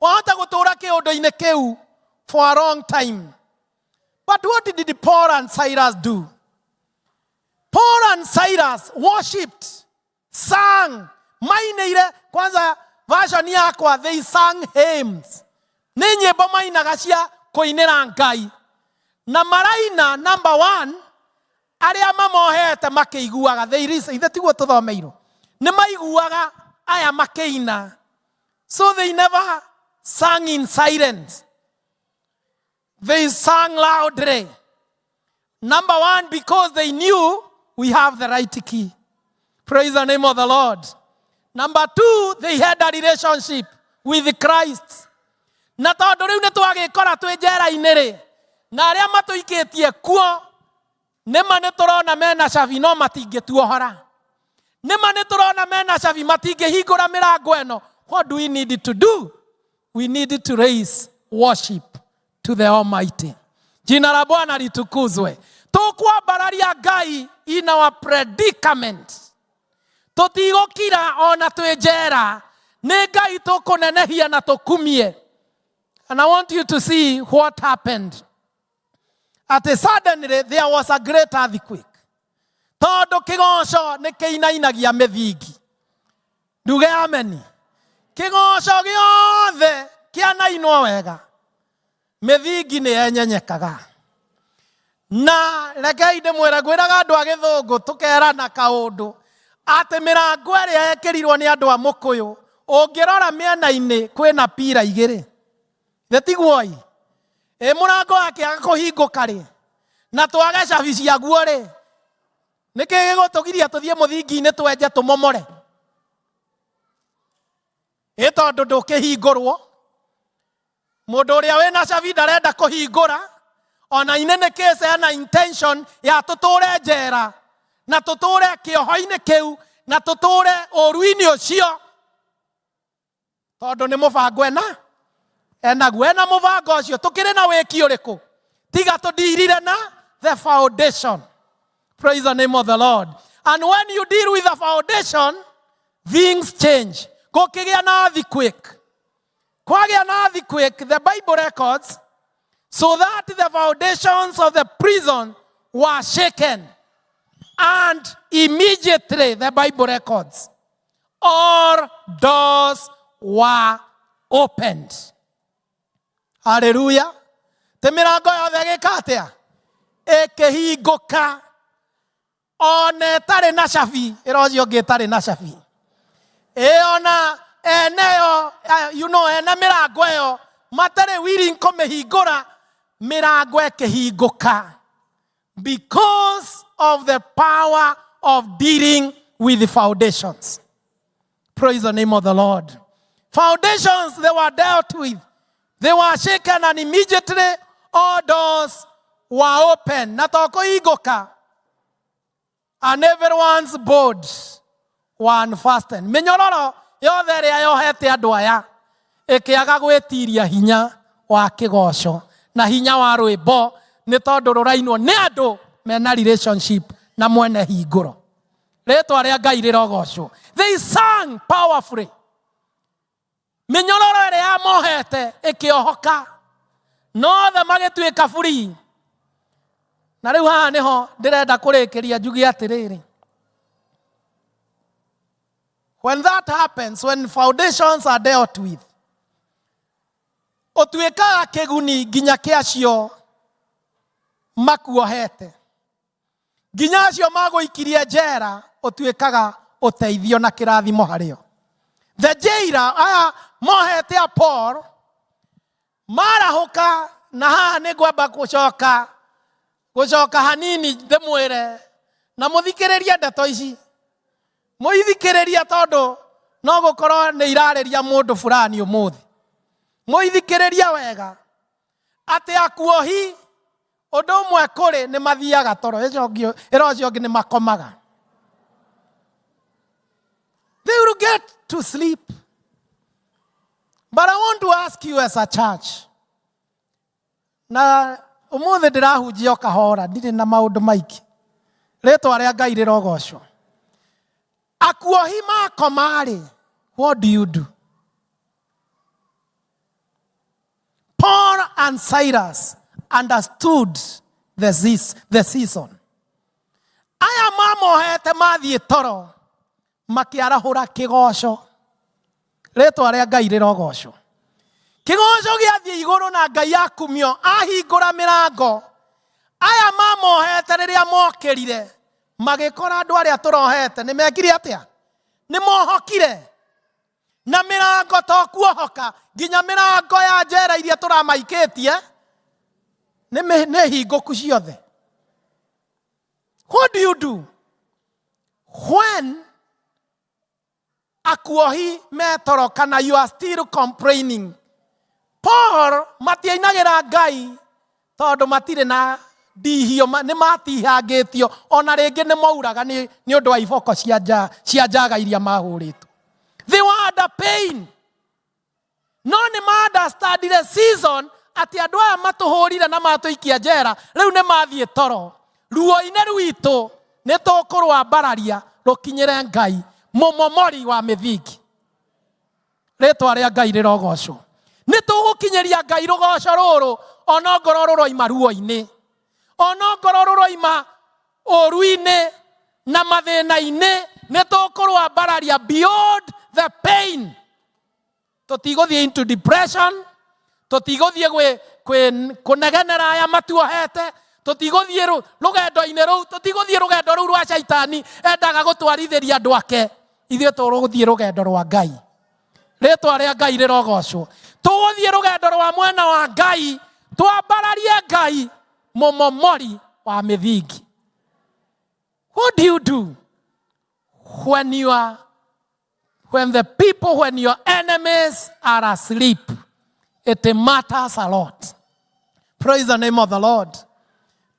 S7: Wahota gũtũũra kĩũndũ-inĩ kĩu for a long time. But what did Paul and Silas do? Paul and Silas worshipped, sang, mainĩire. Kwanza version yakwa, they sang hymns, nĩ nyĩmbo mainaga cia kũinĩra Ngai na maraina. Number one, arĩa mamohete makĩiguaga. They listen. Ithe tiguo tũthomeirwo? Nĩ maiguaga aya makĩina, so they never sang in silence, they sang loudly. Number one, because they knew we have the right key. Praise the name of the Lord. Number two, they had a relationship. with Christ. Na tondũ rĩu nĩ twagĩkora twĩ njera-inĩ rĩ, na arĩa matũikĩtie kuo nĩma nĩ tũrona mena cabi no matingĩtuohora. Nĩma nĩ tũrona mena cabi matingĩhingũra mĩrango ĩno. What do we need to do? We need to raise worship to the Almighty. Jina la Bwana litukuzwe. Tũkwambararia Ngai in our predicament. Tũtigũkira ona twĩ njera. Nĩ Ngai tũkũnenehia na tũkumie. And I want you to see what happened. At suddenly there was a great earthquake. Tondũ kĩgoco nĩ kĩinainagia mĩthingi. Nduge ameni. Kĩgoco gĩothe kĩanainwo wega, mĩthingi nĩ yenyenyekaga. Na rekei ndĩmwĩre, ngwĩraga andũ a gĩthũngũ tũkerana kaũndũ atĩ mĩrango ĩrĩa yekĩrirwo nĩ andũ a mũkũyũ, ũngĩrora mĩena-inĩ kwĩna pira igĩrĩ. Githĩ tiguo-ĩ? Ĩ mũrango wakĩaga kũhingũka rĩ, na twage cabi ciaguo rĩ, nĩkĩ gĩgũtũgiria tũthiĩ mũthingi-inĩ twenje tũmomore? Ĩ tondũ ndũkĩhingũrwo. Mũndũ ũrĩa wĩna cabi ndarenda kũhingũra, ona inĩ nĩ case ena intention ya tũtũre njera na tũtũre kĩoho-inĩ kĩu na tũtũre ũru-inĩ ũcio, tondũ nĩ mũbango ena enaguo. Ena mũbango ũcio tũkĩrĩ na wĩki ũrĩkũ tiga tũndirire na the foundation. Praise the name of the Lord. And when you deal with the foundation, things change. Gũkĩgĩa na earthquake. Kwagĩa na earthquake, the Bible records, so that the foundations of the prison were shaken. And immediately, the Bible records, all doors were opened. Hallelujah. Te mĩrango yothe ĩgĩka atĩa? Ĩkĩhingũka. Ona ĩtarĩ na cabi, ĩra ũcio ũngĩ ĩtarĩ na cabi. Ĩ ona eneyo, you know, ene mĩrango ĩyo matarĩ willing kũmĩhingũra, mĩrango ĩkĩhingũka. Because of the power of dealing with the foundations. Praise the name of the Lord. Foundations, they were dealt with. They were shaken and immediately all doors were open. Na to kũhingũka. And everyone's bonds were unfastened. Mĩnyororo yothe ĩrĩa yohete andũ aya ĩkĩaga gwĩtiria hinya wa kĩgoco na hinya wa rwĩmbo, nĩ tondũ rũrainwo nĩ andũ mena relationship na mwene hingũro. Rĩtwa rĩa Ngai rĩrogocwo. They sang powerfully. Mĩnyororo ĩrĩa yamohete ĩkĩohoka, nothe magĩtuĩka free. Na rĩu haha nĩho ndĩrenda kũrĩkĩria njuge atĩrĩrĩ, when that happens, when foundations are dealt with, ũtuĩkaga kĩguni nginya kĩa acio makuohete, nginya acio magũikirie njera, ũtuĩkaga ũteithio na kĩrathimo harĩo. The jailer, aya mohete a Paul marahũka, na haha nĩ ngwamba gũcoka gũcoka hanini ndĩmwĩre na mũthikĩrĩrie ndeto ici, mũithikĩrĩrie tondũ no gũkorwo nĩ irarĩria mũndũ fulani ũmũthĩ. Mũithikĩrĩrie wega atĩ akuohi ũndũ ũmwe kũrĩ nĩ mathiaga toro, ĩra ũcio ũngĩ nĩ makomaga. They will get to sleep. But I want to ask you as a church, na ũmũthĩ ndĩrahunjia o kahora, ndirĩ na maũndũ maingĩ. Rĩtwa rĩa Ngai rĩrogocwo. Akuohi makoma-rĩ, what do you do? Paul and Silas understood the season. Aya mamohete mathiĩ toro makĩarahũra kĩgoco. Rĩtwa rĩa Ngai rĩrogocwo. Kĩgoco gĩathiĩ igũrũ na Ngai akumio, ahingũra mĩrango. Aya mamohete rĩrĩa mokĩrire magĩkora andũ arĩa tũrohete nĩ mekire atĩa? Nĩ mohokire. Na mĩrango to kuohoka, nginya mĩrango ya njera iria tũramaikĩtie nĩ hingũku ciothe. What do you do when Akuohi metoro kana you are still complaining. Paul matiainagĩra Ngai tondũ matirĩ na ndihio, nĩ matihangĩtio ona rĩngĩ nĩ mauraga nĩ ũndũ wa iboko cia njaga iria mahũrĩtwo. They were under pain. No nĩ ma understandire season atĩ andũ aya matũhũrire na matũikia njera rĩu nĩ mathiĩ toro. Ruo-inĩ rwitũ nĩ tũkũrwambararia rũkinyĩre Ngai mũmomori wa mĩthingi. Rĩtwa rĩa Ngai rĩrogocwo. Nĩ tũgũkinyĩria Ngai rũgoco rũrũ ona ongorwo rũroima ruo-inĩ, ona ongorwo rũroima ũru-inĩ na mathĩna-inĩ, nĩ tũkũrwambararia beyond the pain. Tũtigũthiĩ into depression, tũtigũthiĩ kũnegenera aya matuohete, tũtigũthiĩ rũgendo-inĩ rũu, tũtigũthiĩ rũgendo rũu rwa caitani endaga gũtwarithĩria andũ ake. Ithuĩ tũgũthiĩ rũgendo rwa Ngai. Rĩtwa rĩa Ngai rĩrogocwo. Tũgũthiĩ rũgendo rwa mwena wa Ngai, twambararie Ngai mũmomori wa mĩthingi. What do you do when you are, when the people, when your enemies are asleep? It matters a lot. Praise the name of the Lord.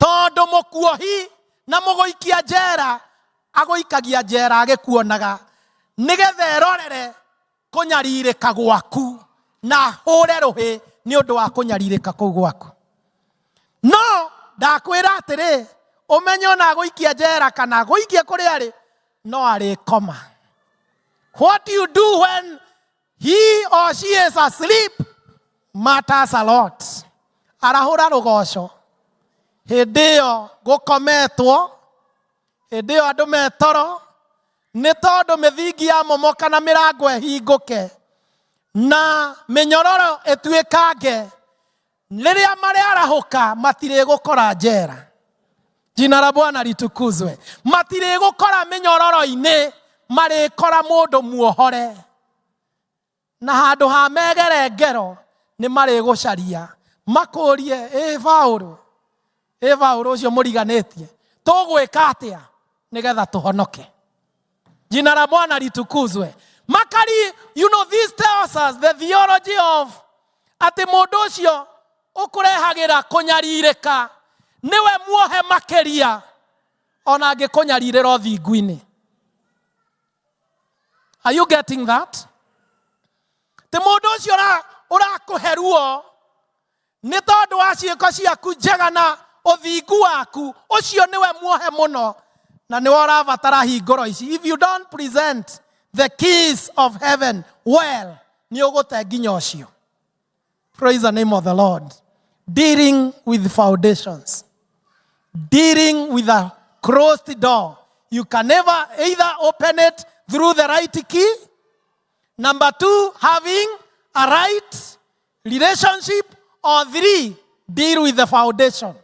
S7: Tondũ mũkuohi na mũgũikia njera, agũikagia njera agĩkuonaga, nĩgetha erorere kũnyarirĩka gwaku na ahũre rũhĩ nĩ ũndũ wa kũnyarirĩka kũu gwaku. No ndakwĩra atĩrĩ, ũmenye ona agũikia njera kana agũikie kũrĩa arĩ, no arĩkoma. What you do when he or she is asleep matters a lot. Arahũra rũgoco hĩndĩ ĩyo gũkometwo, hĩndĩ ĩyo andũ metoro, nĩ tondũ mĩthingi ya momoka na mĩrango ĩhingũke na mĩnyororo ĩtuĩkange, rĩrĩa marĩarahũka matirĩgũkora njera. Jina la Bwana litukuzwe. Matirĩgũkora mĩnyororo-inĩ, marĩkora mũndũ muohore. Na handũ ha megere ngero nĩ marĩgũcaria makũrie, ĩ Paũlũ, ĩ Paũlũ ũcio mũriganĩtie, tũgwĩka atĩa nĩgetha tũhonoke? Jina la Bwana litukuzwe. Makari, you know, this tells us the theology of atĩ mũndũ ũcio ũkũrehagĩra kũnyarirĩka nĩwe muohe makĩria ona angĩkũnyarirĩra ũthingu-inĩ. Are you getting that? Ti mũndũ ũcio ũrakũhe ruo nĩ tondũ wa ciĩko ciaku njega na ũthingu waku, ũcio nĩwe muohe mũno na nĩwe ũrabatara hingũro ici. If you don't present the keys of heaven well, nĩ ũgũte nginya ũcio. Praise the name of the Lord. Dealing with foundations. Dealing with a closed door. You can never either open it through the right key. Number two, having a right relationship. Or three, deal with the foundation.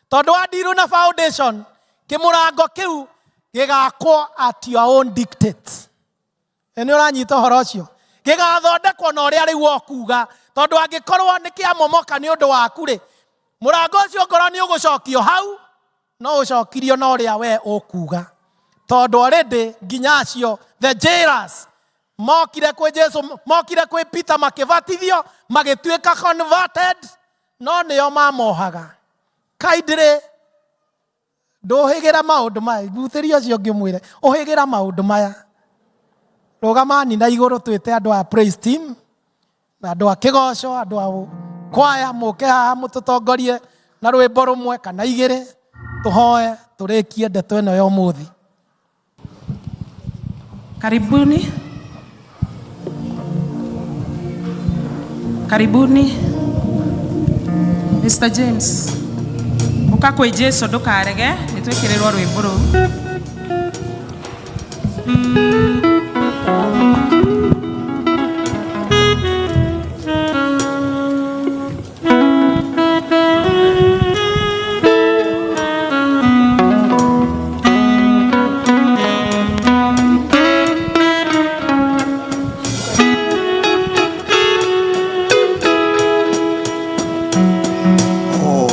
S7: Tondũ wa deal na foundation, kĩmũrango kĩu gĩgakwo at your own dictate. Nĩ ũranyita ũhoro ũcio? Gĩgathondekwo na ũrĩa rĩu ũkuga, tondũ angĩkorwo nĩ kĩamomoka nĩ ũndũ waku rĩ, mũrango ũcio ngorwo nĩ ũgũcokio hau, no ũcokirio na ũrĩa we ũkuga. Tondũ already nginya acio the jailers mokire kwĩ Jesu, mokire kwĩ Peter makĩbatithio, magĩtuĩka converted, no nĩo mamohaga. Kindly ndũhĩgĩra maũndũ maya, mbutĩria ũcio ũngĩ ũmwĩre ũhĩgĩra maũndũ maya. Rũgamani na igũrũ twĩte andũ a praise team na andũ a kĩgoco, andũ a kwaya, mũke haha mũtũtongorie na rwĩmbo rũmwe kana igĩrĩ, tũhoe tũrĩkie ndeto ĩno ya ũmũthĩ.
S2: Karibuni. Karibuni. Mr. James. Ũka kwĩ Jesu ndũkarege, nĩ twĩkĩrĩrwo rwĩmbo rũu.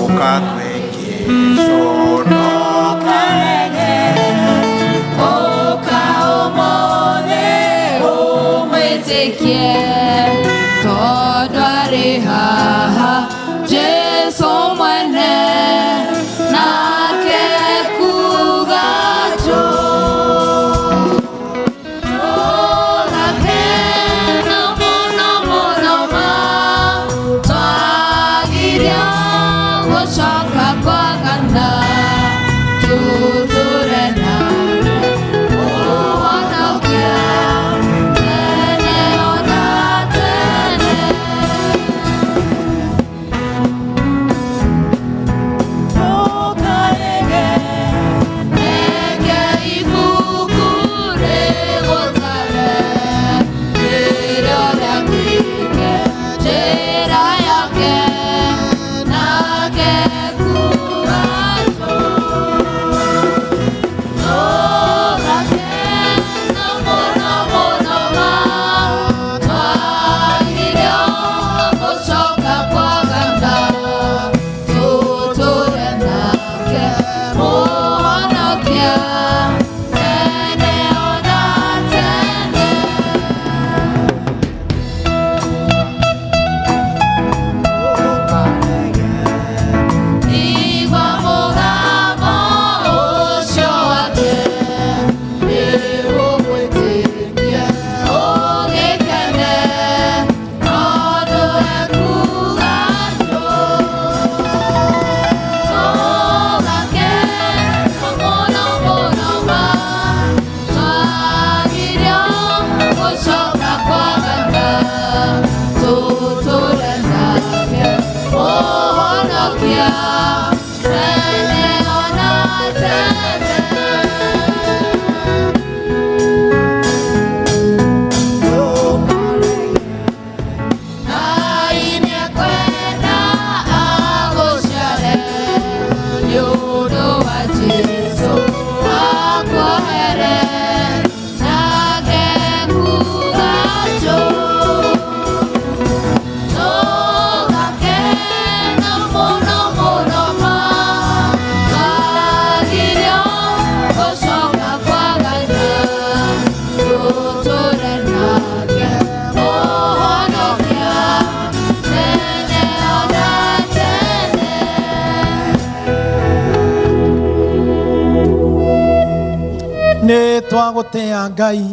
S13: Ũka kwĩ Jesũ ndũkarege.
S1: Arĩ haha Jesu mwene nake kuga tũgakena mũno mũno ma twagiria gũcoka kwagana tũtũre nake ũhonokia tene ona tene. Ndũkarege, reke ibuku rĩgũtare, rĩrĩa rĩakĩte njĩra yake, nake kuga tũgakena mũno mũno ma twagirio gũcoka kwagana tũtũre nake mũhonokia tene ona tene. Igua mũgambo ũcio wake nĩũgwĩtĩkia ũgĩkene tondũ ekuga tũgakena mũno mũno ma twagirio gũcoka kwagana tũtũre nake mũhonokia tene ona tene. Ngai nĩekwenda agũciare nĩ ũndũ wa Jesũ akuohere nake kuga tũgakena mũno mũno ma twagirio gũcoka kwagana tũtũre nake mũhonokia tene ona tene.
S7: Nĩ twagũtĩa Ngai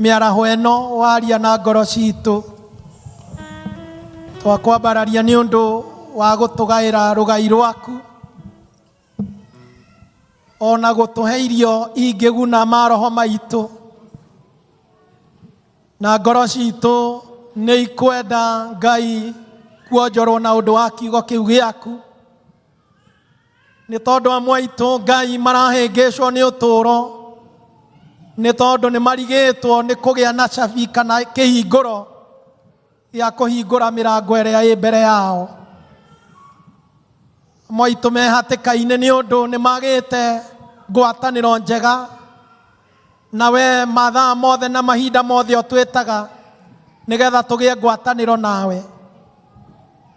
S7: mĩaraho ĩno waria na ngoro citũ twakwambararia nĩ ũndũ wa gũtũgaĩra rũgai rwaku ona gũtũhe irio ingĩguna maroho maitũ na ngoro citũ nĩ ikwenda Ngai kuonjorwo na ũndũ wa kiugo kĩu gĩaku nĩ tondũ amwe aitũ Ngai marahĩngĩcwo nĩ ũtũũro nĩ tondũ nĩ marigĩtwo nĩ kũgĩa na cabi kana kĩhingũro gĩa kũhingũra mĩrango ĩrĩa ĩ mbere yao. Amwe aitũ me hatĩka-inĩ nĩ ũndũ nĩ magĩte ngwatanĩro njega na we mathaa mothe na mahinda mothe ũtwĩtaga nĩgetha tũgĩe ngwatanĩro nawe.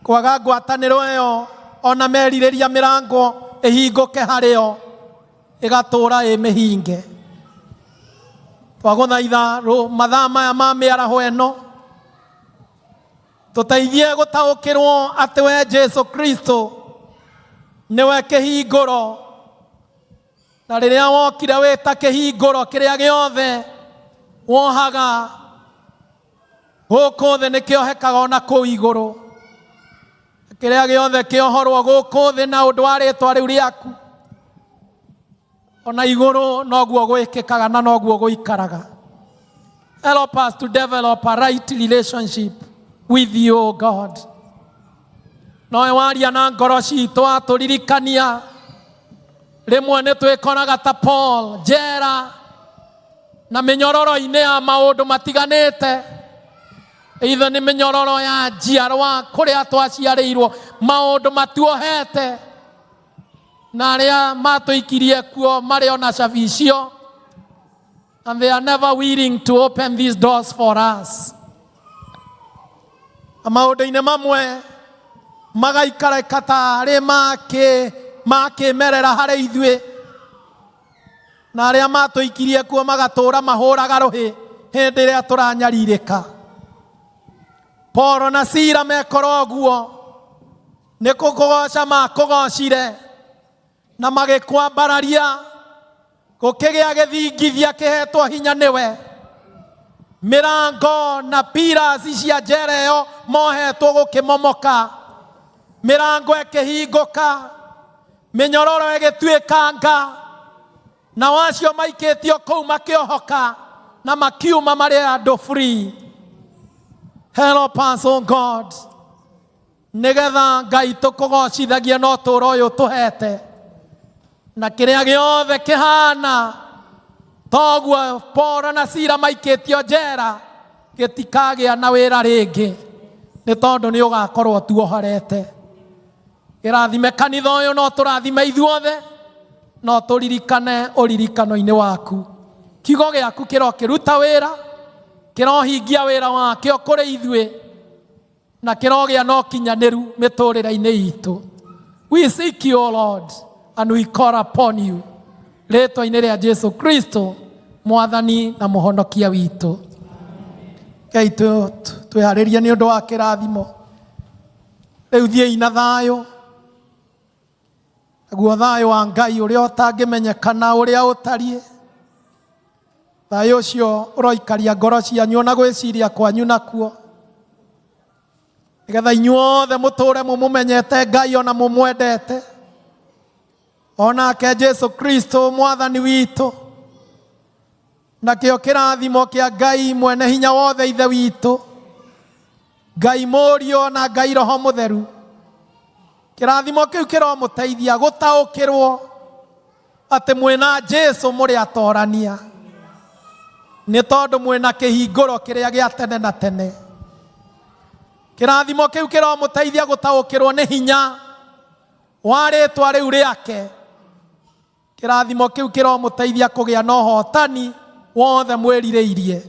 S7: Kwaga ngwatanĩro ĩyo ona merirĩria mĩrango ĩhingũke harĩo ĩgatũra ĩ mĩhinge. Twagũthaitha mathaa maya ma mĩaraho ĩno tũteithie gũtaũkĩrwo atĩ we Jesu Kristo nĩwe kĩhingũro na rĩrĩa wokire wĩ ta kĩhingũro kĩrĩa gĩothe wohaga gũkũ thĩ nĩkĩohekaga ona kũu igũrũ kĩrĩa gĩothe kĩohorwo gũkũ thĩ na ũndũ wa rĩtwa rĩu rĩaku ona igũrũ noguo gwĩkĩkaga na noguo gũikaraga. Help us to develop a right relationship with you, O God. Nowe waria na ngoro citũ atũririkania rĩmwe nĩ twĩkoraga ta Paul njera na mĩnyororo-inĩ ya maũndũ matiganĩte either nĩ mĩnyororo ya njiarwa kũrĩa twaciarĩirwo maũndũ matuohete na arĩa matũikirie kuo marĩ ona cabi icio and they are never willing to open these doors for us. Na maũndũ-inĩ mamwe magaikarĩka tarĩ makĩmerera harĩ ithuĩ na arĩa matũikirie kuo magatũra mahũraga rũhĩ hĩndĩ ĩrĩa tũranyarirĩka. Paulo na Sila mekora ũguo nĩ kũkũgoca makũgocire na magĩkwambararia gũkĩgĩa gĩthingithia kĩhetwo hinya nĩwe mĩrango na pillars cia njera ĩyo mohetwo gũkĩmomoka mĩrango ĩkĩhingũka mĩnyororo ĩgĩtuĩkanga nao acio maikĩtio kũu makĩohoka na makiuma marĩ andũ free. Help us, oh God, nĩgetha Ngai tũkũgocithagie na ũtũũro ũyũ tũhete na kĩrĩa gĩothe kĩhana toguo Paulo na Sila maikĩtio njera gĩtikagĩa na wĩra rĩngĩ nĩ tondũ nĩ ũgakorwo tuohorete. Kĩrathime kanitha ũyũ no tũrathime ithuothe no tũririkane ũririkano-inĩ waku. Kiugo gĩaku kĩrokĩruta wĩra, kĩrohingia wĩra wakĩo kũrĩ ithuĩ na kĩrogĩa na ũkinyanĩru mĩtũrĩre-inĩ itũ. We seek you, O Lord, and we call upon you. Rĩtwa-inĩ rĩa Jesu Kristo, Mwathani na Mũhonokia witũ. Ngai twĩharĩrie nĩ ũndũ wa kĩrathimo. Rĩu thiĩi na thayũ. Naguo thayũ wa Ngai ũrĩa ũtangĩmenyekana ũrĩa ũtariĩ, thayũ ũcio ũroikaria ngoro cianyu ona gwĩciria kwanyu nakuo, nĩgetha inyuothe mũtũre mũmũmenyete Ngai ona mũmwendete, onake Jesu Kristo Mwathani witũ. Nakĩo kĩrathimo kĩa Ngai mwene hinya wothe Ithe witũ, Ngai Mũriũ na Ngai Roho Mũtheru, kĩrathimo kĩu kĩromũteithia gũtaũkĩrwo atĩ mwĩna Jesu mũrĩ atorania, nĩ tondũ mwĩna kĩhingũro kĩrĩa gĩa tene na tene. Kĩrathimo kĩu kĩromũteithia gũtaũkĩrwo nĩ hinya wa rĩtwa rĩu rĩake. Kĩrathimo kĩu kĩromũteithia kũgĩa na ũhotani wothe mwĩrirĩirie.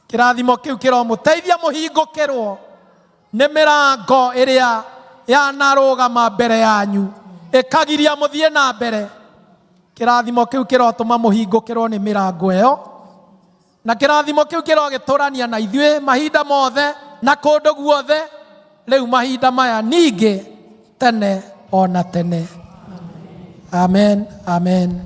S7: Kĩrathimo kĩu kĩromũteithia mũhingũkĩrwo nĩ mĩrango ĩrĩa yanarũgama mbere yanyu ĩkagiria mũthiĩ na mbere. Kĩrathimo kĩu kĩrotũma mũhingũkĩrwo nĩ mĩrango ĩyo, na kĩrathimo kĩu kĩrogĩtũrania na ithuĩ mahinda mothe na kũndũ guothe, rĩu mahinda maya ningĩ tene ona tene. Amen, amen.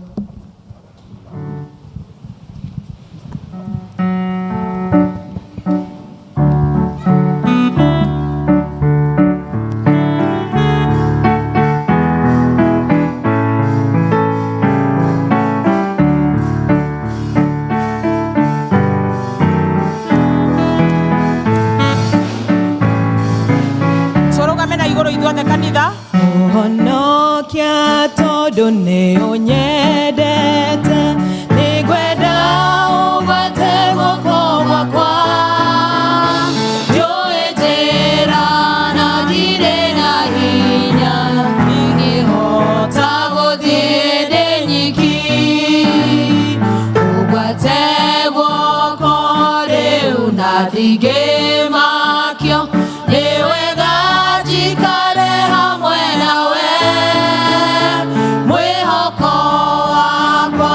S2: Tũrũgame na igũrũ ithuothe kanitha.
S1: Ũhonokia tondũ nĩ ũnyendete, nĩngwenda ũgwate guoko gwakwa. Ndiũĩ njĩra na ndirĩ na hinya, ndingĩhota gũthiĩ ndĩ nyiki. Ũgwate guoko rĩu na ndingĩmakio, nĩ wega njikare hamwe nawe. Mwĩhoko wakwa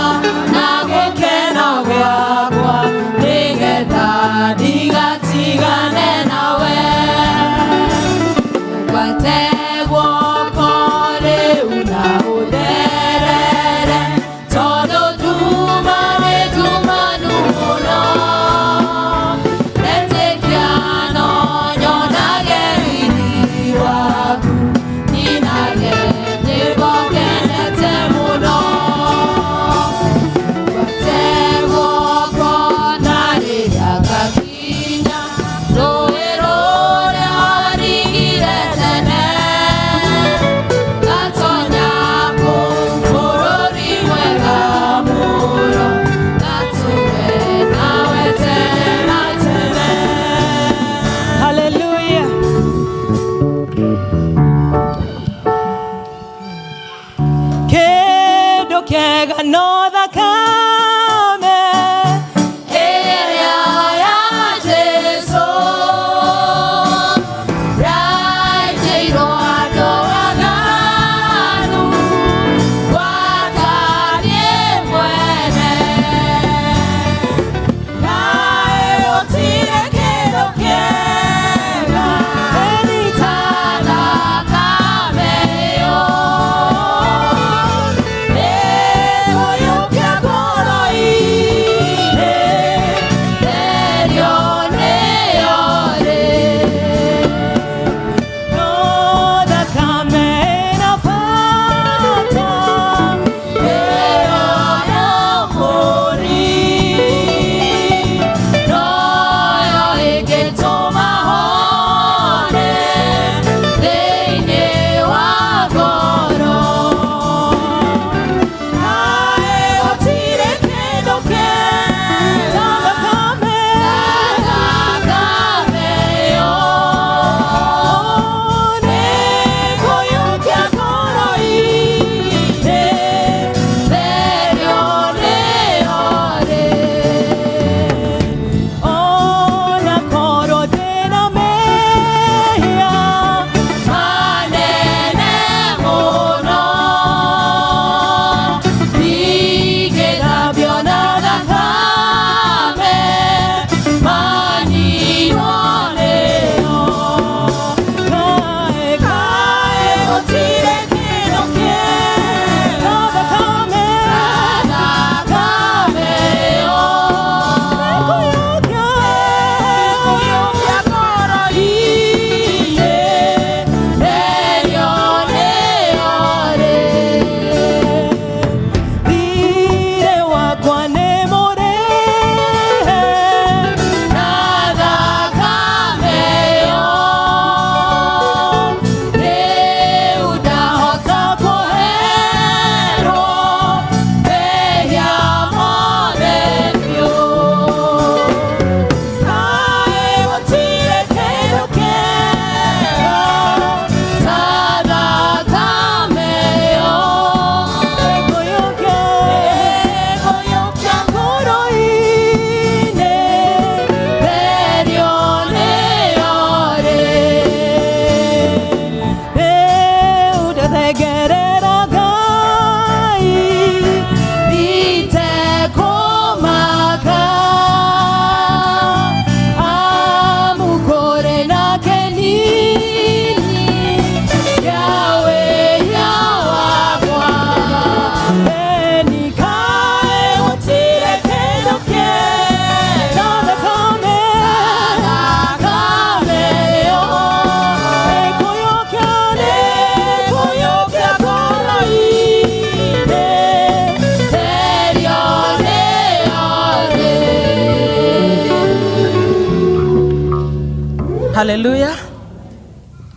S2: Haleluya.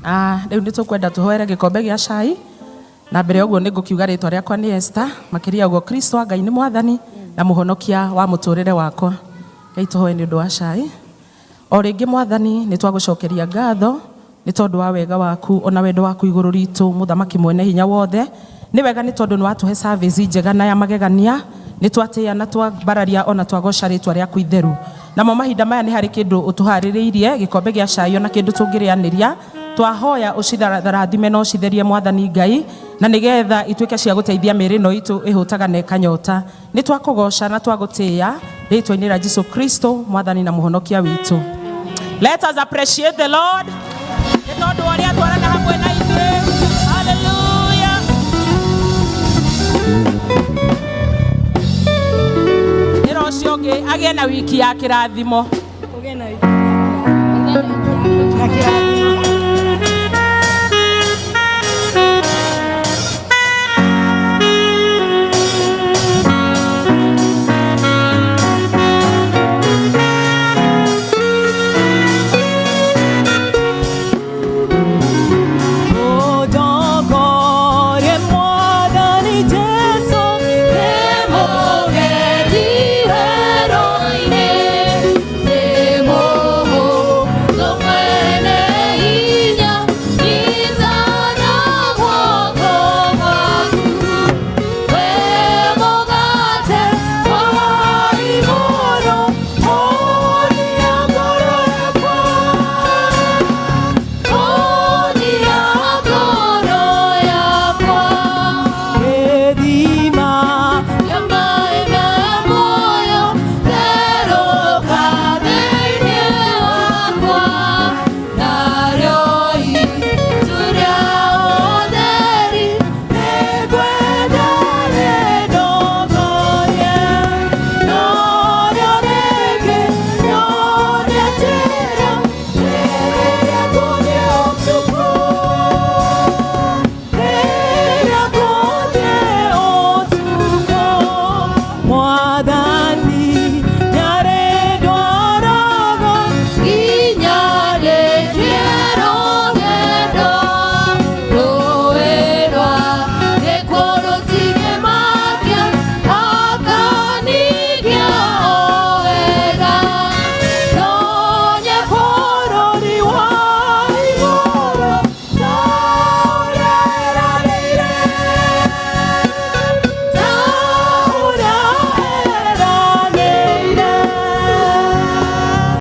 S2: Ah, rĩu nĩ tũkwenda tũhoere gĩkombe gĩa cai na mbere ya ũguo nĩ ngũkiuga rĩtwa rĩakwa nĩ Esther makĩria ũguo Kristo wa Ngai nĩ mwathani na mũhonokia wa mũtũrĩre wakwa. Ngai tũhoe nĩ ũndũ wa cai. O rĩngĩ mwathani nĩ twagũcokeria ngatho nĩ tondũ wa wega waku ona wendo waku igũrũ ritũ mũthamaki mwene hinya wothe. Nĩ wega nĩ tondũ nĩ watũhe service njega na ya magegania nĩ twatĩĩa na twambararia ona twagoca rĩtwa rĩaku itheru. Namo mahinda maya nĩ harĩ kĩndũ ũtũharĩrĩirie gĩkombe gĩa cai ona kĩndũ tũngĩrĩanĩria twahoya ũcitharathime na ũcitherie mwathani Ngai na nĩgetha ituĩke cia gũteithia mĩĩrĩ ĩno itũ ĩhũtaga na ĩkanyota. Nĩ twakũgoca na twagũtĩĩa rĩtwa-inĩ rĩa Jesu Kristo mwathani na mũhonokia witũ. Let us appreciate the Lord nĩ tondũ wa ũrĩa atwarana hamwe na ithuĩ. Hallelujah. Ĩra ũcio ũngĩ agĩe na wiki ya kĩrathimo.
S13: Ũgĩe na wiki ya kĩrathimo.